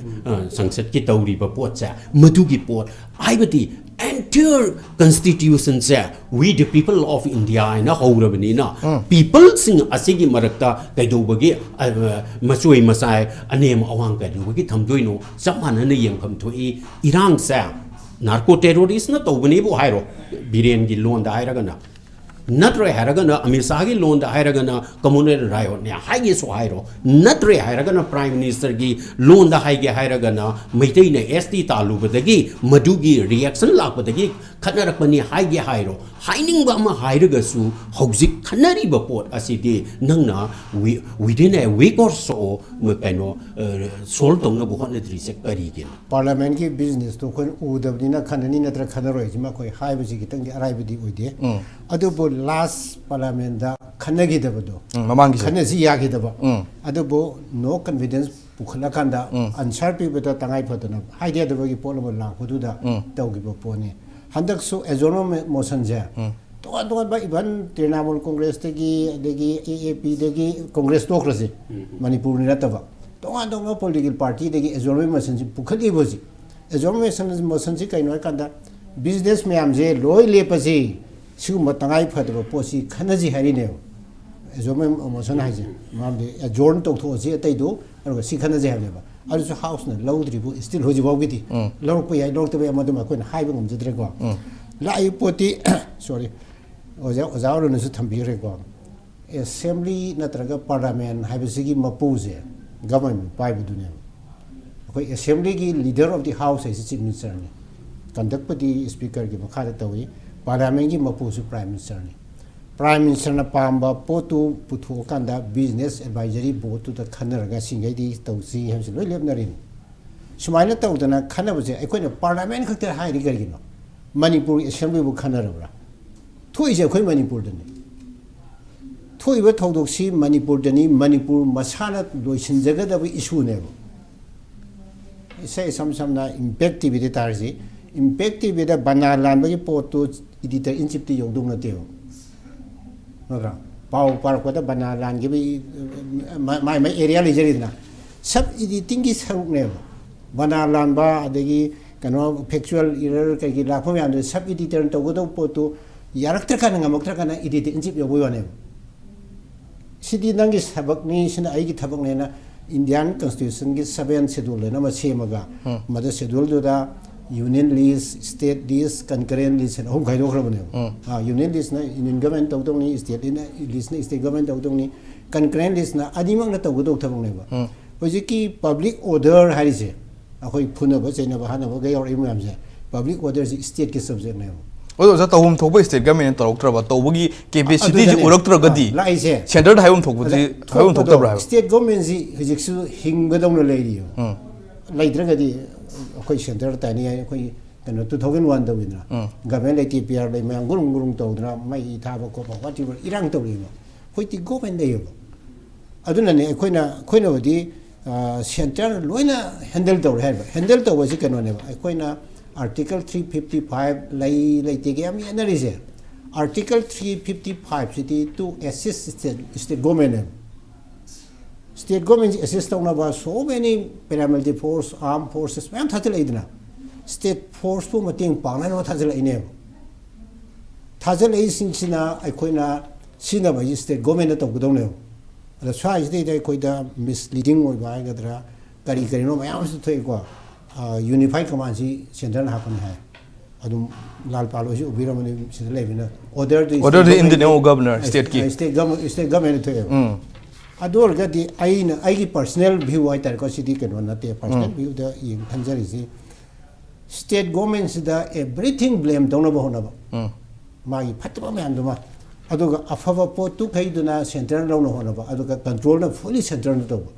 ꯑ, ꯁꯪꯁꯠꯀꯤ ꯇꯧꯔꯤꯕ ꯄꯣꯠꯁꯦ, ꯃꯗꯨꯒꯤ ꯄꯣꯠ, ꯍꯥꯏꯕꯗꯤ entire constitution say We the People of India ꯍꯥꯏꯅ ꯍꯧꯔꯕꯅꯤꯅ, ꯄꯤꯄꯜꯁꯤꯡ ꯑꯁꯤꯒꯤ ꯃꯔꯛꯇ ꯀꯩꯗꯧꯕꯒꯤ, ꯑ, ꯃꯆꯣꯏ ꯃꯆꯥꯏ, ꯑꯅꯦꯝ ꯑꯋꯥꯡ ꯀꯩꯗꯧꯕꯒꯤ ꯊꯝꯗꯣꯏꯅꯣ? ꯆꯞ ꯃꯥꯟꯅꯅ ꯌꯦꯡꯐꯝ ꯊꯣꯛꯏ꯫ ꯏꯔꯥꯡꯁꯦ ꯅꯥꯔꯀꯣ ꯇꯦꯔꯣꯔꯤꯁꯅ ꯇꯧꯕꯅꯦꯕꯨ ꯍꯥꯏꯔꯣ, ꯕꯤꯔꯦꯟꯒꯤ ꯂꯣꯟꯗ ꯍꯥꯏꯔꯒꯅ, ꯅꯠꯇ꯭ꯔꯦ ꯍꯥꯏꯔꯒꯅ ꯑꯃꯤꯠ ꯁꯥꯍꯒꯤ ꯂꯣꯟꯗ ꯍꯥꯏꯔꯒꯅ ꯀꯝꯃꯨꯅꯦꯜ ꯔꯥꯏꯑꯣꯠꯅꯦ ꯍꯥꯏꯒꯦꯁꯨ ꯍꯥꯏꯔꯣ, ꯅꯠꯇ꯭ꯔꯦ ꯍꯥꯏꯔꯒꯅ ꯄ꯭ꯔꯥꯏꯝ ꯃꯤꯅꯤꯁꯇꯔꯒꯤ ꯂꯣꯟꯗ ꯍꯥꯏꯒꯦ ꯍꯥꯏꯔꯒꯅ ꯃꯩꯇꯩꯅ ꯑꯦꯁ ꯇꯤ ꯇꯥꯜꯂꯨꯕꯗꯒꯤ ꯃꯗꯨꯒꯤ ꯔꯤꯌꯦꯛꯁꯟ ꯂꯥꯛꯄꯗꯒꯤ ꯈꯠꯅꯔꯛꯄꯅꯤ ꯍꯥꯏꯒꯦ ꯍꯥꯏꯔꯣ, ꯍꯥꯏꯅꯤꯡꯕ ꯑꯃ ꯍꯥꯏꯔꯒꯁꯨ ꯍꯧꯖꯤꯛ ꯈꯠꯅꯔꯤꯕ ꯄꯣꯠ ꯑꯁꯤꯗꯤ ꯅꯪꯅ wi- within a week or so ꯀꯩꯅꯣ, ꯁꯣꯜꯕ ꯇꯧꯅꯕ ꯍꯣꯠꯅꯗ꯭ꯔꯤꯁꯦ ꯀꯔꯤꯒꯤꯅꯣ? ꯄꯥꯔꯂꯥꯃꯦꯟꯒꯤ ꯕꯤꯖꯤꯅꯦꯁꯇꯣ ꯑꯩꯈꯣꯏꯅ ꯎꯗꯕꯅꯤꯅ ꯈꯟꯅꯅꯤ ꯅꯠꯇ꯭ꯔ ꯈꯟꯅꯔꯣꯏ ꯍꯥꯏꯁꯤꯃ ꯑꯩꯈꯣꯏ ꯍꯥꯏꯕꯁꯤ ꯈꯤꯇꯪꯗꯤ ꯑꯔꯥꯏꯕꯗꯤ ꯑꯣꯏꯗꯦ꯫ ꯑꯗꯨꯕꯨ ꯂꯥꯁ ꯄꯥꯔꯂꯥꯃꯦꯟꯗ ꯈꯟꯅꯈꯤꯗꯕꯗꯣ, ꯎꯝ, ꯃꯃꯥꯡꯒꯤꯁꯦ꯫ ꯈꯟꯅꯁꯤ ꯌꯥꯈꯤꯗꯕ꯫ ꯎꯝ꯫ ꯑꯗꯨꯕꯨ ꯅꯣ ꯀꯟꯐꯤꯗꯦꯟꯁ ꯄꯨꯈꯠꯂꯀꯥꯟꯗ ꯎꯝ꯫ ꯑꯟꯁꯔ ꯄꯤꯕꯗ ꯇꯉꯥꯏ ꯐꯗꯅ ꯍꯥꯏꯗ ꯌꯥꯗꯕꯒꯤ ꯄꯣꯠ ꯑꯃ ꯂꯥꯛꯄꯗꯨꯗ ꯎꯝ꯫ ꯇꯧꯈꯤꯕ ꯄꯣꯠꯅꯤ꯫ ꯍꯟꯗꯛꯁꯨ ꯑꯦꯖꯣꯔꯅꯣ ꯃꯣꯁꯟꯁꯦ ꯎꯝ꯫ ꯇꯣꯉꯥꯟ ꯇꯣꯉꯥꯟꯕ, ꯏꯚꯟ ꯇ꯭ꯔꯤꯅꯥꯃꯨꯜ ꯀꯣꯡꯒ꯭ꯔꯦꯁꯇꯒꯤ, ꯑꯗꯒꯤ ꯑꯦ ꯑꯦ ꯄꯤꯗꯒꯤ, ꯀꯣꯡꯒ꯭ꯔꯦꯁ ꯇꯣꯛꯈ꯭ꯔꯁꯤ, ꯃꯅꯤꯄꯨꯔꯅꯤ ꯅꯠꯇꯕ, ꯇꯣꯉꯥꯟ ꯇꯣꯉꯥꯟꯕ ꯄꯣꯂꯤꯇꯤꯀꯦꯜ ꯄꯥꯔꯇꯤꯗꯒꯤ ꯑꯦꯖꯣꯔꯅꯣ ꯃꯣꯁꯟꯁꯤ ꯄꯨꯈꯠꯂꯤꯕ ꯍꯧꯖꯤꯛ꯫ ꯑꯦꯖꯣꯔꯅꯣ ꯃꯣꯁꯟꯁꯤ ꯀꯩꯅꯣ ꯍꯥꯏꯀꯥꯟꯗ, ꯕꯤꯖꯤꯅꯦꯁ ꯃꯌꯥꯝꯁꯦ ꯂꯣꯏ ꯂꯦꯞꯄꯁꯤ, ꯁꯤꯒꯨꯝꯕ ꯇꯉꯥꯏ ꯐꯗꯕ ꯄꯣꯠꯁꯤ ꯈꯟꯅꯁꯤ ꯍꯥꯏꯔꯤꯅꯦꯕ꯫ ꯑꯦꯖꯣꯔꯅꯣ ꯃꯣꯁꯟ ꯍꯥꯏꯁꯦ ꯃꯔꯝꯗꯤ ꯑꯦꯖꯣꯔꯟ ꯇꯧꯊꯣꯛꯑꯁꯤ ꯑꯇꯩꯗꯣ, ꯑꯗꯨꯒ ꯁꯤ ꯈꯟꯅꯁꯤ ꯍꯥꯏꯕꯅꯦꯕ꯫ ꯑꯗꯨꯁꯨ ꯍꯥꯎꯁꯅ ꯂꯧꯗ꯭ꯔꯤꯕꯨ ꯁ꯭ꯇꯤꯜ ꯍꯧꯖꯤꯛ ꯐꯥꯎꯒꯤꯗꯤ꯫ ꯂꯧꯔꯛꯄ ꯌꯥꯏ, ꯂꯧꯔꯛꯇꯕ ꯌꯥꯏ, ꯃꯗꯨꯃ ꯑꯩꯈꯣꯏꯅ ꯍꯥꯏꯕ ꯉꯝꯖꯗ꯭ꯔꯦꯀꯣ꯫ ꯂꯥꯛꯏꯕ ꯄꯣꯠꯇꯤ, ꯁꯣꯔꯤ, ꯑꯣꯖꯥ, ꯑꯣꯖꯥ ꯑꯔꯨꯟꯅꯁꯨ ꯊꯝꯕꯤꯈ꯭ꯔꯦꯀꯣ꯫ ꯑꯦꯁꯦꯝꯕ꯭ꯂꯤ ꯅꯠꯇ꯭ꯔꯒ ꯄꯥꯔꯂꯥꯃꯦꯟ ꯍꯥꯏꯕꯁꯤꯒꯤ ꯃꯄꯨꯁꯦ ꯒꯚꯔꯟꯃꯦꯟ ꯄꯥꯏꯕꯗꯨꯅꯦꯕ꯫ ꯑꯩꯈꯣꯏ ꯑꯦꯁꯦꯝꯕ꯭ꯂꯤꯒꯤ ꯂꯤꯗꯔ ꯑꯣꯐ ꯗꯤ ꯍꯥꯎꯁ ꯍꯥꯏꯁꯤ ꯆꯤꯐ ꯃꯤꯅꯤꯁꯇꯔꯅꯤ꯫ ꯀꯟꯗꯛꯄꯨꯗꯤ ꯁ꯭ꯄꯤꯀꯔꯒꯤ ꯃꯈꯥꯗ ꯇꯧꯏ꯫ ꯄꯥꯔꯂꯥꯃꯦꯟꯒꯤ ꯃꯄꯨꯁꯨ ꯄ꯭ꯔꯥꯏꯝ ꯃꯤꯅꯤꯁꯇꯔꯅꯤ꯫ ꯄ꯭ꯔꯥꯏꯝ ꯃꯤꯅꯤꯁꯇꯔꯅ ꯄꯥꯝꯕ ꯄꯣꯠꯇꯨ ꯄꯨꯊꯣꯛꯑꯀꯥꯟꯗ ꯕꯤꯖꯤꯅꯦꯁ ꯑꯦꯗꯚꯥꯏꯖꯔꯤ ꯕꯣꯔꯗꯇꯨꯗ ꯈꯟꯅꯔꯒ ꯁꯤꯡꯈꯩꯗꯤ ꯇꯧꯁꯤ ꯍꯥꯏꯕꯁꯤ ꯂꯣꯏ ꯂꯦꯞꯅꯔꯤꯅꯤ꯫ ꯁꯨꯃꯥꯏꯅ ꯇꯧꯗꯅ ꯈꯟꯅꯕꯁꯦ ꯑꯩꯈꯣꯏꯅ ꯄꯥꯔꯂꯥꯃꯦꯟ ꯈꯛꯇ ꯍꯥꯏꯔꯤ ꯀꯔꯤꯒꯤꯅꯣ? ꯃꯅꯤꯄꯨꯔꯒꯤ ꯑꯦꯁꯦꯝꯕ꯭ꯂꯤꯕꯨ ꯈꯟꯅꯔꯕ꯭ꯔꯥ? ꯊꯣꯛꯏꯁꯦ ꯑꯩꯈꯣꯏ ꯃꯅꯤꯄꯨꯔꯗꯅꯤ꯫ ꯊꯣꯛꯏꯕ ꯊꯧꯗꯣꯛꯁꯤ ꯃꯅꯤꯄꯨꯔꯗꯅꯤ, ꯃꯅꯤꯄꯨꯔ ꯃꯁꯥꯅ ꯂꯣꯏꯁꯤꯟꯖꯒꯗꯕ ꯏꯁꯨꯅꯦꯕ꯫ ꯏꯁꯩ ꯏꯁꯝ ꯁꯝꯅ ꯏꯝꯄꯦꯛ ꯇꯤ ꯚꯤꯗ ꯇꯥꯔꯤꯁꯤ, ꯏꯝꯄꯦꯛ ꯇꯤꯚꯤꯗ ꯕꯅꯥ ꯂꯥꯟꯕꯒꯤ ꯄꯣꯠꯇꯨ editor in chiefꯇꯤ ꯌꯧꯗꯧ ꯅꯠꯇꯦꯕ, ꯅꯠꯇ꯭ꯔꯥ? ꯄꯥꯎ ꯄꯥꯔꯛꯄꯗ ꯕꯅꯥ ꯂꯥꯟꯈꯤꯕꯒꯤ, ꯃꯥꯏ ꯃꯥꯏ area ꯂꯩꯖꯔꯤꯗꯅ, sub editingꯒꯤ ꯁꯔꯨꯛꯅꯦꯕ꯫ ꯕꯅꯥ ꯂꯥꯟꯕ, ꯑꯗꯒꯤ ꯀꯩꯅꯣ, factual error ꯀꯩꯀꯩ ꯂꯥꯛꯄ ꯃꯌꯥꯝꯗꯨ sub editorꯅ ꯇꯧꯒꯗꯧꯕ ꯄꯣꯠꯇꯨ ꯌꯥꯔꯛꯇ꯭ꯔꯀꯥꯟꯗ, ꯉꯝꯃꯛꯇ꯭ꯔꯀꯥꯟꯗ editor in chief ꯌꯧꯕꯩ ꯋꯥꯅꯦꯕ꯫ ꯁꯤꯗꯤ ꯅꯪꯒꯤ ꯊꯕꯛꯅꯤ, ꯁꯤꯅ ꯑꯩꯒꯤ ꯊꯕꯛꯅꯦꯅ Indian Constitutionꯒꯤ seventh schedule ꯍꯥꯏꯅ ꯑꯃ ꯁꯦꯝꯃꯒ, ꯃꯗꯨ scheduleꯗꯨꯗ union list, state list, concurrent list ꯍꯥꯏꯅ ꯑꯍꯨꯝ ꯈꯥꯏꯗꯣꯛꯈ꯭ꯔꯕꯅꯦꯕ꯫ ꯑꯥ, union listꯅ union government ꯇꯧꯗꯧꯅꯤ, state listꯅ state government ꯇꯧꯗꯧꯅꯤ, concurrent listꯅ ꯑꯅꯤꯃꯛꯅ ꯇꯧꯒꯗꯧ ꯊꯕꯛꯅꯦꯕ꯫ ꯍꯧꯖꯤꯛꯀꯤ public order ꯍꯥꯏꯔꯤꯁꯦ, ꯑꯩꯈꯣꯏ ꯐꯨꯅꯕ ꯆꯩꯅꯕ ꯍꯥꯠꯅꯕꯒ ꯌꯥꯎꯔꯛꯏꯕ ꯃꯌꯥꯝꯁꯦ, public orderꯁꯤ stateꯀꯤ subjectꯅꯦꯕ꯫ ꯑꯗꯣ ꯑꯣꯖꯥ, ꯇꯧꯐꯝ ꯊꯣꯛꯄ state governmentꯅ ꯇꯧꯔꯛꯇ꯭ꯔꯕ, ꯇꯧꯕꯒꯤ capacityꯁꯤ ꯑꯗꯨꯗꯅꯦ, ꯎꯔꯛꯇ꯭ꯔꯒꯗꯤ ꯑꯥ, ꯂꯥꯛꯏꯁꯦ꯫ Centreꯗ ꯍꯥꯏꯐꯝ ꯊꯣꯛꯄꯁꯤ, ꯑꯗ ꯍꯥꯏꯐꯝ ꯊꯣꯛꯇꯕ꯭ꯔꯥ ꯍꯥꯏꯕ? State governmentꯁꯤ ꯍꯧꯖꯤꯛꯁꯨ ꯍꯤꯡꯕꯗꯧꯅ ꯂꯩꯔꯤꯌꯦ꯫ ꯎꯝ꯫ ꯂꯩꯇ꯭ꯔꯒꯗꯤ ꯑꯩꯈꯣꯏ centre ꯇꯥꯅꯤꯡꯉꯥꯏ, ꯑꯩꯈꯣꯏ ꯀꯩꯅꯣ, two thousand one ꯇꯧꯋꯤꯗꯅ, ꯎꯝ꯫ Government ꯂꯩꯇꯦ, P R ꯂꯩ, ꯃꯌꯥꯝ ꯒꯨꯔꯨꯡ ꯒꯨꯔꯨꯡ ꯇꯧꯗꯅ, ꯃꯩ ꯊꯥꯕ ꯈꯣꯠꯄ, whatever, ꯏꯔꯥꯡ ꯇꯧꯔꯤꯕ꯫ ꯍꯧꯖꯤꯛꯇꯤ government ꯂꯩꯌꯦꯕ꯫ ꯑꯗꯨꯅꯅꯦ ꯑꯩꯈꯣꯏꯅ, ꯑꯩꯈꯣꯏꯅꯕꯨꯗꯤ, ꯑ, centre ꯂꯣꯏꯅ handle ꯇꯧꯔꯦ ꯍꯥꯏꯕ꯫ Handle ꯇꯧꯕꯁꯤ ꯀꯩꯅꯣꯅꯦꯕ, ꯑꯩꯈꯣꯏꯅ Article three fifty five ꯂꯩ ꯂꯩꯇꯦꯒ ꯌꯥꯝ ꯌꯦꯠꯅꯔꯤꯁꯦ꯫ Article three fifty five CD to assist state, state governmentꯅꯦꯕ꯫ State governmentꯁꯤ assist ꯇꯧꯅꯕ so many paramilitary force, armed forces ꯃꯌꯥꯝ ꯊꯥꯖꯤꯜꯂꯛꯏꯗꯅ, state forceꯄꯨ ꯃꯇꯦꯡ ꯄꯥꯡꯅꯅꯕ ꯊꯥꯖꯤꯜꯂꯛꯏꯅꯦꯕ꯫ ꯊꯥꯖꯤꯜꯂꯛꯏꯁꯤꯡꯁꯤꯅ ꯑꯩꯈꯣꯏꯅ ꯁꯤꯖꯤꯟꯅꯕ ꯍꯥꯏꯁꯤ state governmentꯅ ꯇꯧꯒꯗꯧꯅꯦꯕ꯫ ꯑꯗ ꯁ꯭ꯋꯥꯏꯁꯤꯗꯩꯗ ꯑꯩꯈꯣꯏꯗ misleading ꯑꯣꯏꯕ ꯍꯥꯏꯒꯗ꯭ꯔꯥ, ꯀꯔꯤ ꯀꯔꯤꯅꯣ ꯃꯌꯥꯝ ꯑꯃꯁꯨ ꯊꯣꯛꯏꯀꯣ꯫ ꯑ, unified commandꯁꯤ centreꯅ ꯍꯥꯞꯀꯅꯤ ꯍꯥꯏ꯫ ꯑꯗꯨꯝ ꯂꯥꯜ ꯄꯥꯜ ꯍꯣꯏꯁꯨ ꯎꯕꯤꯔꯝꯃꯅꯤ, ꯁꯤꯗ ꯂꯩꯕꯅꯤꯅ꯫ Orderꯗꯤ orderꯗꯤ state in the name of governor, government, stateꯀꯤ꯫ State government, state governmentꯅ ꯊꯣꯛꯑꯦꯕ꯫ ꯎꯝ꯫ ꯑꯗꯨ ꯑꯣꯏꯔꯒꯗꯤ ꯑꯩꯅ, ꯑꯩꯒꯤ personal view ꯍꯥꯏꯇꯥꯔꯦꯀꯣ, ꯁꯤꯗꯤ ꯀꯩꯅꯣ ꯅꯠꯇꯦ, personal ꯎꯝ꯫ Viewꯗ ꯌꯦꯡ ꯈꯟꯖꯔꯤꯁꯤ, state governmentꯁꯤꯗ everything blame ꯇꯧꯅꯕ ꯍꯣꯠꯅꯕ꯫ ꯎꯝ꯫ ꯃꯥꯒꯤ ꯐꯠꯇꯕ ꯃꯌꯥꯝꯗꯨꯃ, ꯑꯗꯨꯒ ꯑꯐꯕ ꯄꯣꯠꯇꯨꯈꯩꯗꯨꯅ centreꯅ ꯂꯧꯅ ꯍꯣꯠꯅꯕ, ꯑꯗꯨꯒ controlꯅ fully centreꯅ ꯇꯧꯕ꯫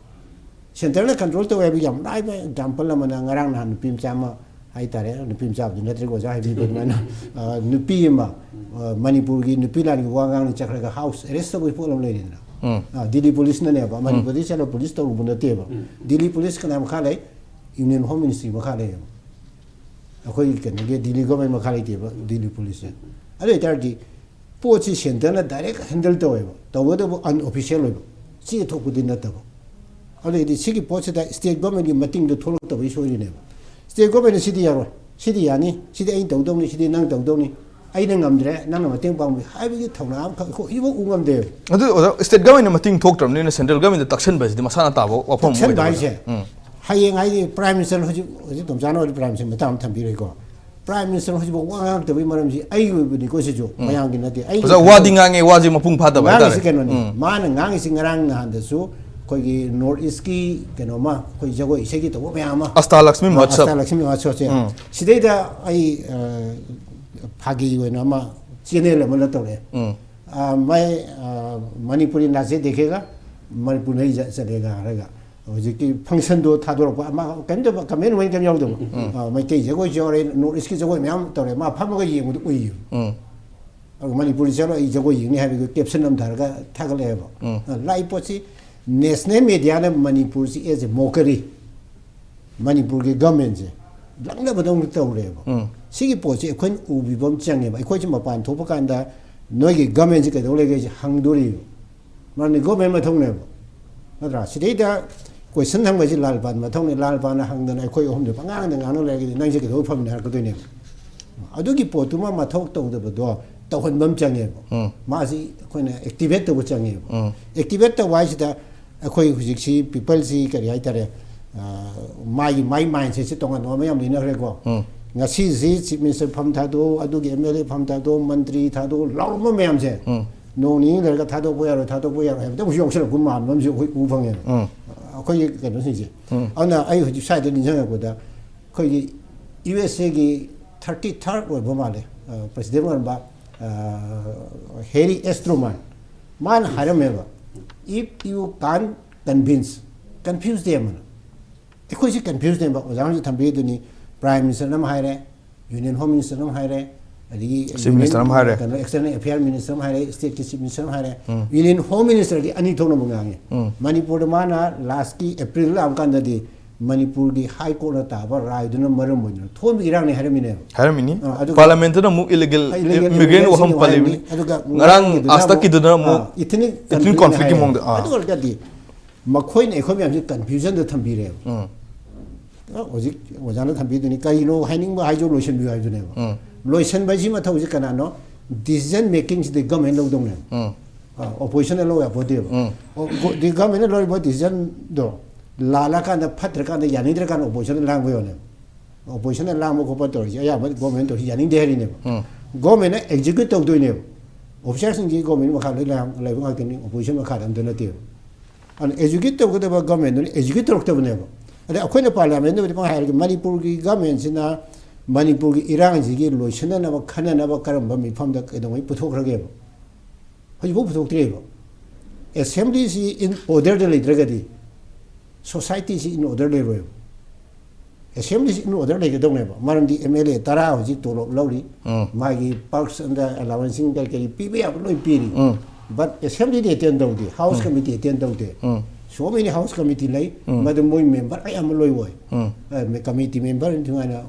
Centreꯅ control ꯇꯧꯋꯦ ꯍꯥꯏꯕ ꯌꯥꯝ ꯂꯥꯏꯕ example ꯑꯃꯅ, ꯉꯔꯥꯡ ꯅꯍꯥꯟ ꯅꯨꯄꯤ ꯃꯆꯥ ꯑꯃ ꯍꯥꯏꯇꯥꯔꯦ, ꯅꯨꯄꯤ ꯃꯆꯥꯕꯨꯗꯤ ꯅꯠꯇ꯭ꯔꯦꯀꯣ ꯑꯣꯖꯥ ꯍꯥꯏꯕꯤꯕ ꯑꯗꯨꯃꯥꯏꯅ, ꯑ, ꯅꯨꯄꯤ ꯑꯃ, ꯑ, ꯃꯅꯤꯄꯨꯔꯒꯤ ꯅꯨꯄꯤ ꯂꯥꯟꯒꯤ ꯋꯥ ꯉꯥꯡꯅ ꯆꯠꯈ꯭ꯔꯒ house arrest ꯇꯧꯕꯒꯤ ꯄꯣꯠ ꯑꯃ ꯂꯩꯔꯤꯗꯅ꯫ ꯎꯝ꯫ ꯑ, ꯗꯤꯜꯂꯤ policeꯅꯅꯦꯕ, ꯃꯅꯤꯄꯨꯔꯗꯒꯤ ꯆꯠꯂꯒ police ꯇꯧꯔꯨꯕ ꯅꯠꯇꯦꯕ꯫ ꯎꯝ꯫ ꯗꯤꯜꯂꯤ police ꯀꯅꯥ ꯃꯈꯥ ꯂꯩ? Union Home Ministry ꯃꯈꯥ ꯂꯩꯌꯦꯕ꯫ ꯑꯩꯈꯣꯏꯒꯤ ꯀꯩꯅꯣꯒꯤ ꯗꯤꯜꯂꯤ ꯒꯣꯔꯃꯦꯟ ꯃꯈꯥ ꯂꯩꯇꯦꯕ, ꯗꯤꯜꯂꯤ ꯄꯨꯂꯤꯁꯁꯦ꯫ ꯑꯗꯨ ꯑꯣꯏꯇꯥꯔꯗꯤ ꯄꯣꯠꯁꯤ ꯁꯦꯟꯇꯔꯅ ꯗꯥꯏꯔꯦꯛ ꯍꯦꯟꯗꯜ ꯇꯧꯋꯦꯕ, ꯇꯧꯕꯇꯕꯨ ꯑꯟꯑꯣꯐꯤꯁꯤꯌꯦꯜ ꯑꯣꯏꯕ, ꯆꯦ ꯊꯣꯛꯄꯗꯤ ꯅꯠꯇꯕ꯫ ꯑꯗꯨꯗꯩꯗꯤ ꯁꯤꯒꯤ ꯄꯣꯠꯁꯤꯗ ꯁ꯭ꯇꯦꯠ ꯒꯣꯔꯃꯦꯟꯒꯤ ꯃꯇꯤꯡꯗꯣ ꯊꯣꯛꯂꯛꯇꯕꯒꯤ ꯁꯣꯏꯔꯤꯅꯦꯕ꯫ ꯁ꯭ꯇꯦꯠ ꯒꯣꯔꯃꯦꯟꯅ ꯁꯤꯗꯤ ꯌꯥꯔꯣꯏ, ꯁꯤꯗꯤ ꯌꯥꯅꯤ, ꯁꯤꯗꯤ ꯑꯩꯅ ꯇꯧꯗꯧꯅꯤ, ꯁꯤꯗꯤ ꯅꯪ ꯇꯧꯗꯧꯅꯤ, ꯑꯩꯅ ꯉꯝꯗ꯭ꯔꯦ ꯅꯪꯅ ꯃꯇꯦꯡ ꯄꯥꯡꯕꯤꯌꯨ ꯍꯥꯏꯕꯒꯤ ꯊꯧꯅꯥ ꯑꯃꯈꯛ ꯑꯩꯈꯣꯏ ꯍꯧꯖꯤꯛꯐꯥꯎ ꯎ ꯉꯝꯗꯦꯕ꯫ ꯑꯗꯨ ꯑꯣꯖꯥ, ꯁ꯭ꯇꯦꯠ ꯒꯣꯔꯃꯦꯟꯅ ꯃꯇꯤꯡ ꯊꯣꯛꯇ꯭ꯔꯕꯅꯤꯅ ꯁꯦꯟꯇ꯭ꯔꯦꯜ ꯒꯣꯔꯃꯦꯟꯗ ꯇꯛꯁꯟꯕ ꯍꯥꯏꯁꯤꯗꯤ ꯃꯁꯥꯅ ꯇꯥꯕ ꯋꯥꯐꯝ ꯇꯛꯁꯟꯕ ꯑꯣꯏꯗꯕ ꯍꯥꯏꯁꯦ꯫ ꯎꯝ꯫ ꯍꯌꯦꯡ ꯍꯥꯏꯗꯤ ꯄ꯭ꯔꯥꯏꯝ ꯃꯤꯅꯤꯁꯇꯔ ꯍꯧꯖꯤꯛ ꯍꯧꯖꯤꯛ ꯇꯣꯝꯆꯥꯅ ꯍꯧꯖꯤꯛ ꯄ꯭ꯔꯥꯏꯝ ꯃꯤꯅꯤꯁꯇꯔ ꯃꯇꯥꯡ ꯑꯃ ꯊꯝꯕꯤꯔꯣꯏꯀꯣ꯫ ꯄ꯭ꯔꯥꯏꯝ ꯃꯤꯅꯤꯁꯇꯔ ꯍꯧꯖꯤꯛꯐꯥꯎ ꯋꯥ ꯉꯥꯡꯉꯛꯇꯕꯒꯤ ꯃꯔꯝꯁꯤ ꯑꯩꯒꯤ ꯑꯣꯏꯕꯅꯤꯀꯣ, ꯁꯤꯁꯨ ꯃꯌꯥꯝꯒꯤ ꯅꯠꯇꯦ꯫ ꯑꯩꯒꯤ ꯑꯣꯖꯥ, ꯋꯥꯗꯤ ꯉꯥꯡꯉꯦ, ꯋꯥꯁꯦ ꯃꯄꯨꯡ ꯐꯥꯗꯕ ꯉꯥꯡꯉꯤꯁꯤ ꯍꯥꯏꯇꯥꯔꯦ꯫ ꯀꯩꯅꯣꯅꯤ꯫ ꯎꯝ꯫ ꯃꯥꯅ ꯉꯥꯡꯉꯤꯁꯤ ꯉꯔꯥꯡ ꯅꯍꯥꯟꯗꯁꯨ ꯑꯩꯈꯣꯏꯒꯤ ꯅꯣꯔꯠ ꯏꯁꯀꯤ ꯀꯩꯅꯣꯃ, ꯑꯩꯈꯣꯏ ꯖꯒꯣꯏ ꯏꯁꯩꯒꯤ ꯇꯧꯕ ꯃꯌꯥꯝ ꯑꯃ, ꯑꯁꯇꯥꯂꯛꯁꯃꯤ ꯃꯍꯣꯠꯁꯕ꯫ ꯑꯁꯇꯥꯂꯛꯁꯃꯤ ꯃꯍꯣꯠꯁꯕꯁꯦ꯫ ꯎꯝ꯫ ꯁꯤꯗꯩꯗ ꯑꯩ, ꯑ, ꯐꯥꯒꯤ ꯑꯣꯏꯅ ꯑꯃ ꯆꯦꯅꯦꯜ ꯑꯃꯗ ꯇꯧꯔꯛꯑꯦ꯫ ꯎꯝ꯫ ꯑ, ꯃꯥꯏ, ꯑ, ꯃꯅꯤꯄꯨꯔꯤ ꯅꯥꯆꯦ ꯗꯦꯈꯦꯒ, ꯃꯅꯤꯄꯨꯔ ꯅꯍꯤ ꯆꯠꯂꯦꯒ ꯍꯥꯏꯔꯒ ꯍꯧꯖꯤꯛꯀꯤ ꯐꯪꯁꯟꯗꯣ ꯊꯥꯗꯣꯔꯛꯄ ꯑꯃ ꯀꯩꯝꯇ ꯀꯃꯦꯟ ꯋꯦꯟ ꯀꯩꯝ ꯌꯥꯎꯗꯕ꯫ ꯑ, ꯃꯩꯇꯩ ꯖꯒꯣꯏꯁꯨ ꯌꯥꯎꯔꯦ, ꯅꯣꯔꯠ ꯏꯁꯀꯤ ꯖꯒꯣꯏ ꯃꯌꯥꯝ ꯇꯧꯔꯦ, ꯃꯥ ꯐꯝꯃꯒ ꯌꯦꯡꯕꯗꯣ ꯎꯏꯌꯦꯕ꯫ ꯎꯝ꯫ ꯑꯗꯨꯒ ꯃꯅꯤꯄꯨꯔꯗ ꯆꯠꯂꯣ, ꯑꯩ ꯖꯒꯣꯏ ꯌꯦꯡꯅꯤ ꯍꯥꯏꯕꯒꯤ ꯀꯦꯞꯁꯟ ꯑꯃ ꯊꯥꯔꯒ ꯊꯥꯒꯠꯂꯛꯑꯦꯕ꯫ ꯎꯝ꯫ ꯑ, ꯂꯥꯛꯏ ꯄꯣꯠꯁꯤ ꯅꯦꯁꯅꯦꯜ ꯃꯦꯗꯤꯌꯥꯅ ꯃꯅꯤꯄꯨꯔꯁꯤ ꯑꯦꯁ ꯑꯦ ꯃꯣꯀꯔꯤ, ꯃꯅꯤꯄꯨꯔꯒꯤ ꯒꯃꯦꯟꯁꯦ ꯂꯛꯅꯕꯗꯧꯅ ꯇꯧꯔꯦꯕ꯫ ꯎꯝ꯫ ꯁꯤꯒꯤ ꯄꯣꯠꯁꯦ ꯑꯩꯈꯣꯏꯅ ꯎꯕꯤꯕ ꯑꯃ ꯆꯪꯉꯦꯕ꯫ ꯑꯩꯈꯣꯏꯁꯦ ꯃꯄꯥꯟ ꯊꯣꯛꯄ ꯀꯥꯟꯗ ꯅꯣꯏꯒꯤ ꯒꯃꯦꯟꯁꯦ ꯀꯩꯗꯧ ꯂꯩꯒꯦ ꯍꯥꯏꯁꯦ ꯍꯪꯗꯣꯔꯤꯕ꯫ ꯃꯔꯝꯗꯤ ꯒꯣꯔꯃꯦꯟ ꯃꯊꯧꯅꯦꯕ, ꯅꯠꯇ꯭ꯔꯥ? ꯁꯤꯗꯩꯗ ꯀꯣꯏꯁꯟ ꯍꯪꯕꯁꯤ ꯂꯥꯜꯄꯥꯟ ꯃꯊꯧꯅꯤ꯫ ꯂꯥꯜꯄꯥꯟꯅ ꯍꯪꯗꯅ ꯑꯩꯈꯣꯏ ꯑꯍꯨꯝꯗ ꯄꯉꯥꯡꯗ ꯉꯥꯡꯅ ꯂꯩꯔꯒꯗꯤ ꯅꯪꯁꯦ ꯀꯩꯗꯧꯕꯩ ꯐꯝꯃꯤꯅꯣ ꯍꯥꯏꯔꯛꯀꯗꯣꯏꯅꯦꯕ꯫ ꯑꯗꯨꯒꯤ ꯄꯣꯠꯇꯨꯃ ꯃꯊꯧ ꯇꯧꯗꯕꯗꯣ ꯇꯧꯍꯟꯕ ꯑꯃ ꯆꯪꯉꯦꯕ꯫ ꯎꯝ꯫ ꯃꯥꯁꯤ ꯑꯩꯈꯣꯏꯅ ꯑꯦꯛꯇꯤꯚꯦꯠ ꯇꯧꯕ ꯆꯪꯉꯦꯕ꯫ ꯎꯝ꯫ ꯑꯦꯛꯇꯤꯚꯦꯠ ꯇꯧꯕ ꯍꯥꯏꯁꯤꯗ ꯑꯩꯈꯣꯏ ꯍꯧꯖꯤꯛꯁꯤ ꯄꯤꯄꯜꯁꯤ ꯀꯔꯤ ꯍꯥꯏꯇꯥꯔꯦ, ꯑ, ꯃꯥꯒꯤ, ꯃꯥꯏ ꯃꯥꯏꯟꯁꯦꯠꯁꯤ ꯇꯣꯉꯥꯟ ꯇꯣꯉꯥꯟꯕ ꯌꯥꯝ ꯂꯩꯅꯈ꯭ꯔꯦꯀꯣ꯫ ꯎꯝ꯫ ꯉꯁꯤꯁꯤ ꯆꯤꯐ ꯃꯤꯅꯤꯁꯇꯔ ꯐꯝ ꯊꯥꯗꯣꯛꯎ, ꯑꯗꯨꯒꯤ ꯑꯦꯝ ꯑꯦꯜ ꯑꯦ ꯐꯝ ꯊꯥꯗꯣꯛꯎ, ꯃꯟꯇ꯭ꯔꯤ ꯊꯥꯗꯣꯛꯎ, ꯂꯥꯎꯔꯝꯕ ꯃꯌꯥꯝꯁꯦ ꯎꯝ꯫ ꯅꯣꯡ ꯅꯤꯅꯤ ꯂꯩꯔꯒ ꯊꯥꯗꯣꯛꯄ ꯌꯥꯔꯣꯏ, ꯊꯥꯗꯣꯛꯄ ꯌꯥꯔꯣꯏ ꯍꯥꯏꯕꯗ ꯑꯃꯨꯛꯁꯨ ꯌꯥꯎꯁꯜꯂꯛꯄ ꯃꯥꯟꯕ ꯑꯃꯁꯨ ꯑꯩꯈꯣꯏ ꯎ ꯐꯪꯉꯦꯕ꯫ ꯎꯝ꯫ ꯑꯩꯈꯣꯏꯒꯤ ꯀꯩꯅꯣꯁꯤꯡꯁꯦ꯫ ꯎꯝ꯫ ꯑꯗꯨꯅ ꯑꯩ ꯍꯧꯖꯤꯛ ꯁ꯭ꯋꯥꯏꯗ ꯅꯤꯡꯁꯤꯡꯉꯛꯄꯗ ꯑꯩꯈꯣꯏꯒꯤ ꯌꯨ ꯑꯦꯁ ꯑꯦꯒꯤ ꯊꯥꯔꯇꯤ ꯊꯥꯔꯠ ꯑꯣꯏꯕ ꯃꯥꯜꯂꯦ, ꯑ, ꯄ꯭ꯔꯁꯤꯗꯦꯟ ꯑꯣꯏꯔꯝꯕ, ꯑ, ꯍꯦꯔꯤ ꯑꯦꯁ ꯇ꯭ꯔꯨꯃꯟ, ꯃꯥꯅ ꯍꯥꯏꯔꯝꯃꯦꯕ, "If you can't convince, confuse them" ꯑꯅ꯫ ꯑꯩꯈꯣꯏꯁꯤ ꯀꯟꯐ꯭ꯌꯨꯁꯅꯦꯕ꯫ ꯑꯣꯖꯥ ꯍꯣꯏꯁꯨ ꯊꯝꯕꯤꯔꯤꯗꯨꯅꯤ, ꯄ꯭ꯔꯥꯏꯝ ꯃꯤꯅꯤꯁꯇꯔꯅ ꯑꯃ ꯍꯥꯏꯔꯦ, ꯌꯨꯅꯤꯌꯟ ꯍꯣꯝ ꯃꯤꯅꯤꯁꯇꯔꯅ ꯑꯃ ꯍꯥꯏꯔꯦ, ꯑꯗꯒꯤ ꯆꯤꯐ ꯃꯤꯅꯤꯁꯇꯔ ꯑꯃ ꯍꯥꯏꯔꯦ꯫ ꯀꯩꯅꯣ, ꯑꯦꯛꯁꯇꯔꯅꯦꯜ ꯑꯦꯐꯤꯌꯥꯔ ꯃꯤꯅꯤꯁꯇꯔ ꯑꯃ ꯍꯥꯏꯔꯦ, ꯁ꯭ꯇꯦꯠꯀꯤ ꯆꯤꯐ ꯃꯤꯅꯤꯁꯇꯔ ꯑꯃ ꯍꯥꯏꯔꯦ꯫ ꯎꯝ꯫ ꯌꯨꯅꯤꯌꯟ ꯍꯣꯝ ꯃꯤꯅꯤꯁꯇꯔꯗꯤ ꯑꯅꯤ ꯊꯣꯛꯅꯕꯨ ꯉꯥꯡꯉꯤ꯫ ꯎꯝ꯫ ꯃꯅꯤꯄꯨꯔꯗ ꯃꯥꯅ ꯂꯥꯁꯀꯤ ꯑꯦꯄ꯭ꯔꯤꯜ ꯂꯥꯛꯑꯀꯥꯟꯗꯗꯤ ꯃꯅꯤꯄꯨꯔꯒꯤ ꯍꯥꯏ ꯀꯣꯔꯠꯅ ꯇꯥꯕ ꯔꯥꯏꯗꯨꯅ ꯃꯔꯝ ꯑꯣꯏꯗꯨꯅ ꯊꯣꯛꯍꯟꯕꯒꯤ ꯏꯔꯥꯡꯅꯤ ꯍꯥꯏꯔꯝꯃꯤꯅꯦꯕ꯫ ꯍꯥꯏꯔꯝꯃꯤꯅꯤ꯫ ꯑꯥ, ꯑꯗꯨꯒ ꯄꯥꯔꯂꯥꯃꯦꯟꯠꯇꯅ ꯑꯃꯨꯛ ꯏꯂꯤꯒꯦꯜ ꯏꯂꯤꯒꯦꯜ ꯏꯃꯤꯒ꯭ꯔꯦꯟ ꯋꯥꯐꯝ ꯏꯃꯤꯒ꯭ꯔꯦꯟꯁꯤꯡ ꯄꯜꯂꯤꯕꯅꯤ꯫ ꯍꯥꯏꯔꯝꯃꯤ꯫ ꯑꯗꯨꯒ ꯉꯔꯥꯡ ꯉꯔꯥꯡꯒꯤꯗꯨꯅ ꯑꯥꯁꯇꯛꯀꯤꯗꯨꯅ ꯑꯃꯨꯛ, ꯑꯃꯨꯛ ꯑꯥ, ethnic ethnic conflict conflict ꯀꯤ ꯍꯥꯏꯔꯦ꯫ ꯃꯑꯣꯡꯗ, ꯑꯥ꯫ ꯑꯗꯨ ꯑꯣꯏꯔꯒꯗꯤ ꯃꯈꯣꯏꯅ ꯑꯩꯈꯣꯏ ꯃꯌꯥꯝꯁꯤ ꯀꯟꯐ꯭ꯌꯨꯖꯟꯗ ꯊꯝꯕꯤꯔꯦꯕ꯫ ꯎꯝ꯫ ꯑ, ꯍꯧꯖꯤꯛ ꯑꯣꯖꯥꯅ ꯊꯝꯕꯤꯗꯨꯅꯤ, ꯀꯔꯤꯅꯣ ꯍꯥꯏꯅꯤꯡꯕ ꯍꯥꯏꯗꯣ ꯂꯣꯏꯁꯤꯟꯕꯤꯌꯨ ꯍꯥꯏꯗꯨꯅꯦꯕ꯫ ꯎꯝ꯫ ꯂꯣꯏꯁꯤꯟꯕ ꯍꯥꯏꯁꯤ ꯃꯊꯧꯁꯤ ꯀꯅꯥꯅꯣ? Decision ꯃꯦꯀꯤꯡꯁꯤꯗꯤ government ꯂꯧꯗꯧꯅꯦꯕ꯫ ꯎꯝ꯫ ꯑꯣꯄꯣꯖꯤꯁꯟꯅ ꯂꯧ ꯌꯥꯄꯣꯠꯇꯦꯕ꯫ ꯎꯝ꯫ ꯑꯣ, ꯒꯣ-, ꯗꯤ ꯒꯃꯦꯟꯅ ꯂꯧꯔꯤꯕ ꯗꯤꯁꯤꯖꯟꯗꯣ ꯂꯥꯜꯂꯀꯥꯟꯗ, ꯐꯠꯇ꯭ꯔꯀꯥꯟꯗ, ꯌꯥꯅꯤꯡꯗ꯭ꯔꯀꯥꯟꯗ ꯑꯣꯄꯣꯖꯤꯁꯟꯅ ꯂꯥꯡꯕ ꯌꯣꯟꯅꯦꯕ꯫ ꯑꯣꯄꯣꯖꯤꯁꯟꯅ ꯂꯥꯡꯕ ꯈꯣꯠꯄ ꯇꯧꯔꯤꯁꯦ ꯑꯌꯥꯝꯕ ꯒꯣꯃꯦꯟ ꯇꯧꯔꯤꯁꯤ ꯌꯥꯅꯤꯡꯗꯦ ꯍꯥꯏꯔꯤꯅꯦꯕ꯫ ꯎꯝ꯫ ꯒꯣꯃꯦꯟꯅ ꯑꯦꯛꯖꯤꯀ꯭ꯌꯨꯠ ꯇꯧꯗꯣꯏꯅꯦꯕ꯫ ꯑꯣꯐꯤꯁꯥꯔꯁꯤꯡꯁꯤ ꯒꯣꯃꯦꯟ ꯃꯈꯥ ꯂꯣꯏ ꯂꯩ-, ꯂꯩꯕ ꯉꯥꯛꯇꯅꯤ, ꯑꯣꯄꯣꯖꯤꯁꯟ ꯃꯈꯥꯗ ꯑꯝꯇ ꯅꯠꯇꯦꯕ꯫ ꯑꯗꯨꯅ ꯑꯦꯛꯖꯤꯀ꯭ꯌꯨꯠ ꯇꯧꯒꯗꯕ ꯒꯃꯦꯟꯗꯨꯅ ꯑꯦꯛꯖꯤꯀ꯭ꯌꯨꯠ ꯇꯧꯔꯛꯇꯕꯅꯦꯕ꯫ ꯑꯗꯩ ꯑꯩꯈꯣꯏꯅ ꯄꯥꯔꯂꯤꯌꯥꯃꯦꯟꯗꯕꯨꯗꯤ ꯄꯪꯍꯥꯏ ꯍꯥꯏꯔꯒ ꯃꯅꯤꯄꯨꯔꯒꯤ ꯒꯃꯦꯟꯁꯤꯅ ꯃꯅꯤꯄꯨꯔꯒꯤ ꯏꯔꯥꯡꯁꯤꯒꯤ ꯂꯣꯏꯁꯤꯟꯅꯅꯕ ꯈꯟꯅꯅꯕ ꯀꯔꯝꯕ ꯃꯤꯐꯝꯗ ꯀꯩꯗꯧꯉꯩ ꯄꯨꯊꯣꯛꯈ꯭ꯔꯒꯦꯕ? ꯍꯧꯖꯤꯛꯐꯥꯎ ꯄꯨꯊꯣꯛꯇ꯭ꯔꯤꯕ꯫ ꯑꯦꯁꯦꯝꯕ꯭ꯂꯤꯁꯤ ꯏꯟ ꯑꯣꯔꯗꯔꯗ ꯂꯩꯇ꯭ꯔꯒꯗꯤ ꯁꯣꯁꯥꯏꯇꯤꯁꯤ ꯏꯟ ꯑꯣꯔꯗꯔ ꯂꯩꯔꯣꯏꯕ꯫ ꯑꯦꯁꯦꯝꯕ꯭ꯂꯤꯁꯤ ꯏꯟ ꯑꯣꯔꯗꯔ ꯂꯩꯒꯗꯧꯅꯦꯕ꯫ ꯃꯔꯝꯗꯤ ꯑꯦꯝ ꯑꯦꯜ ꯑꯦ ꯇꯔꯥ ꯍꯧꯖꯤꯛ ꯇꯣꯂꯣꯞ ꯂꯧꯔꯤ, ꯎꯝ꯫ ꯃꯥꯒꯤ ꯄꯔꯛꯁ ꯑꯦꯟ ꯑꯦꯂꯥꯋꯦꯟꯁꯤꯡ ꯀꯔꯤ ꯀꯔꯤ ꯄꯤꯕ ꯌꯥꯕ ꯂꯣꯏ ꯄꯤꯔꯤ꯫ ꯎꯝ꯫ ꯕꯠ ꯑꯦꯁꯦꯝꯕ꯭ꯂꯤꯗꯤ ꯑꯦꯇꯦꯟ ꯇꯧꯗꯦ, ꯍꯥꯎꯁ ꯀꯃꯤꯇꯤ ꯑꯦꯇꯦꯟ ꯇꯧꯗꯦ꯫ ꯎꯝ꯫ ꯁꯣ ꯃꯦꯅꯤ ꯍꯥꯎꯁ ꯀꯃꯤꯇꯤ ꯂꯩ, ꯎꯝ꯫ ꯃꯗꯨ ꯃꯣꯏ ꯃꯦꯝꯕꯔ ꯑꯌꯥꯝꯕ ꯂꯣꯏ ꯑꯣꯏ꯫ ꯎꯝ꯫ ꯀꯃꯤꯇꯤ ꯃꯦꯝꯕꯔ ꯅꯨꯡꯉꯥꯏꯅ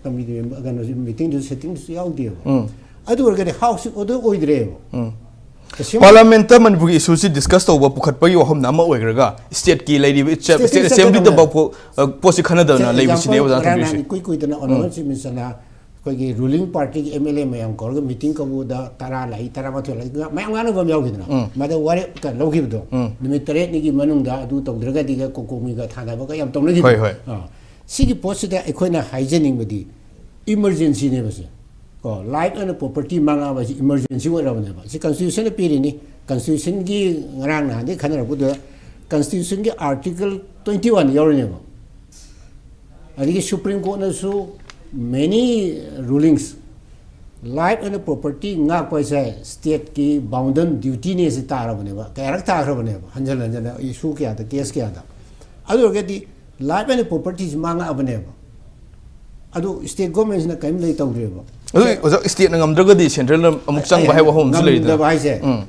ꯀꯃꯤꯇꯤ ꯃꯦꯝꯕꯔ ꯀꯩꯅꯣꯁꯤ ꯃꯤꯇꯤꯡꯗꯨ ꯁꯤꯇꯤꯡꯗꯨꯁꯨ ꯌꯥꯎꯗꯦꯕ꯫ ꯎꯝ꯫ ꯑꯗꯨ ꯑꯣꯏꯔꯒꯗꯤ ꯍꯥꯎꯁꯁꯤ ꯑꯣꯔꯗꯔ ꯑꯣꯏꯗ꯭ꯔꯦꯕ꯫ ꯎꯝ꯫ ꯑꯦꯁꯦꯝꯕ꯭ꯂꯤ ꯄꯥꯔꯂꯥꯃꯦꯟꯠꯇ ꯃꯅꯤꯄꯨꯔꯒꯤ ꯏꯁꯨꯁꯤ ꯗꯤꯁꯀꯁ ꯇꯧꯕ, ꯄꯨꯈꯠꯄꯒꯤ ꯋꯥꯐꯝꯅ ꯑꯃ ꯑꯣꯏꯈ꯭ꯔꯒ, ꯁ꯭ꯇꯦꯠꯀꯤ ꯂꯩꯔꯤꯕ ꯏꯆ-, ꯁ꯭ꯇꯦꯠꯀꯤ ꯁ꯭ꯇꯦꯠ ꯑꯦꯁꯦꯝꯕ꯭ꯂꯤꯗ ꯆꯠꯀꯗꯕ ꯐꯥꯎ, ꯑ, ꯄꯣꯠꯁꯤ ꯈꯟꯅꯗꯅ ꯁꯦ, ꯂꯩꯕꯁꯤꯅꯦ ꯑꯦꯛꯖꯥꯝꯄꯜ, ꯑꯣꯖꯥ ꯉꯔꯥꯡ ꯊꯝꯕꯤꯔꯤꯁꯦ꯫ ꯅꯍꯥꯟ ꯏꯀꯨꯏ ꯀꯨꯏꯗꯅ ꯑꯣꯅꯔꯦꯕꯜ ꯆꯤꯐ ꯃꯤꯅꯤꯁꯇꯔꯅ ꯑꯩꯈꯣꯏꯒꯤ ꯔꯨꯂꯤꯡ ꯄꯥꯔꯇꯤꯒꯤ ꯑꯦꯝ ꯑꯦꯜ ꯑꯦ ꯃꯌꯥꯝ ꯀꯧꯔꯒ ꯃꯤꯇꯤꯡ ꯀꯧꯕꯗ ꯇꯔꯥ ꯂꯥꯛꯏ, ꯇꯔꯥꯃꯥꯊꯣꯏ ꯂꯥꯛꯏ, ꯃꯌꯥꯝ ꯉꯥꯡꯅꯕ ꯑꯃ ꯌꯥꯎꯈꯤꯗꯅ꯫ ꯎꯝ꯫ ꯃꯗ ꯋꯥꯔꯦꯞꯀ ꯂꯧꯈꯤꯕꯗꯣ, ꯎꯝ꯫ ꯅꯨꯃꯤꯠ ꯇꯔꯦꯠꯅꯤꯒꯤ ꯃꯅꯨꯡꯗ ꯑꯗꯨ ꯇꯧꯗ꯭ꯔꯒꯗꯤꯒ ꯀꯣꯀꯣꯃꯤꯒ ꯊꯥꯅꯕꯒ ꯌꯥꯝ ꯇꯧꯅꯈꯤꯕ꯫ ꯍꯣꯏ, ꯍꯣꯏ꯫ ꯑꯥ꯫ ꯁꯤꯒꯤ ꯄꯣꯠꯁꯤꯗ ꯑꯩꯈꯣꯏꯅ ꯍꯥꯏꯖꯅꯤꯡꯕꯗꯤ ꯏꯃꯔꯖꯦꯟꯁꯤꯅꯦꯕ ꯁꯦ꯫ ꯀꯣ, ꯂꯥꯏꯐ ꯑꯦꯟ ꯄ꯭ꯔꯣꯄꯔꯇꯤ ꯃꯥꯡꯉꯛꯑꯕ ꯁꯤ ꯏꯃꯔꯖꯦꯟꯁꯤ ꯑꯣꯏꯔꯕꯅꯦꯕ꯫ ꯁꯤ ꯀꯟꯁꯇꯤꯇ꯭ꯌꯨꯁꯟꯅ ꯄꯤꯔꯤꯅꯤ꯫ ꯀꯟꯁꯇꯤꯇ꯭ꯌꯨꯁꯟꯒꯤ ꯉꯔꯥꯡ ꯅꯍꯥꯟꯗꯩ ꯈꯟꯅꯔꯛꯄꯗꯨꯗ ꯀꯟꯁꯇꯤꯇ꯭ꯌꯨꯁꯟꯒꯤ ꯑꯥꯔꯇꯤꯀꯜ ꯇ꯭ꯋꯦꯟꯇꯤ ꯋꯥꯟ ꯌꯥꯎꯔꯤꯅꯦꯕ꯫ ꯑꯗꯒꯤ ꯁꯨꯄ꯭ꯔꯤꯝ ꯀꯣꯔꯠꯅꯁꯨ many rulings, life and property ꯉꯥꯛꯄ ꯍꯥꯏꯁꯦ ꯁ꯭ꯇꯦꯠꯀꯤ ꯕꯥꯎꯟꯗꯟ ꯗ꯭ꯌꯨꯇꯤꯅꯦ ꯁꯤ ꯇꯥꯔꯕꯅꯦꯕ, ꯀꯌꯥꯔꯛ ꯇꯥꯈ꯭ꯔꯕꯅꯦꯕ, ꯍꯟꯖꯟ ꯍꯟꯖꯟꯅ ꯏꯁꯨ ꯀꯌꯥꯗ, ꯀꯦꯁ ꯀꯌꯥꯗ꯫ ꯑꯗꯨ ꯑꯣꯏꯔꯒꯗꯤ ꯂꯥꯏꯐ ꯑꯦꯟ ꯄ꯭ꯔꯣꯄꯔꯇꯤꯁꯤ ꯃꯥꯡꯉꯛꯑꯕꯅꯦꯕ꯫ ꯑꯗꯨ ꯁ꯭ꯇꯦꯠ ꯒꯣꯔꯃꯦꯟꯁꯤꯅ ꯀꯔꯤꯝ ꯂꯩ ꯇꯧꯗ꯭ꯔꯦꯕ꯫ ꯑꯗꯨ ꯑꯣꯖꯥ, ꯁ꯭ꯇꯦꯠꯅ ꯉꯝꯗ꯭ꯔꯒꯗꯤ ꯁꯦꯟꯇ꯭ꯔꯦꯜꯅ ꯑꯃꯨꯛ ꯆꯪꯕ ꯍꯥꯏꯕ ꯋꯥꯐꯝ ꯑꯃꯁꯨ ꯂꯩꯔꯤꯗꯅ꯫ ꯉꯝꯗꯕ ꯍꯥꯏꯁꯦ, ꯎꯝ꯫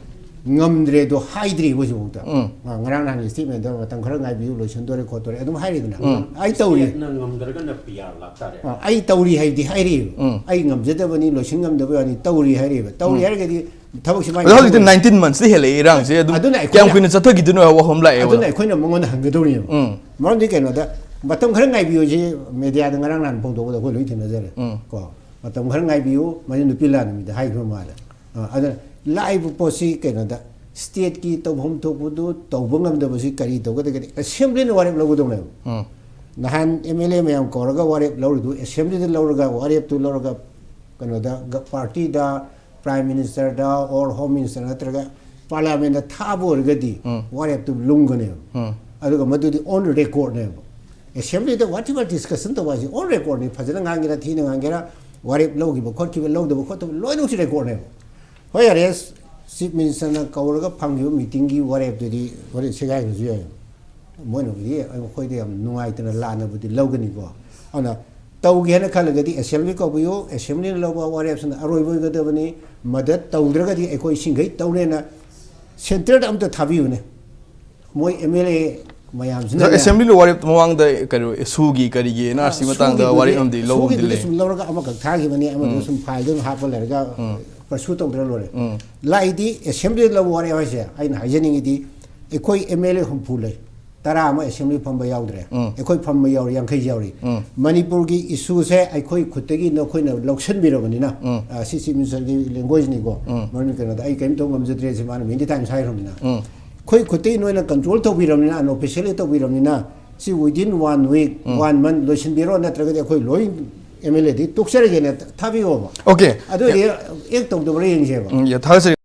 ꯉꯝꯗ꯭ꯔꯦꯗꯣ ꯍꯥꯏꯗ꯭ꯔꯤꯕ ꯍꯧꯖꯤꯛꯐꯥꯎꯗ꯫ ꯎꯝ꯫ ꯑ, ꯉꯔꯥꯡ ꯅꯍꯥꯟꯒꯤ statement ꯗ "ꯃꯇꯝ ꯈꯔ ꯉꯥꯏꯕꯤꯌꯨ, ꯂꯣꯏꯁꯤꯟꯗꯣꯔꯦ ꯈꯣꯠꯇꯣꯔꯦ" ꯑꯗꯨꯝ ꯍꯥꯏꯔꯤꯗꯅ꯫ ꯎꯝ꯫ "ꯑꯩ ꯇꯧꯔꯤ"꯫ State ꯅ ꯉꯝꯗ꯭ꯔꯒꯅ P R ꯂꯥꯛꯇꯥꯔꯦ꯫ ꯑ, "ꯑꯩ ꯇꯧꯔꯤ" ꯍꯥꯏꯕꯗꯤ ꯍꯥꯏꯔꯤꯕ꯫ ꯎꯝ꯫ "ꯑꯩ ꯉꯝꯖꯗꯕꯅꯤ, ꯂꯣꯏꯁꯤꯟ ꯉꯝꯗꯕ ꯋꯥꯅꯤ", ꯇꯧꯔꯤ ꯍꯥꯏꯔꯤꯕ꯫ ꯇꯧꯔꯤ ꯎꯝ꯫ ꯍꯥꯏꯔꯒꯗꯤ ꯊꯕꯛꯁꯤ ꯃꯥꯏ ꯑꯗꯣ ꯍꯧꯖꯤꯛꯇꯤ ꯇꯧꯔꯤ꯫ Nineteen months ꯇ ꯍꯦꯜꯂꯛꯑꯦ ꯏꯔꯥꯡꯁꯦ꯫ ꯑꯗꯨꯝ ꯑꯗꯨꯅ ꯑꯩꯈꯣꯏꯅ ꯀꯌꯥꯝ ꯀꯨꯏꯅ ꯆꯠꯊꯈꯤꯗꯣꯏꯅꯣ ꯍꯥꯏꯕ ꯋꯥꯐꯝ ꯂꯥꯛꯑꯦꯕ꯫ ꯑꯗꯨꯅ ꯑꯩꯈꯣꯏꯅ ꯃꯉꯣꯟꯗ ꯍꯪꯒꯗꯧꯔꯤꯅꯦꯕ꯫ ꯎꯝ꯫ ꯃꯔꯝꯗꯤ ꯀꯩꯅꯣꯗ, "ꯃꯇꯝ ꯈꯔ ꯉꯥꯏꯕꯤꯌꯨ"ꯁꯤ media ꯗ ꯉꯔꯥꯡ ꯅꯍꯥꯟ ꯐꯣꯡꯗꯣꯛꯄꯗ ꯑꯩꯈꯣꯏ ꯂꯣꯏ ꯊꯦꯡꯅꯖꯔꯦ꯫ ꯎꯝ꯫ ꯀꯣ, "ꯃꯇꯝ ꯈꯔ ꯉꯥꯏꯕꯤꯌꯨ", ꯃꯗꯨ ꯅꯨꯄꯤ ꯂꯥꯟ ꯅꯨꯃꯤꯠꯇ ꯍꯥꯏꯈꯤꯕ ꯃꯥꯜꯂꯦ꯫ ꯑ, ꯑꯗꯨꯅ ꯂꯥꯛꯏꯕ ꯄꯣꯠꯁꯤ ꯀꯩꯅꯣꯗ, state ꯀꯤ ꯇꯧꯐꯝ ꯊꯣꯛꯄꯗꯨ ꯇꯧꯕ ꯉꯝꯗꯕꯁꯤ ꯀꯔꯤ ꯇꯧꯒꯗꯒꯦ? Assembly ꯅ ꯋꯥꯔꯦꯞ ꯂꯧꯒꯗꯧꯅꯦꯕ꯫ ꯎꯝ꯫ ꯅꯍꯥꯟ M L A ꯃꯌꯥꯝ ꯀꯧꯔꯒ ꯋꯥꯔꯦꯞ ꯂꯧꯔꯤꯗꯨ, assembly ꯗ ꯂꯧꯔꯒ, ꯋꯥꯔꯦꯞꯇꯨ ꯂꯧꯔꯒ, ꯀꯩꯅꯣꯗ, ꯒ-, party the, Prime Minister the or Home Minister ꯅꯠꯇ꯭ꯔꯒ Parliament ꯗ ꯊꯥꯕ ꯑꯣꯏꯔꯒꯗꯤ, ꯎꯝ꯫ ꯋꯥꯔꯦꯞꯇꯨ ꯂꯨꯝꯒꯅꯦꯕ꯫ ꯎꯝ꯫ ꯑꯗꯨꯒ ꯃꯗꯨꯗꯤ on record ꯅꯦꯕ꯫ Assembly ꯗ whatever discussion ꯇꯧꯕ ꯍꯥꯏꯁꯦ on record ꯅꯤ꯫ ꯐꯖꯅ ꯉꯥꯡꯒꯦꯔꯥ, ꯊꯤꯅ ꯉꯥꯡꯒꯦꯔꯥ, ꯋꯥꯔꯦꯞ ꯂꯧꯈꯤꯕ ꯈꯣꯠꯈꯤꯕ, ꯂꯧꯗꯕ ꯈꯣꯠꯇꯕ ꯂꯣꯏꯅꯃꯛꯁꯤ record ꯅꯦꯕ꯫ ꯍꯣꯏ, ꯌꯥꯔꯦ, Chief Minister ꯅ ꯀꯧꯔꯒ ꯐꯝꯈꯤꯕ meeting ꯒꯤ ꯋꯥꯔꯦꯞꯇꯨꯗꯤ ꯍꯣꯔꯦꯟ ꯁꯦꯒꯥꯏꯈ꯭ꯔꯁꯨ ꯌꯥꯏ꯫ ꯃꯣꯏꯅꯕꯨꯗꯤ ꯑꯩꯈꯣꯏꯗ ꯌꯥꯝ ꯅꯨꯡꯉꯥꯏꯇꯅ ꯂꯥꯟꯅꯕꯨꯗꯤ ꯂꯧꯒꯅꯤꯀꯣ꯫ ꯑꯗꯨꯅ ꯇꯧꯒꯦ ꯍꯥꯏꯅ ꯈꯜꯂꯒꯗꯤ assembly ꯀꯧꯕꯤꯌꯨ, assembly ꯅ ꯂꯧꯕ ꯋꯥꯔꯦꯞꯁꯤꯅ ꯑꯔꯣꯏꯕ ꯑꯣꯏꯒꯗꯕꯅꯤ꯫ ꯃꯗꯨ ꯇꯧꯗ꯭ꯔꯒꯗꯤ ꯑꯩꯈꯣꯏ ꯁꯤꯡꯈꯩ ꯇꯧꯔꯦꯅ centre ꯗ ꯑꯝꯇ ꯊꯥꯕꯤꯌꯨꯅꯦ꯫ ꯃꯣꯏ M L A ꯃꯌꯥꯝꯁꯤꯅ ꯑꯗꯣ assembly ꯗ ꯋꯥꯔꯦꯞ ꯃꯃꯥꯡꯗ ꯀꯩꯅꯣ, ꯁꯨꯒꯤ ꯀꯔꯤꯒꯤ N R C ꯑꯥ, ꯃꯇꯥꯡꯗ ꯁꯨꯒꯤꯗꯨꯗꯤ, ꯋꯥꯔꯦꯞ ꯑꯃꯗꯤ ꯂꯧꯕꯗꯤ ꯁꯨꯒꯤꯗꯨꯗꯤ ꯂꯩ꯫ ꯁꯨꯝ ꯂꯧꯔꯒ ꯑꯃꯈꯛ ꯊꯥꯈꯤꯕꯅꯤ, ꯑꯃꯗꯨ ꯎꯝ꯫ ꯁꯨꯝ file ꯗ ꯑꯗꯨꯝ ꯍꯥꯞꯄ ꯂꯩꯔꯒ ꯎꯝ꯫ Pursue ꯇꯧꯗ꯭ꯔ ꯂꯣꯏꯔꯦ꯫ ꯎꯝ꯫ ꯂꯥꯛꯏꯗꯤ assembly ꯗ ꯂꯧꯕ ꯋꯥꯔꯦꯞ ꯍꯥꯏꯁꯦ, ꯑꯩꯅ ꯍꯥꯏꯖꯅꯤꯡꯉꯤꯗꯤ, ꯑꯩꯈꯣꯏ M L A ꯍꯨꯝꯐꯨ ꯂꯩ, ꯇꯔꯥ ꯑꯃ assembly ꯐꯝꯕ ꯌꯥꯎꯗ꯭ꯔꯦ꯫ ꯎꯝ꯫ ꯑꯩꯈꯣꯏ ꯐꯝꯕ ꯌꯥꯎꯔꯤ, ꯌꯥꯡꯈꯩ ꯌꯥꯎꯔꯤ꯫ ꯎꯝ꯫ ꯃꯅꯤꯄꯨꯔꯒꯤ issue ꯁꯦ ꯑꯩꯈꯣꯏ ꯈꯨꯠꯇꯒꯤ ꯅꯈꯣꯏꯅ ꯂꯧꯁꯤꯟꯕꯤꯔꯕꯅꯤꯅ, ꯎꯝ꯫ ꯑ, ꯁꯤ Chief Minister ꯒꯤ language ꯅꯤꯀꯣ꯫ ꯎꯝ꯫ ꯃꯔꯝꯗꯤ ꯀꯩꯅꯣꯗ ꯑꯩ ꯀꯔꯤꯝ ꯇꯧ ꯉꯝꯖꯗ꯭ꯔꯦ, ꯁꯤ ꯃꯥꯅ many times ꯍꯥꯏꯈ꯭ꯔꯕꯅꯤꯅ꯫ ꯎꯝ꯫ ꯑꯩꯈꯣꯏ ꯈꯨꯠꯇꯒꯤ ꯅꯣꯏꯅ control ꯇꯧꯕꯤꯔꯕꯅꯤꯅ, unofficially ꯇꯧꯕꯤꯔꯕꯅꯤꯅ, ꯁꯤ within one week, ꯎꯝ꯫ One month ꯂꯣꯏꯁꯤꯟꯕꯤꯔꯣ, ꯅꯠꯇ꯭ꯔꯒꯗꯤ ꯑꯩꯈꯣꯏ ꯂꯣꯏ M L A D ꯇꯣꯛꯆꯔꯒꯦꯅ ꯊꯥꯕꯤꯌꯣꯕ꯫ Okay꯫ ꯑꯗꯨ ꯑꯣꯏꯗꯤ act ꯇꯧꯗꯕ꯭ꯔꯥ ꯌꯦꯡꯁꯦꯕ꯫ ꯎꯝ, ꯌꯥ, ꯊꯥꯒꯠꯆꯔꯤ꯫